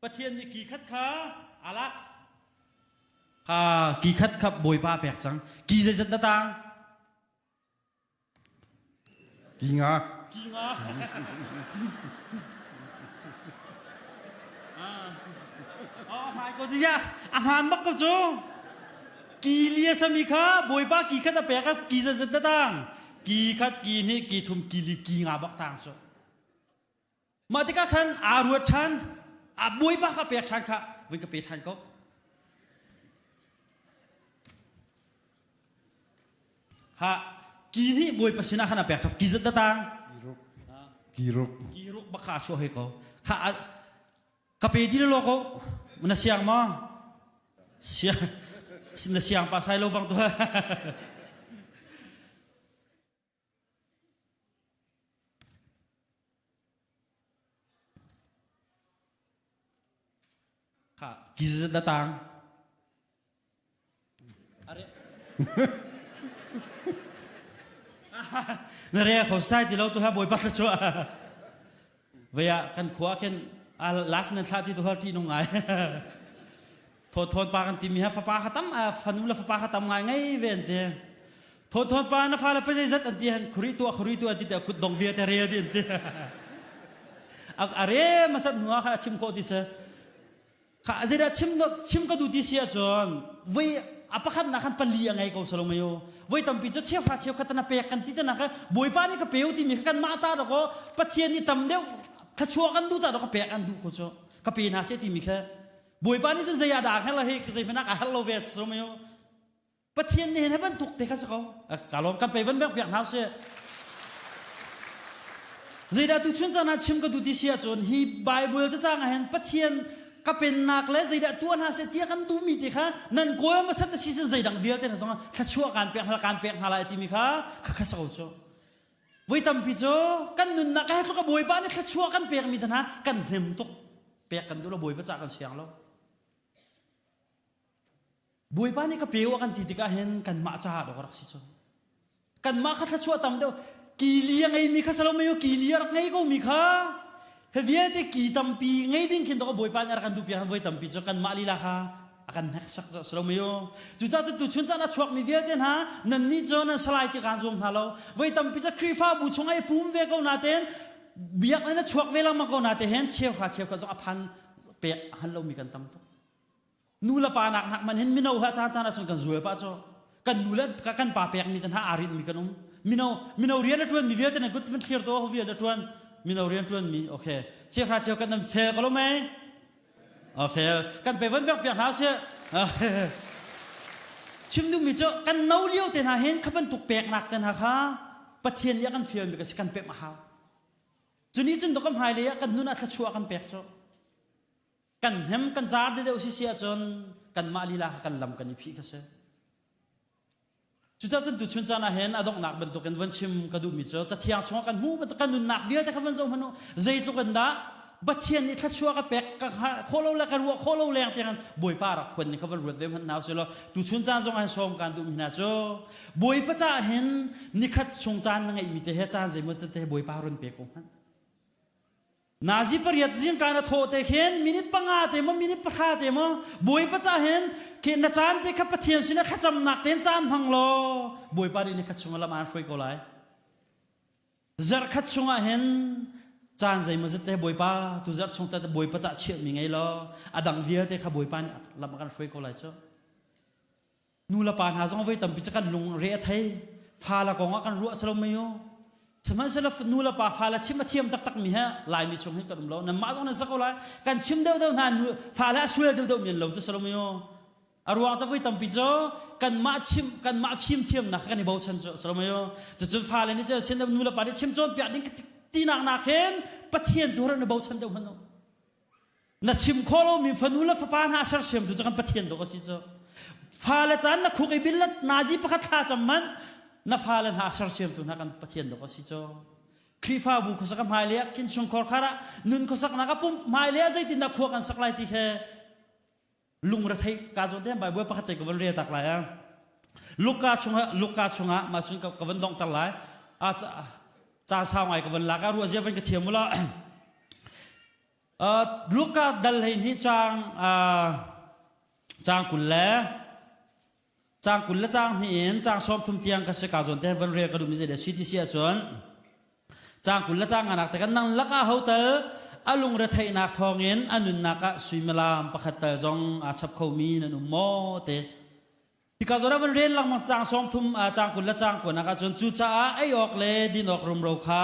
Speaker 14: Pathian nih ki khat kha a lak. Kha ki khat kha Bawipa a pek cang. Ki zeizat na tang?
Speaker 8: Ki nga.
Speaker 14: Ki nga. Oh, hmai ko ya. A hmaan bak ko cu. Ki lia sami kha Bawipa ki khat a pek ki zeizat na tang? Ki khat, ki hnih, ki thum, ki li, ki nga bak tang su. Mah tikah khan aa ruat ṭhan, a bawipa kha pek ṭhan kha voi ka pe ṭhan ko. Kha ki nih bawipa sinah khan a pek ṭhan. Ki zat da tang?
Speaker 8: Ki ruk.
Speaker 14: Ki ruk bak kha a chuah hoi ko. Kha ka pe di lo ko. Na siang maw? Siang na siang pa sai lo bang tu. Kha kiz na tang. Are. Na re kho sai ti lo tu ha bawipa thla chu. Vaya kan khua khin a laf nan thla ti tu har ti nung ngai. Thawn thawn pa kan timi ha fapa kha tam fanu le fapa kha tam ngai ngei ve an ti. Thawn thawn pa na fale pa zeizat an ti han khuri tuah khuri tuah an ti te kut dong vialte rel di an ti. A re masat hnu ah khan a chim khawh ti si. Kha zeidah chim chim ka duh ti si ahcun voi a pakhat nak khan pali a ngei ko salo mayo. Voi tampi cu cheuhra cheukhat na pek kan ti te nak Bawipa nih ka peu timi kha kan mah ta dawk Pathian nih tam deuh thluachuah kan duh ca dawk ka pek an duh ko cu ka pe hna seh timi kha Bawipa nih cun zei ah dah a herh lo hi zei hmanh ah ka herh lo ve so mayo Pathian nih hin bantuk te kha si ko ka lawm kan pei van bek piak hna sih zeidah tu chun caan ah chim ka duh ti si ahcun hi Bible te cang ah hin Pathian ka pennak le zeidah tuah hna seh tiah kan duhmi te kha nan kawl hmasat a si sin zeidang vialte hna zongah thluachuah kaan pek hna kaan pek hna lai timi kha kha kha si ko cu voi tampi cu kan nunnak he tluk a bawipa nih thluachuah kan pekmi te hna kan hnem tuk pek kan duh lo bawipa cah kan siang lo bawipa nih ka peu a kan ti tikah hin kanmah caah dawk rak si cu kanmah kha thluachuah tam deuh kili a ngeimi kha salo mei kili a rak ngei ko mi kha he vialte ki tampi ngei ding khin dawk bawipa nih a rak kan duh piak voi tampi cu kanmah lila kha a kan hneksak cu salo mei cucaah cu tuchun caan a chuakmi vialte hna nan nih cu nan salai ti kaan zuam hna lo voi tampi cu Khrihfabu chung ai pum ve ko na ten biakinn a chuak ve lengmang ko na te hen cheuhra cheukhat zong a phan pek a han lomi kan tam tuk nu le pa nak nak man hin mino ha caan caan ahcun kan zual pah cu kan nu le kan pa pek mi tan ha aa rinh mi kan um mino mino rian a tuan mi vialte nan kut van thlir to ho vial a tuan mino rian tuan mi okay cheuhra cheukhat nan fel ko lo mei a fel kan pe van bek piak hna sih chim duhmi cu kan no lio te hna hin kha bantuk peknak te hna kha Pathian nih a kan fialmi ka si kan pemh a hau cu nih cun kan hmailei ah kan nun ah thluachuah kan pek cu kan hnem kan car deuh si si ahcun kanmah lila kha kan lam kan i phih kha si Cucaah cun tuchun caan ah hin a donghnak bantukin von chim ka duhmi cu Cathiang chungah kan hmuh bantuk kan nunnak vialte kha von zoh hmanh u zeitluk in dah Pathian nih thluachuah ka pek ka khawh lo le ka ruah khawh lo leng tiang Bawipa rak phuan ning kha von ruat ve hmanh hna usih law tuchun caan zong ah hin sawm kaan duhmi hna cu Bawipa caah hin nikhat chung caan na ngeihmi te he caan zeimaw te he Bawipa run pe ko hmanh. Nazi pariat zingka na thawh te khin minute panga te maw minute pahra te maw Bawipa ca hin khi na caan te kha Pathian sinah thlacamnak tein caan hmang law Bawipa nih ni khat chungah lam aan hruai ko lai. Zarh khat chungah hin caan zeimawzat te Bawipa tu zarh chung te Bawipa cah chiahmi ngei law a dang vialte kha Bawipa nih lam a kan hruai ko lai cu. Nu le pa hna zong voi tampi cu kan lung re a thei. Fa le kong ah kan ruah salo mei u. Sihmanhsehlaw nu le pa fa le chim a thiam taktak mi he Laimi chung hin kan um lo. Nanmah zong nan sa ko lai. Kan chim deuhdeuh hna nu fa le a sual deuhdeuh mi an lo cu salo mei u. A ruang cu voi tampi cu kanmah chim kanmah fim thiamnak kha kan i bochan cu salo mei u. Cucun fa le nih cun sin nu le pa nih chim cawnpiak ding tinak nak hin Pathian tu rak na bochan deuh hmanh u. Na chim khawh lomi fanu le fapa hna sersiamtu cu kan Pathian dawh a si cu. Fale caan na khuk i bil le nazi pakhat thla cam hmanh na fale hna sersiamtu hna kan Pathian dawh a si cu. Khrihfabu khuasak a hmailei ah innchungkhar khar ah nun khuasaknak a pum hmailei ah zeitindah khua kan sak lai ti he lungrethei ka zawn te Bible pakhat te ka van rel tak lai ah Luka chungah Luka chungah mah cun ka van donghter lai a ca sau ngai ka van lak a ruah zia van ka thiam ula Luka dal 12 caang caang 20 le caang 20 le caang hnih in caang 30 tiang ka si ka zawn te van rel ka duhmi zei dah si ti si ahcun caang 20 le caang nganak te kan nang lakah hotel a lungretheihnak thawngin a nunnak ah suimilam pakhat tal zong aa chap khomi nan um maw te Hika zawn ah van rel lengmang caang 30 caang 20 le caang kuanak ahcun cucaah ei awk le din awk rumro kha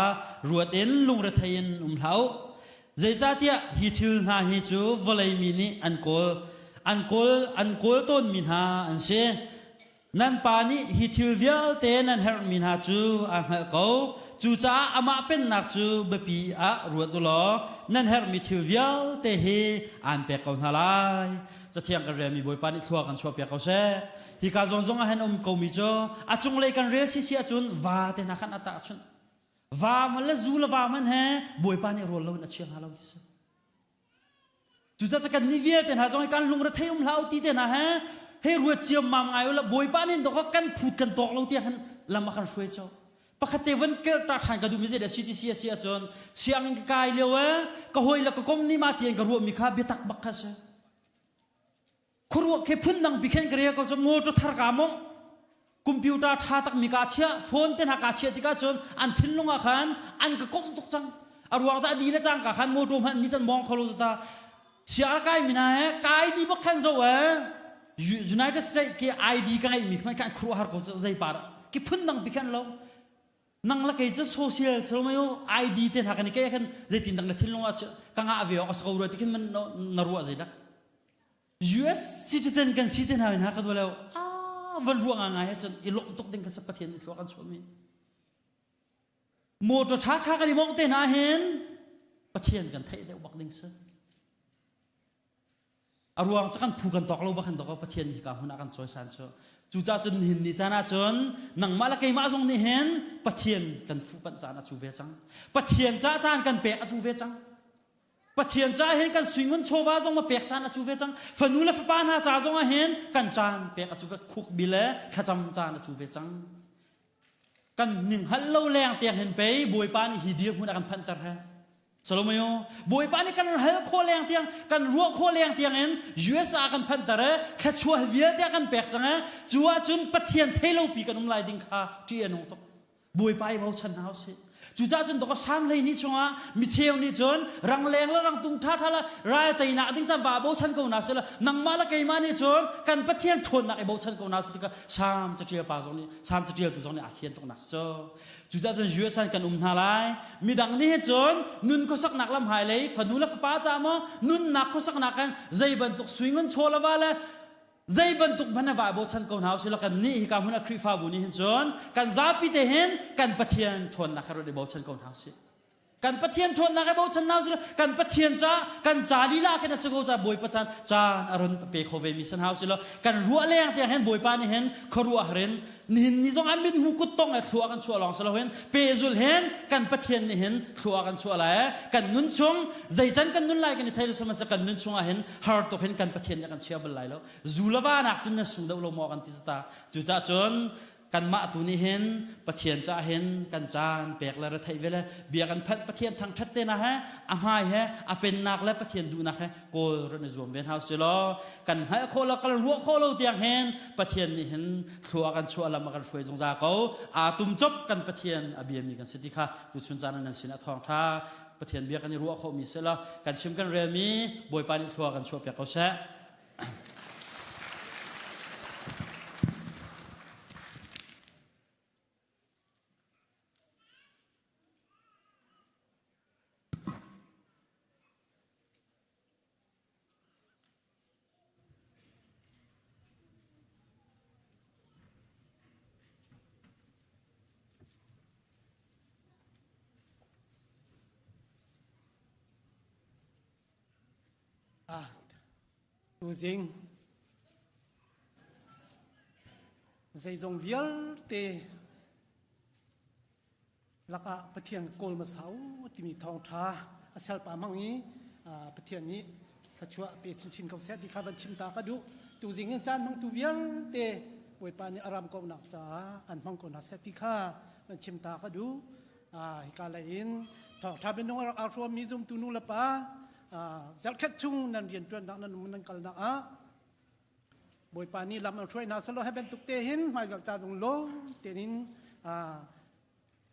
Speaker 14: ruat in lungrethei in um hlah u. Zeicahtiah hi thil hna hi cu vawlei mi nih an kawl an kawl an kawl tawnmi hna an si. Nan pa nih hi thil vialte nan herhmi hna cu aa hngalh ko. Cucaah amah pennak cu biapi ah ruat u law nan herhmi thil vialte hi aan pek ko hna lai. Cathiang kan relmi Bawipa nih thlua kan chuahpiak ko seh. Hika zawn zong ah hin um komi cu a cunglei kan rel sisi ahcun va te hna khan a tahchunh. Va man le zu le va man he Bawipa nih rawl loin a chia hna lo ti si. Cucaah kan nih vialte hna zong hi kan lungre thei um hlah u ti te hna he hei ruat ciammam ngai u la Bawipa nih dok kan phut kan tawk lo tiah khan lam a kan hruai cu. Pakhat te van kel ta ṭhan ka duhmi zei dah CTC a si ahcun sianginn ka kai lio e ka hawi le ka kom nih ma tian ka ruahmi kha biatak bak kha si. Khuaruah khi phundang pi khen ka rel ko cu motor thar ka mong computer ṭha takmi ka chiah phone te hna ka chiah tikah cun an thinlung ah khan an ka komh tuk cang a ruang ca di le cangka khan motor hmanh ni can mong kho lo ta siar kai mi hna he kai di bak khan zo e United States ke ID ka ngeih mi khan kan khuruah har ko zei pa ki phundang pi khan lo nang la kei cu social thil mai ID te hna kan i ke khan zeitin dang na thinlung ah ka ngah ve awk a ko rua ti khin man na ruah zei dak US citizen kan si te hna in ha ka duh lo a van ruah nga ngai cun i lawmh tuk ding ka sa Pathian nih thluak kan chuah mi motor tha tha kan i mongh te hna hin Pathian kan theih deuh bak ding si A ruang cu kan phu kan tawk lo bak kan tawk Pathian hi ka hmun ah kan cawisan cu. Cucaah cun nihin ni caan ah cun nangmah le keimah zong nih hin Pathian kan fuhpanh caan a cu ve cang. Pathian ca caan kan pek a cu ve cang. Pathian ca hin kan suingun chawva zong ma pek caan a cu ve cang. Fanu le fapa hna ca zong ah hin kan caan pek a cu ve khuk bi le thlacam caan a cu ve cang. Kan ning hal lo leng tiang hin pei Bawipa nih hi dirhmun a kan phanhter he. Salomayo, Bawipa nih kan hal khawh leng tiang, kan ruah khawh leng tiang in USA kan phanhter e, thluachuah vialte a kan pek cang e, cu ahcun Pathian theilopi kan um lai ding kha ṭih a nung tuk. Bawipa i bochan hna usih. Cucaah cun dawk Salm 12 chungah micheu nih cun rangleng le rangtum ṭhaṭha le ral teinak ding caan va bochan ko hna sila nangmah le keimah nih cun kan Pathian ṭhawnnak i bochan ko hna tikah Salm caṭial pa zong nih Salm caṭialtu zong nih aa fian tuk nak cu. Cucaah cun US ah kan um hna lai. Midang nih hin cun nun khuasaknak lam hmailei fanu le fapa ca maw nunnak khuasaknak kan zei bantuk sui ngun chaw le va le zei bantuk hmanh va bochan ko hna usih law kan nih hika hmun ah Khrihfabu nih hin cun kan zapi te hin kan Pathian ṭhawnnak kha ruat i bochan ko hna usih. Kan Pathian ṭhawnnak i bochan hna usih kan Pathian ca kan ca lila khin a si ko ca Bawipa caan caan a run pe kho ve mi san hau si lo kan ruah leng tiang hin Bawipa nih hin khuaruah har in nihin ni zong an mit hmu kut tong e thlua kan chuah lawng si lo hin pehzul hin kan Pathian nih hin thlua kan chuah lai kan nun chung zeican kan nun lai kan i thei lo sihmanhsehlaw kan nun chungah hin har tuk hin kan Pathian nih kan chia bal lai lo zu le va nak cun na sung deuh lo maw kan ti ta cucaah cun. Kanmah tu nih hin Pathian caah hin kan caan pek le retheih ve le bia kan phanh Pathian thangṭhat te na he a hmai he a pennak le Pathian duhnak he kawl ran i zuam ve hna usih law kan hngalh khawh lo kan ruah khawh lo tiang hin Pathian nih hin thlua kan chuah lam a kan hruai zungzal ko. Aa tum cop kan Pathian a biami kan si ti kha tuchun caan ah nan sin ah thawngṭha Pathian bia kan i ruah khawhmi si la kan chim kan relmi Bawipa nih thlua kan chuah piak ko seh.
Speaker 1: Ah, tuzing zeizong vialte lakah Pathian kawl hmasa u timi thawngṭha a salpa hmang i Pathian nih thluachuah pe chinchin ko seh ti kha van chim ta ka duh. Tuzing in caan hmangtu vialte Bawipa nih a ram kauhnak caah an hmang ko hna seh ti kha van chim ta ka duh. Hika lei in thawngṭha minung a rak au hruammi zumtu nu le pa zarhkhat chung nan rianṭuannak nan um nan kalnak ah Bawipa nih lam an hruai hna selaw hi bantuk te hin hmaizarh ca zong lawm tein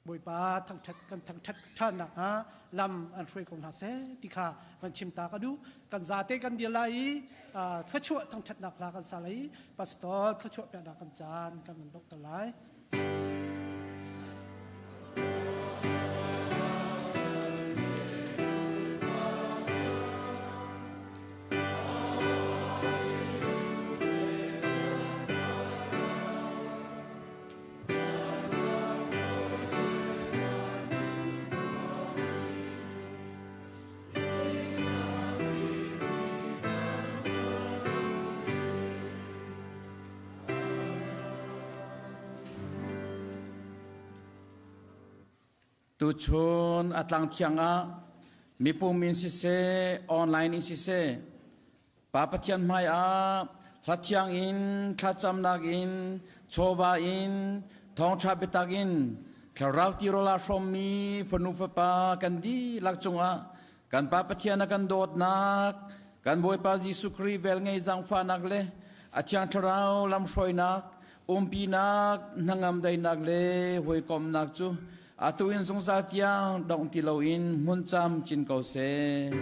Speaker 1: Bawipa thangṭhat kan thangṭhat ṭhan nakhnga lam an hruai ko hna seh ti kha van chim ta ka duh. Kan zate kan dir lai i thluachuah thangṭhatnak hla kan sa lai i pastor thluachuah peknak kan caan kan van donghter lai.
Speaker 7: Tuchun a tlang thiang ah mipum in siseh, online in siseh, Pa Pathian hmai ah hla thiang in thlacamnak in chawva in thawngṭha biatak in thlarau tirawl aa hrawmmi fanu fapa kan dihlak cungah kan Pa Pathian a kan dawtnak kan Bawipa Jesuh Khrih velngei zaangfahnak le a Thiang Thlarau lamhruainak umpinak hnangam daihnak le hawikomhnak cu atu in zungzal tiang dongh ti loin hmun cam cin ko seh.